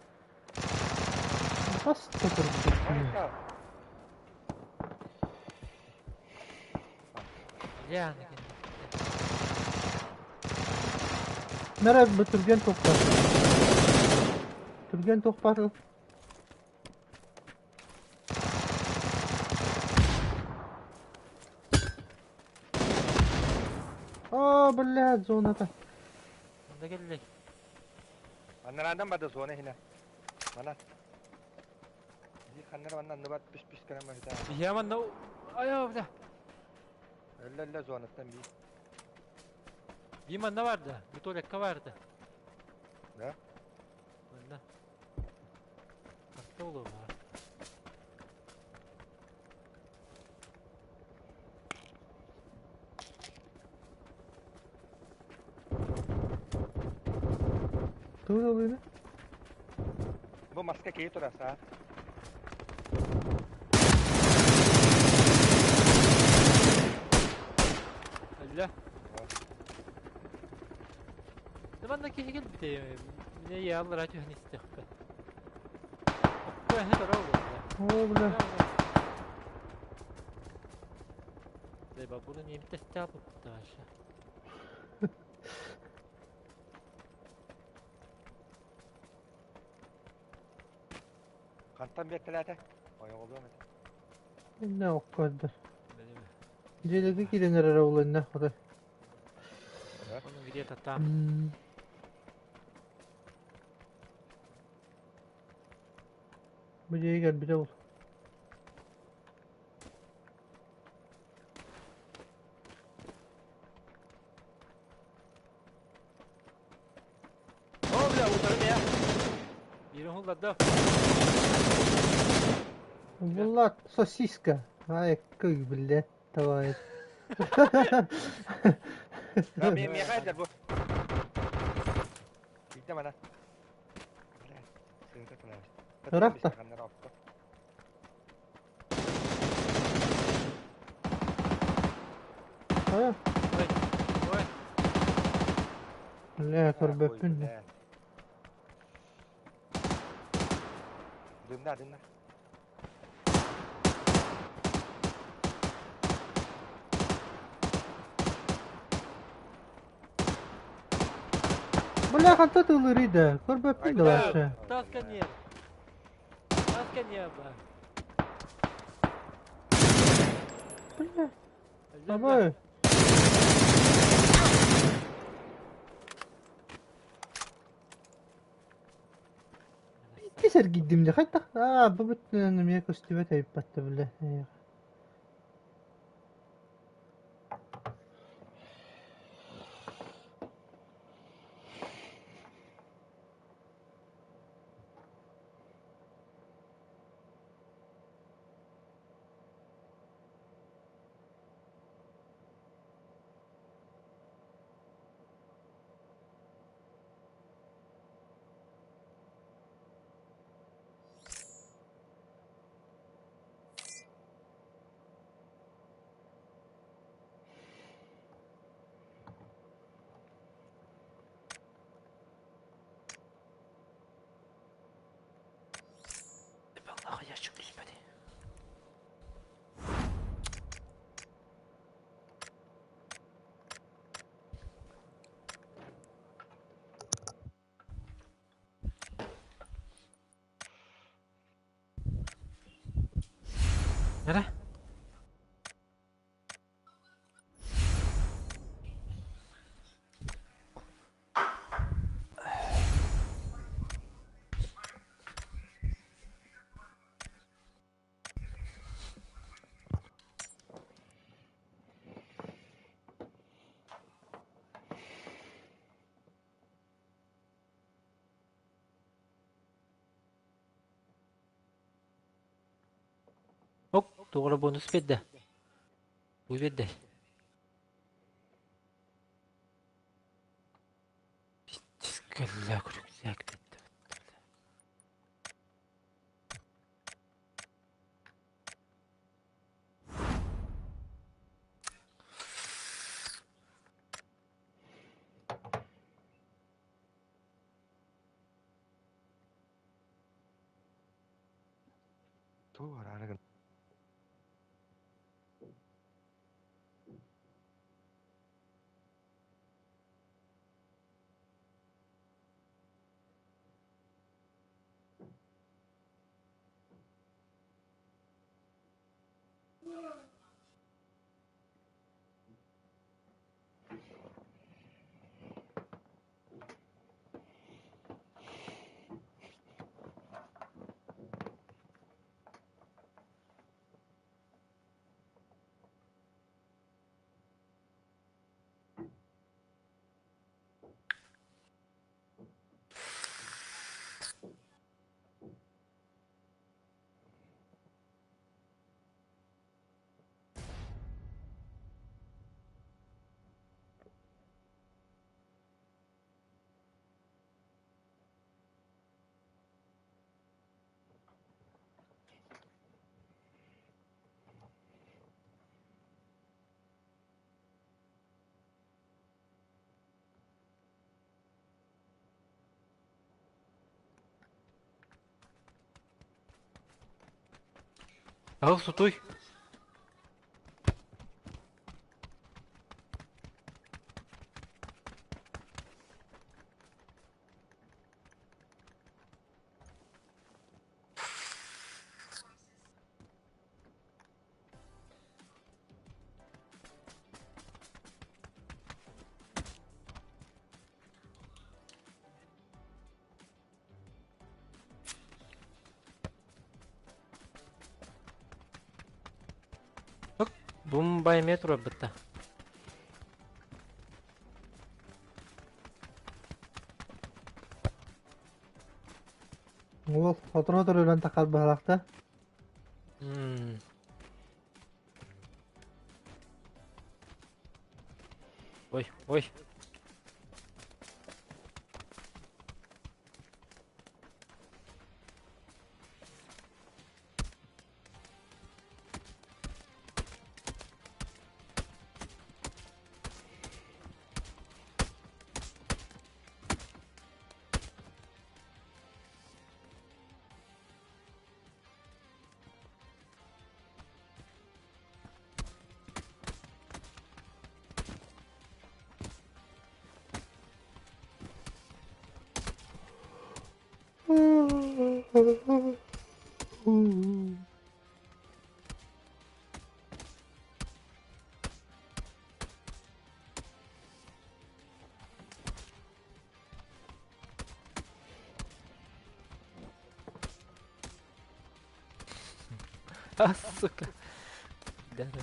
[SPEAKER 1] Баста курдук.
[SPEAKER 2] Бля,
[SPEAKER 1] Нара бу түргэн тохтор. Түргэн тохпар. О, блядь, зоната.
[SPEAKER 2] Онда кэллэй.
[SPEAKER 3] Аннарадан барды зона хина. Мана. Ди ханнар манна анныбар пүс-пүс кэлэн барыта.
[SPEAKER 2] Я манна айа бля.
[SPEAKER 3] Өллө өллө зонаттан би.
[SPEAKER 2] Би манна барды. Бу туалекка барды.
[SPEAKER 3] Да?
[SPEAKER 2] Манна. Хатта болуо баар.
[SPEAKER 1] Тугу ылыыны?
[SPEAKER 3] Бу маска киһи турар саа.
[SPEAKER 2] Өллө. Манна киһи кэлбитэ. Мине яаллара түһэн истэхпэ. Окко эһэ тура олордо.
[SPEAKER 1] О, бля.
[SPEAKER 2] Дай бабула не имтестяпы вообще.
[SPEAKER 3] Хантан биэртэлээтэ? Ойоҕолуом этэ.
[SPEAKER 1] Инне оккойдор. Дьиэлэргэ киирэн эрэр ол инне хотой.
[SPEAKER 2] Он где-то там.
[SPEAKER 1] Бу дьиэгэ кэлбитэ ол.
[SPEAKER 3] О, бля, утары я.
[SPEAKER 2] Биир уһулларда.
[SPEAKER 1] Буллат сосиска. Ай, кый, блядь, давай.
[SPEAKER 3] Да, мен мехайдер бу. Бийтем ана. Бля, сыгыта тылаабыт.
[SPEAKER 1] Ыраах та. А,
[SPEAKER 2] Ой, ой.
[SPEAKER 1] бля, көрбөппүн.
[SPEAKER 3] Дымна, дымна.
[SPEAKER 1] Бля, ханта тылырый да. Көрбөппүн да
[SPEAKER 2] Бля,
[SPEAKER 1] вообще.
[SPEAKER 2] Таска нет. Таска неба.
[SPEAKER 1] Бля, давай. Кесер гиддим де хайта. А, бу бүтүн эмиэ көстүбэт эбиппатта бля.
[SPEAKER 2] Нахуй ящик господи. Nere? Ок, тугура бонус берді. Бу берді. Пиздец, кэллэ күрүксээк бетти.
[SPEAKER 3] Тугу бараары гын.
[SPEAKER 2] Ал сутуй. Бумбай метро бытта.
[SPEAKER 1] Уол сотору-сотору өлөн таххар быһалаахта.
[SPEAKER 2] Ой, ой. А, сука. Да, да.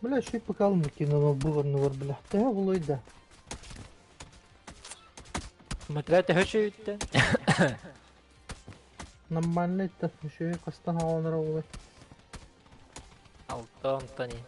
[SPEAKER 1] Бля, еще и покал накинула был ну бля. Да, улой да.
[SPEAKER 2] Смотря ты хочешь идти?
[SPEAKER 1] Нормально это еще и костан улой.
[SPEAKER 2] Алтон Тони.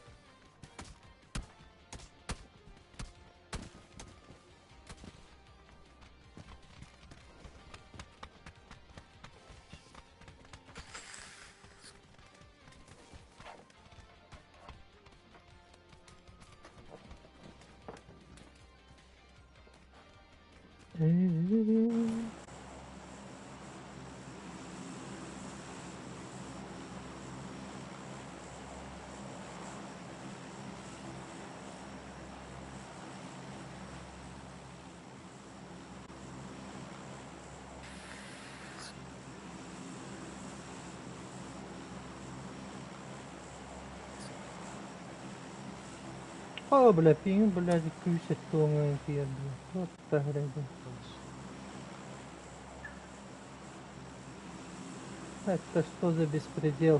[SPEAKER 1] О, бля, пинг, блядь, күйсет туңын тиер, бля. Вот та хрень. Это что за беспредел?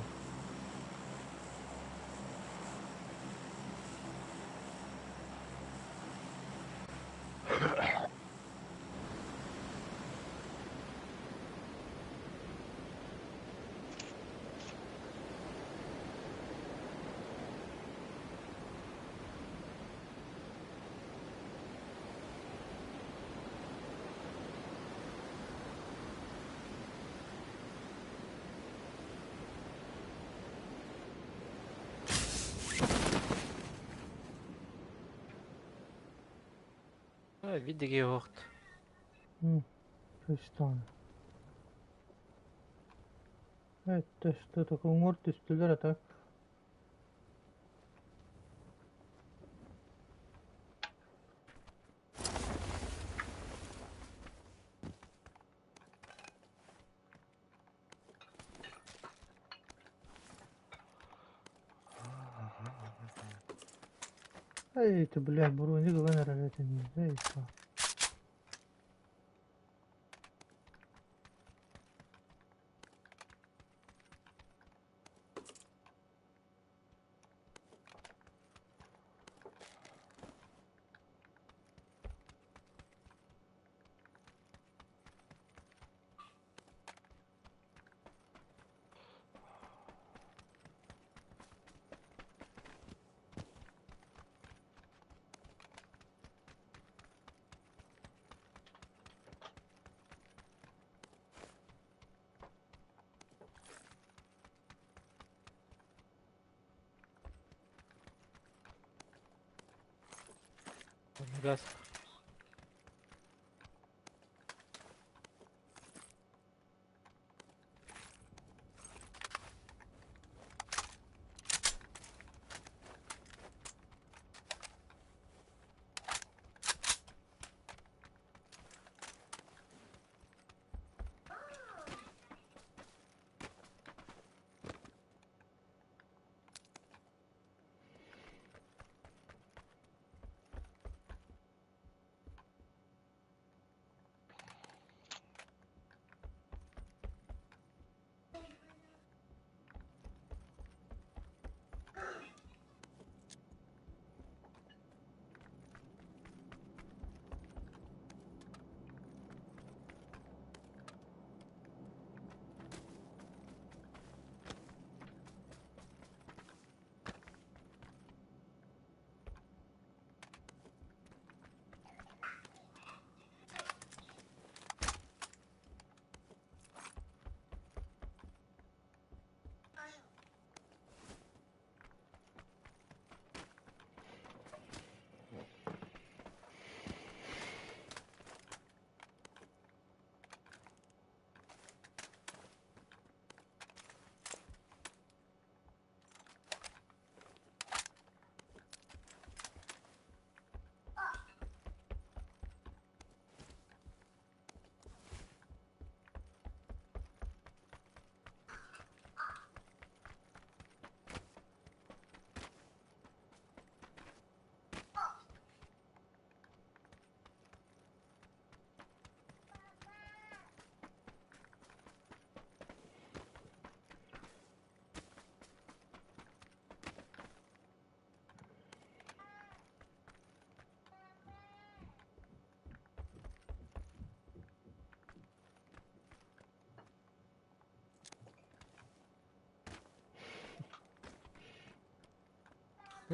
[SPEAKER 2] Видеги вахт.
[SPEAKER 1] Что? Это что такое? Уҥуор түстүлэр а так. Эй, ты, бля, броник ылан эрэр этин. Эй,
[SPEAKER 2] Газ.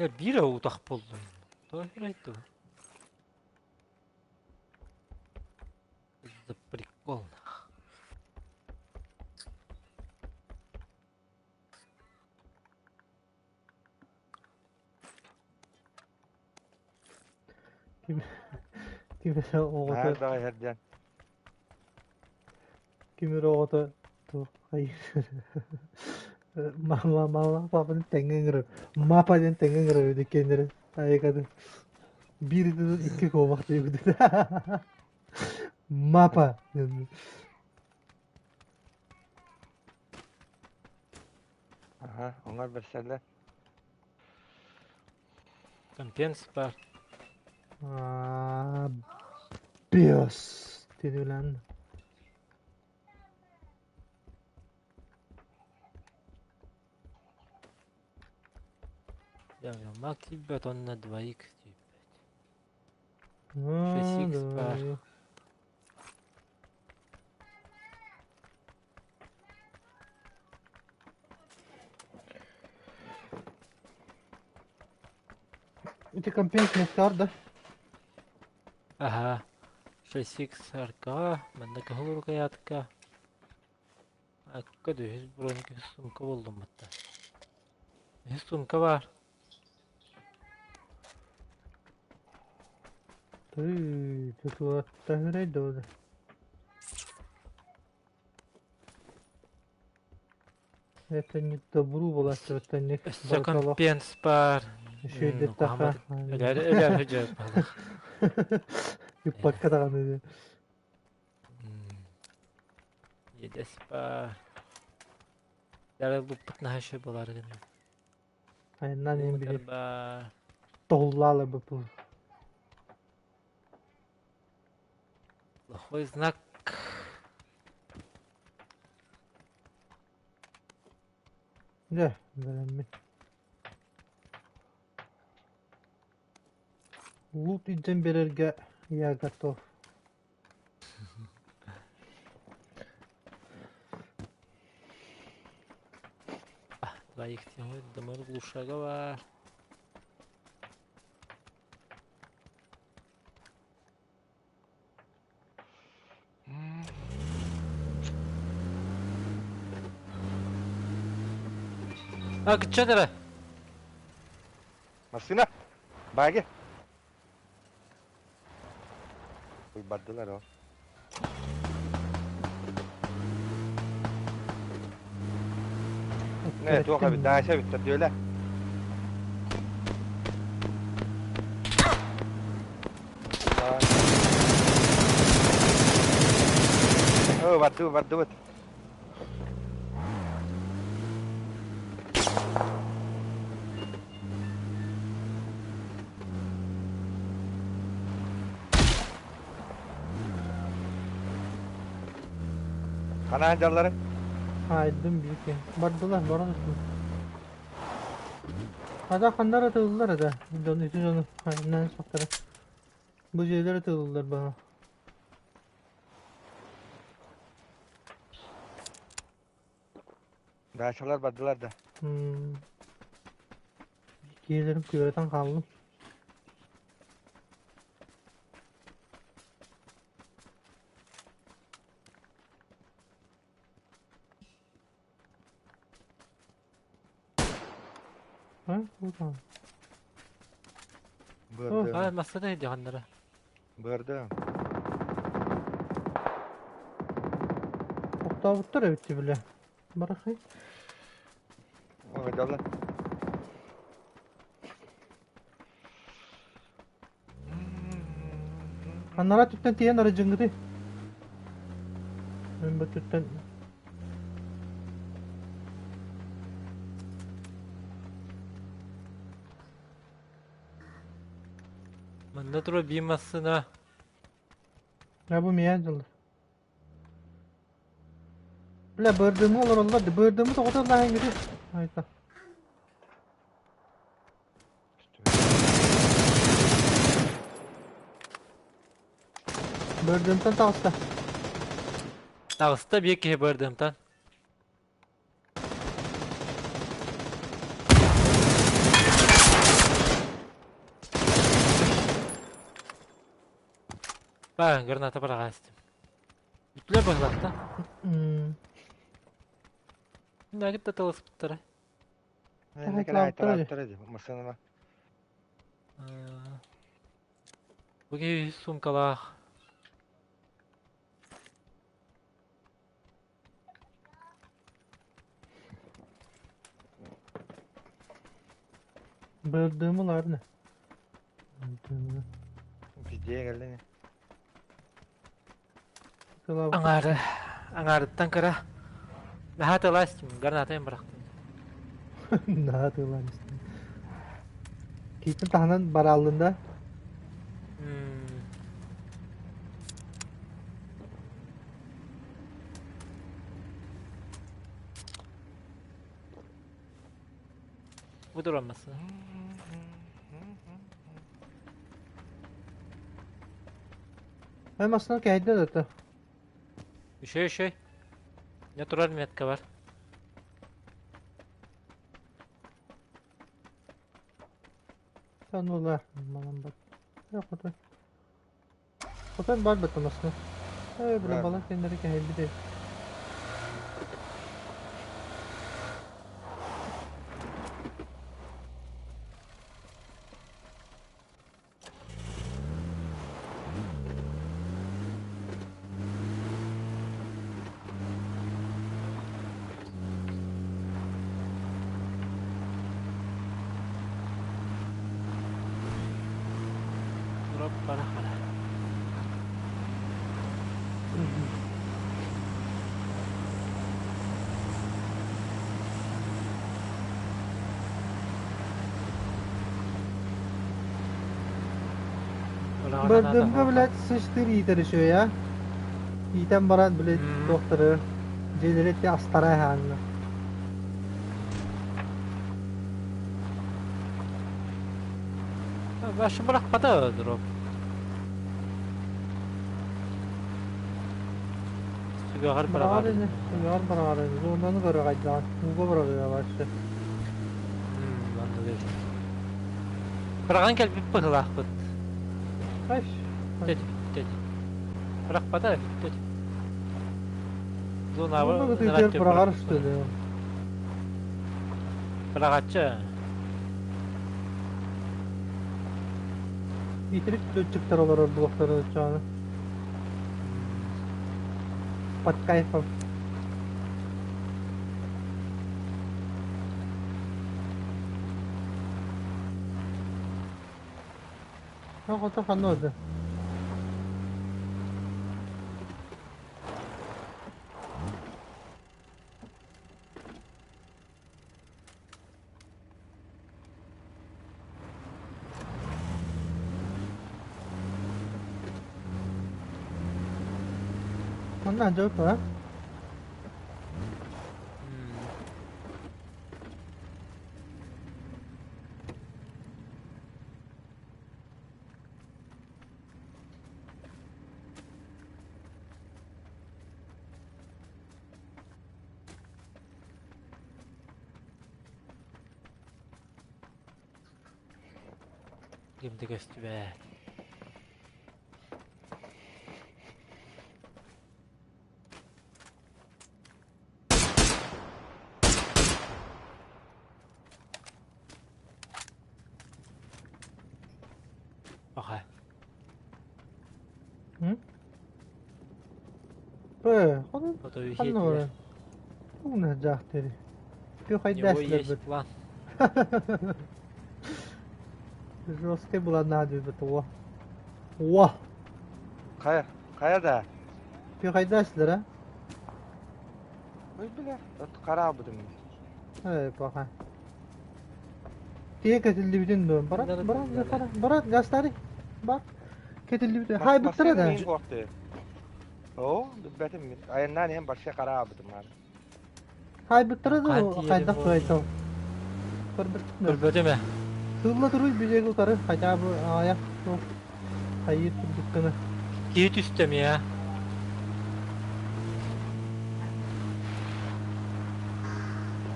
[SPEAKER 2] Биир утах буоллум. Тоҕо дуу? За прикол.
[SPEAKER 1] Ким ким эрэ оҕото
[SPEAKER 3] Наар даҕа иһэрдиэн.
[SPEAKER 1] Ким эрэ оҕото туох хайыыр мама мама папаны тэҥҥэ ыҥырар мапа диэн тэҥҥэ ыҥырар эбит иккиэннэрин айыкатын биир ытынан икки куобах диэбит мапа диэн.
[SPEAKER 3] Аха, оҥор бэрсэллэр.
[SPEAKER 2] Компенс бар.
[SPEAKER 1] Аа, Биос диэн
[SPEAKER 2] Да, мак тиийбэт уонна 2х тиийбэт. 6х бар.
[SPEAKER 1] Ити компенс мехтар да?
[SPEAKER 2] Аха. 6х аркаҕа, манна кыһыл рукоятка. Акка үһүс броник үһүс сумка буллум батта. Үһүс сумка бар.
[SPEAKER 1] Тыы, тутуатта хүрэй да. Это не добру была это
[SPEAKER 2] Өссө компенс бар.
[SPEAKER 1] Шөйдөттаха.
[SPEAKER 2] Өлөр өлөр хөдьөр балах.
[SPEAKER 1] Үппакка даҕаны.
[SPEAKER 2] Едэс бар. Дары луппут наһашы болар гына.
[SPEAKER 1] Айаннан ен били
[SPEAKER 2] Бар.
[SPEAKER 1] тоһуллаала бу.
[SPEAKER 2] Плохой знак.
[SPEAKER 1] Дьэ, бэлэммин. Лут илдьэн биэрэргэ я готов.
[SPEAKER 2] Двоих тянуть, дымыр глушага бар. А, кычча
[SPEAKER 3] Массыына! Бааги! Ой, бардылар о. Не, туох эбит, даайса эбиттэр диэлэ. О, барды, бардыбыт. Ханаан дьаллары?
[SPEAKER 1] Айдым биир Бардылар, баран үстүм. Хата ханнар атылылар да. Дьон ити дьону хайынан сохтара. Бу дьиэлэр атылылар баҕа.
[SPEAKER 3] Даачалар бардылар да.
[SPEAKER 1] Киһилэрим күөрэтэн хааллым. А, куда?
[SPEAKER 3] Бырдым.
[SPEAKER 2] А, массана иди ханнара.
[SPEAKER 3] Бырдым.
[SPEAKER 1] Тоқтабыттар эбитти бile. Барахай.
[SPEAKER 3] Ой, дала.
[SPEAKER 1] Анара түптен тиен ары жыңгыты. Мен бу түптен
[SPEAKER 2] Манна тура би массына.
[SPEAKER 1] Ya bu миян жылы. Бля, бырдымы олар олар, бырдымы тоғытар лайын гиди. Айта. Бырдымтан тағыста.
[SPEAKER 2] Тағыста би киһи бардымтан. Ба, граната бараҕаастым. Бүтлер баһылахта. Нагыт да таласпыттара.
[SPEAKER 3] Не кэлэ массыына.
[SPEAKER 2] Бу киһи сумкалаах.
[SPEAKER 1] Бырдымы ларны. Бырдымы.
[SPEAKER 3] Пиздее кэллини.
[SPEAKER 2] Аңары, аңарыттан кыра. Наһаа тылаастым, гранатайын бырахтым.
[SPEAKER 1] Наһаа тылаастым. Кийтин таһынан барааллында.
[SPEAKER 2] Бу тураммасы.
[SPEAKER 1] Hem aslında кәйдә дә.
[SPEAKER 2] Үшөй, үшөй. Не турар метка бар.
[SPEAKER 1] Sen olar. Манан бар. Yok отой. Отой бар бит аслы. Эй, бля, бала кендери кәйдә дә.
[SPEAKER 2] Бара-хара.
[SPEAKER 1] Бардымга, блядь, сычтыр иитэр үчүгэй а. Иитэн баран, блядь, туохтары дьиэлэри ити астара аһаанна.
[SPEAKER 2] Башы бырахпата дроп. Сүгэҕэр
[SPEAKER 1] Быраҕар
[SPEAKER 2] быраҕар
[SPEAKER 1] ини, сүгэҕэр быраҕар ини. Зонаны көрө хайдаҕын. Ууга быраҕыа вообще.
[SPEAKER 2] Маннык эбит. Быраҕан кэлбит быһыылаахпыт.
[SPEAKER 1] Ай,
[SPEAKER 2] Бүттэ бүттэ. Бырахпата бүттэ. Зонаҕа
[SPEAKER 1] Зона кытыытыгар быраҕар что ли?
[SPEAKER 2] Быраҕаччы.
[SPEAKER 1] Итирик летчиктар олорор буолуохтара оччоҕуна. Под кайфом. Хото ханна да. Манна дьэ
[SPEAKER 2] Ким да көстүбэт. Аха.
[SPEAKER 1] Б, ханна
[SPEAKER 2] Ото
[SPEAKER 1] ханна
[SPEAKER 2] үһиэтилэр.
[SPEAKER 1] баран? Уна дьаахтери. Пү
[SPEAKER 2] У него
[SPEAKER 1] хайдаас
[SPEAKER 2] есть
[SPEAKER 1] лэрбит.
[SPEAKER 2] план.
[SPEAKER 1] Жесткий была надо бит о. О!
[SPEAKER 3] Хайа, хайа да.
[SPEAKER 1] Пү хайдаас лэр а?
[SPEAKER 3] Ой, бля, от хараабытым.
[SPEAKER 1] Эй, паха. Тие кетилдибитин дуо? Барат, барат, барат, барат, гастари. Бар. Кетилдибитин. Хай буттара
[SPEAKER 3] Массыына
[SPEAKER 1] да.
[SPEAKER 3] миин хуохты. Оо, билбэтим мин. Айаннаан иһэн барша хараабытым аары.
[SPEAKER 1] Хай буттара
[SPEAKER 2] Хаан
[SPEAKER 1] да
[SPEAKER 2] тиийэрим
[SPEAKER 1] хайдах
[SPEAKER 2] буолуо.
[SPEAKER 1] туайтал. Көрбөттүм да.
[SPEAKER 2] Көрбөтүм ээ.
[SPEAKER 1] Сылла туруй билеги утары хотя бы аяк суох хайыр курдук гына.
[SPEAKER 2] Киһи түстэ эмиэ.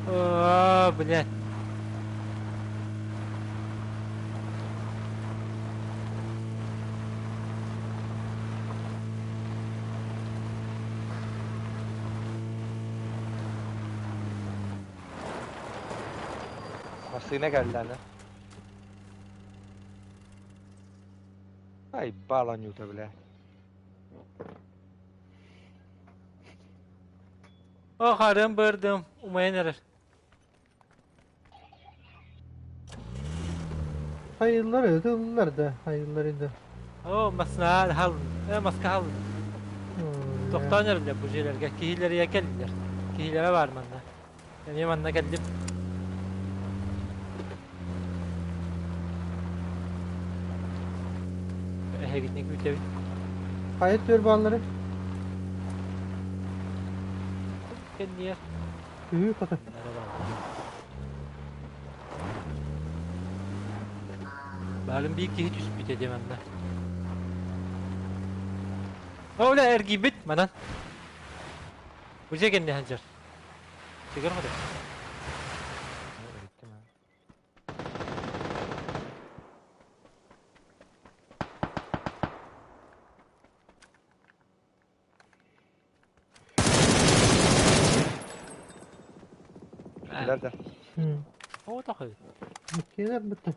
[SPEAKER 2] Аа, блядь.
[SPEAKER 3] Массыына кэллэ аны. Ай, баланюта, бля.
[SPEAKER 2] О, харым бырдым. Умайан эрэр.
[SPEAKER 1] Hayırlar ödüller да, hayırlar edi.
[SPEAKER 2] О, масна хал. Э, маска хал. Тохтоон эрэллэр бу дьиэлэргэ. Киһилэрийэ кэллилэр. Киһилэрэ баар манна. Эмиэ манна кэллим. Эһигитини күүтэбин.
[SPEAKER 1] Hayır tör баллары.
[SPEAKER 2] Кэнниэ.
[SPEAKER 1] Үһү кота.
[SPEAKER 2] Баарым биир киһи түспүтэ дии манна. О, бля, эргийбит манан. Бу дьиэ кэннэ сылдьар. Сигэр хоту.
[SPEAKER 3] Иһиттим аа. Билэр да.
[SPEAKER 2] О, тохой.
[SPEAKER 1] Килер битте.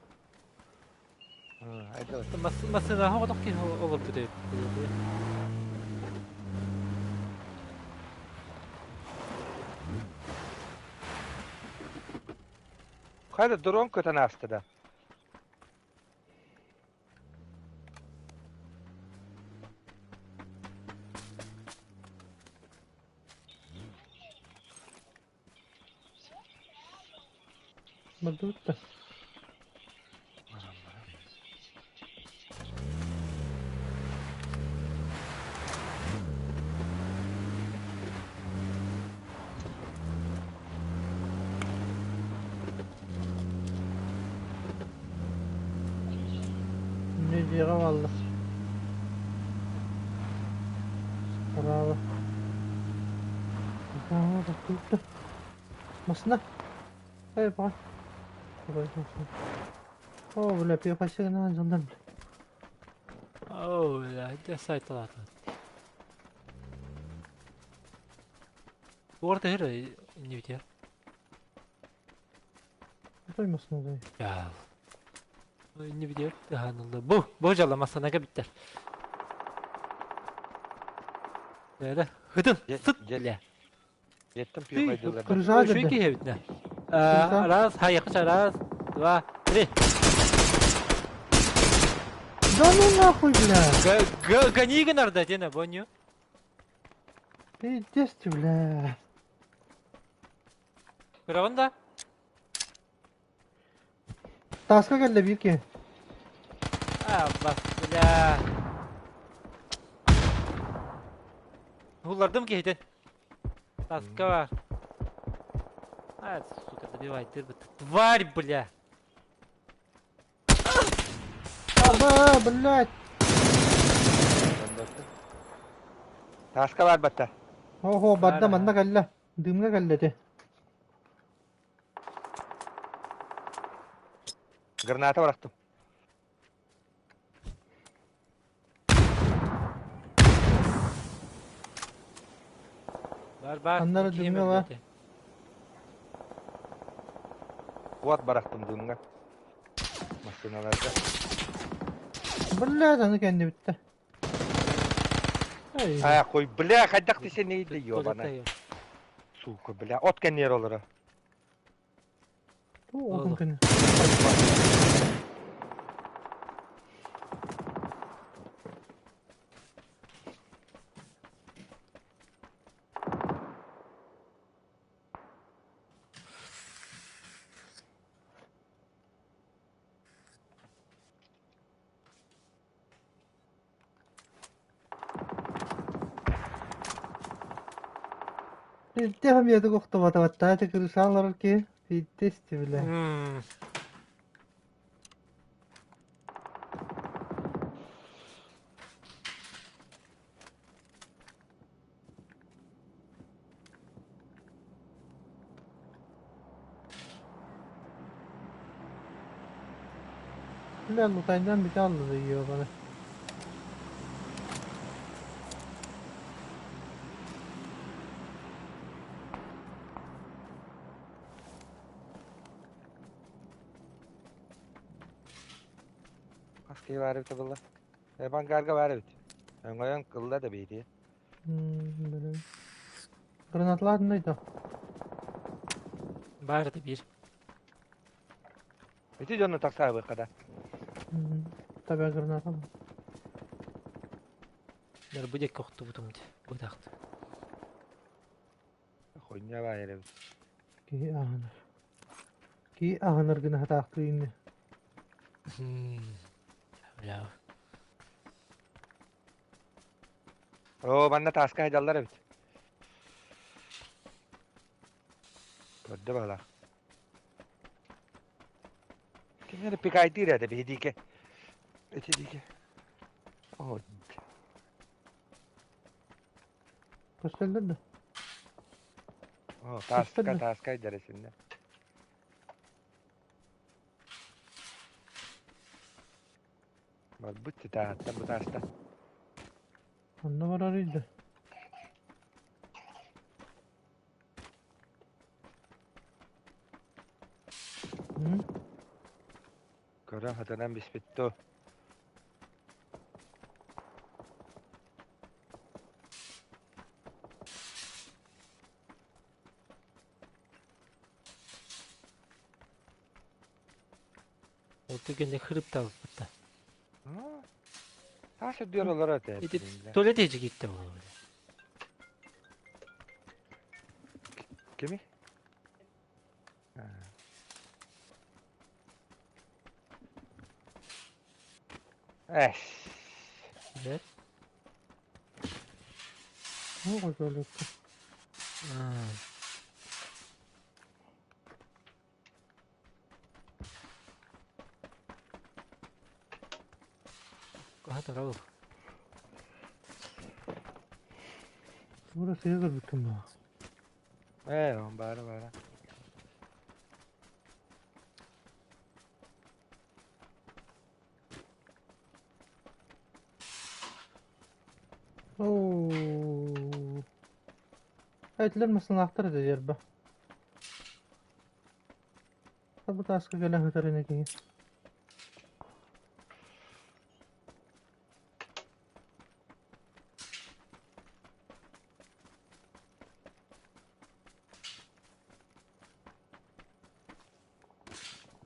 [SPEAKER 3] Айда.
[SPEAKER 2] Массыына оҕотох киһи олорбут эбит.
[SPEAKER 3] Хайда дрон көтөн ааста да.
[SPEAKER 1] Бардыбыт да.
[SPEAKER 3] Баран баран.
[SPEAKER 1] Ne дьиэҕэ бааллар. Браво. Браво, бардыбыт да. Масына. Эй, баҕа. О, бля, пиво жандарм.
[SPEAKER 2] О, бля, дьэ сайталаата. Уорта хэр иннибитигэр.
[SPEAKER 1] Той масына
[SPEAKER 2] Яал. Иннибитигэр тыһаанылла. Бу, бу дьалла масанака биттэр. Дэ, хытын, сыт, бля.
[SPEAKER 3] Еттім пиво
[SPEAKER 1] Крыжа
[SPEAKER 2] Үчүгэй
[SPEAKER 1] деді.
[SPEAKER 2] киһи эбит нэ. Раз, хайыкыч, раз, два, три.
[SPEAKER 1] Да ну нахуй, бля.
[SPEAKER 2] Гони гынарда дена, боню.
[SPEAKER 1] Пиздец ты, бля.
[SPEAKER 2] Көрөҕүн да?
[SPEAKER 1] Таска кэллэ биир киһи.
[SPEAKER 2] А, бас, бля. Уллардым киһитин. Таска бар. А, сука, добивай, дырбыт. Тварь, бля!
[SPEAKER 1] Аба, блядь.
[SPEAKER 3] Таска бар батта.
[SPEAKER 1] Ого, барда манна кэллэ. Дымҥа кэллэ ити.
[SPEAKER 3] Граната бырахтым.
[SPEAKER 2] Бар, бар.
[SPEAKER 1] Аннары
[SPEAKER 2] Киһи
[SPEAKER 1] дымҥа бар.
[SPEAKER 2] өлбөтө.
[SPEAKER 3] Уот барахтым дымҥа. Массыыналарга.
[SPEAKER 1] Блядь, аны кэнни бүттэ. Эй.
[SPEAKER 3] А, хуй, бля, хайдах ты сен да ёбана.
[SPEAKER 2] Туалетта
[SPEAKER 3] Сука, бля, от кэннер олоро.
[SPEAKER 1] Ту отун кэнни. Пиздец, я такой кто вот так крышал руки. Пиздец ты, бля. Бля, лутайдан бите алды ёбана.
[SPEAKER 3] Хас киһи баар эбитэ буолла? Эбангарга баар эбит. Өҥөйөн кылла да биирии.
[SPEAKER 1] Блин. Гранаталаатын да.
[SPEAKER 2] Баар да биир.
[SPEAKER 3] Ити дьону тахсаабыкка да.
[SPEAKER 1] Таба граната.
[SPEAKER 2] Бу диэки охтубутум дии. Бытахты.
[SPEAKER 3] Хуйня баар эбит.
[SPEAKER 1] Киһи аһынар. Киһи аһынар гына хатаахтыы инни.
[SPEAKER 2] Бля.
[SPEAKER 3] Оо, манна тааска сылдьаллар эбит. Көрдө баҕалаах. Ким эрэ пикайдыыр этэ биһидиикэ. Ити диэки. Оо,
[SPEAKER 1] Көстөллөр да.
[SPEAKER 3] оо, тааска,
[SPEAKER 1] Көстөр да.
[SPEAKER 3] тааска дэресиннэ. Барбыт тытааттан бу тааста.
[SPEAKER 1] Онно барар да.
[SPEAKER 3] Көрөн хатанан биспит то.
[SPEAKER 2] Ол түгэнэ хырыптаабыппыт.
[SPEAKER 3] Таас үрдүгэр олорор этэ.
[SPEAKER 2] Ити туалет иһдьи киирдэ буолуо.
[SPEAKER 3] Кими? Эс.
[SPEAKER 2] Бэт.
[SPEAKER 1] Ну, туалетка.
[SPEAKER 2] Каха тарабыл.
[SPEAKER 1] Бура сыа көрбүккүн баа.
[SPEAKER 3] Ээ, баара баара.
[SPEAKER 1] Оо. Этилер масынаахтар этэ дьэрбэ. Бу тааска кэлэн сытар ини киһи.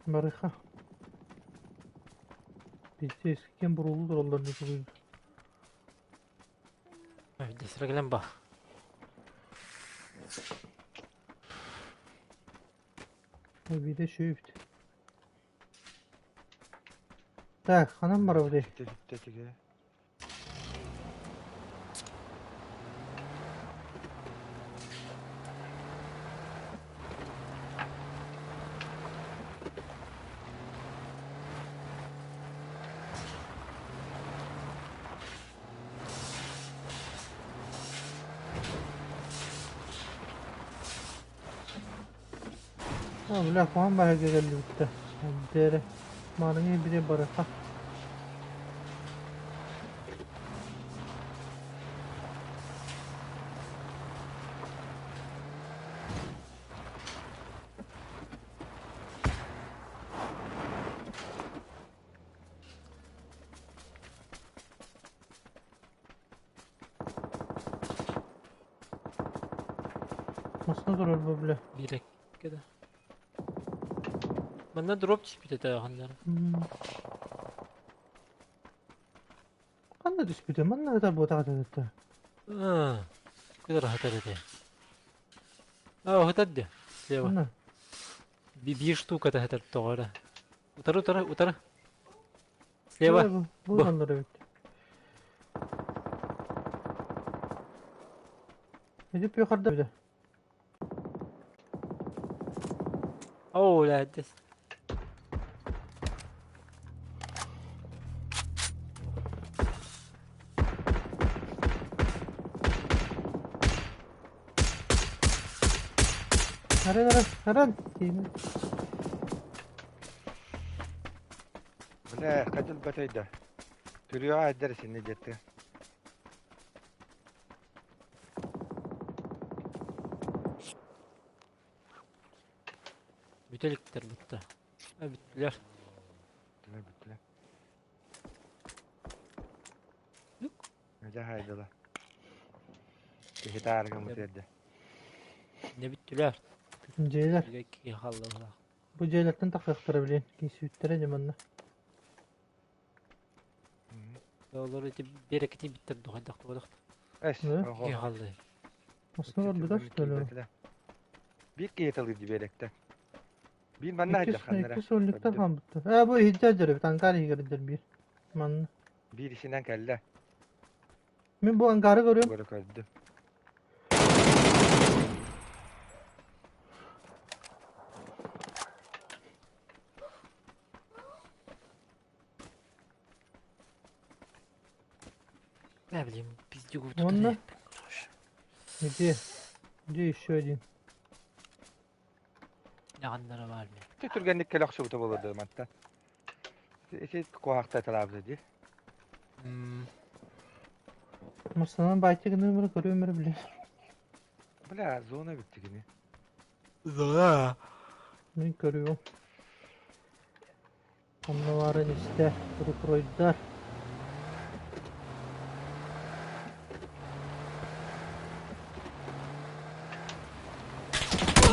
[SPEAKER 1] Барыха. Пиздец, кем бурулу тураллар не тугуй.
[SPEAKER 2] Десрегелен ба.
[SPEAKER 1] Биде шөйүпт. Так, ханан барабыт?
[SPEAKER 3] Түттэ түгэ.
[SPEAKER 1] А, бля, куһаҕан баһыга кэллибиттэ. Дээрэ. Маарыҥы били барыха. Массыына турар бу, бля.
[SPEAKER 2] Биэрэккэ да. Манна дроп түспүт этэ ханнара.
[SPEAKER 1] Ханна түспүтэ? Манна ытар буотах этэ.
[SPEAKER 2] Кыдар хатар этэ. А, хатар де. Слева.
[SPEAKER 1] Манна.
[SPEAKER 2] Биир штука хатар тоҕо эрэ. Утары, утары, утары. Слева.
[SPEAKER 1] Бу
[SPEAKER 2] Бу.
[SPEAKER 1] ханнара эбит. Эдип yukarıda bir de.
[SPEAKER 2] Оо, лээдес.
[SPEAKER 1] Аран, аран, аран.
[SPEAKER 3] Бля, хадыл батайда. Түрүөҕэ айдар синни диэтти.
[SPEAKER 2] Бүтэ иликтэр бутта. А, бүттүлэр.
[SPEAKER 3] Бүттүлэр, бүттүлэр. Дьэ хайдыла. Киһи таарыгын бутуерде.
[SPEAKER 2] Не бүттүлэр.
[SPEAKER 1] Дьиэлэр.
[SPEAKER 2] Бигэ киһи хаалла.
[SPEAKER 1] Бу дьиэлэртэн тахсыахтара билин. Киисүүттэрэ дьэ манна.
[SPEAKER 2] Олор ити биэрэкити биттэр духайдах туодах.
[SPEAKER 3] Эс,
[SPEAKER 1] Э?
[SPEAKER 3] ого.
[SPEAKER 2] Киһи хаалла.
[SPEAKER 1] Массыына барбыта что ли?
[SPEAKER 3] Биир киһи талыыр биэрэктэ. Биир манна
[SPEAKER 1] Иккис,
[SPEAKER 3] хайдах ханнара.
[SPEAKER 1] иккис уллуктар хаалбыттар. Ээ, бу иһирдьэ дьэрэ, ангар иһигэр дьэр биир. Манна.
[SPEAKER 3] Биир исинэн кэллэ.
[SPEAKER 1] Мин бу ангары көрүөм.
[SPEAKER 3] Көрө көрдүм.
[SPEAKER 2] Не блин, пиздюгу тут.
[SPEAKER 1] Онно? Где? Где еще один?
[SPEAKER 2] Ханнара баар мен.
[SPEAKER 3] Ти түргэнник кэлэ охсубута буолуо мантан. Ити куһаахта талаабыта дии.
[SPEAKER 1] Массыынан баайтык гыныы көрүөм эрэ бile.
[SPEAKER 3] Бля, зона бүттэ кини.
[SPEAKER 2] Зона.
[SPEAKER 1] Мин көрүөм. Онно баарын истэ. Рукройдар.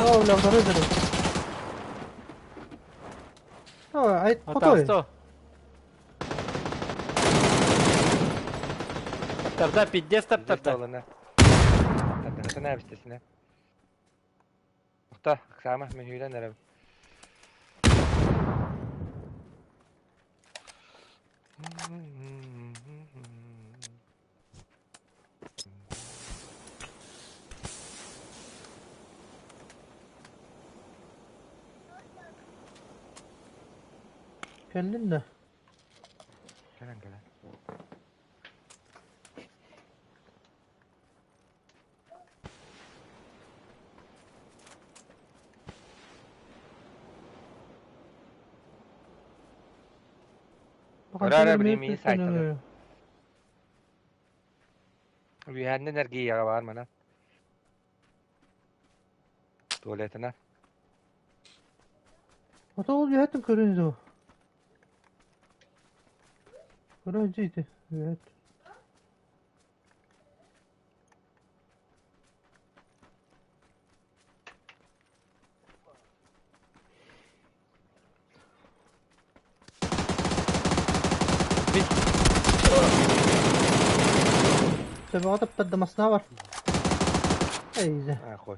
[SPEAKER 1] О, бля, второй дыры. О, ай, хотой.
[SPEAKER 2] Атаасто. Тарда пиздец тап тарда.
[SPEAKER 3] Тарда. Тарда эбистесине. Охта, саама мен хүлэн эрэм.
[SPEAKER 1] Кэллин да?
[SPEAKER 3] Кэлэн кэлэн. Көрөөрө билимии сайтары. Үөһээннэн эргийиэҕэ баар манан. Туалетынан.
[SPEAKER 1] Ото ол үөһэттэн көрүн дуу. Көрө дьиити үөһэт. Төбөҕө таптарда масна бар. Эйзе.
[SPEAKER 3] А, хой.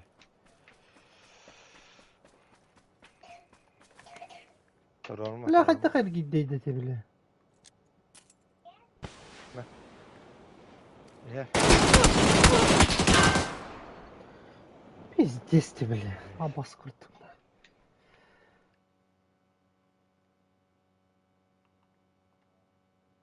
[SPEAKER 1] Бля, хайдах эргийдэй дэтэ бile. Пиздец ты, бля. Абас курдук.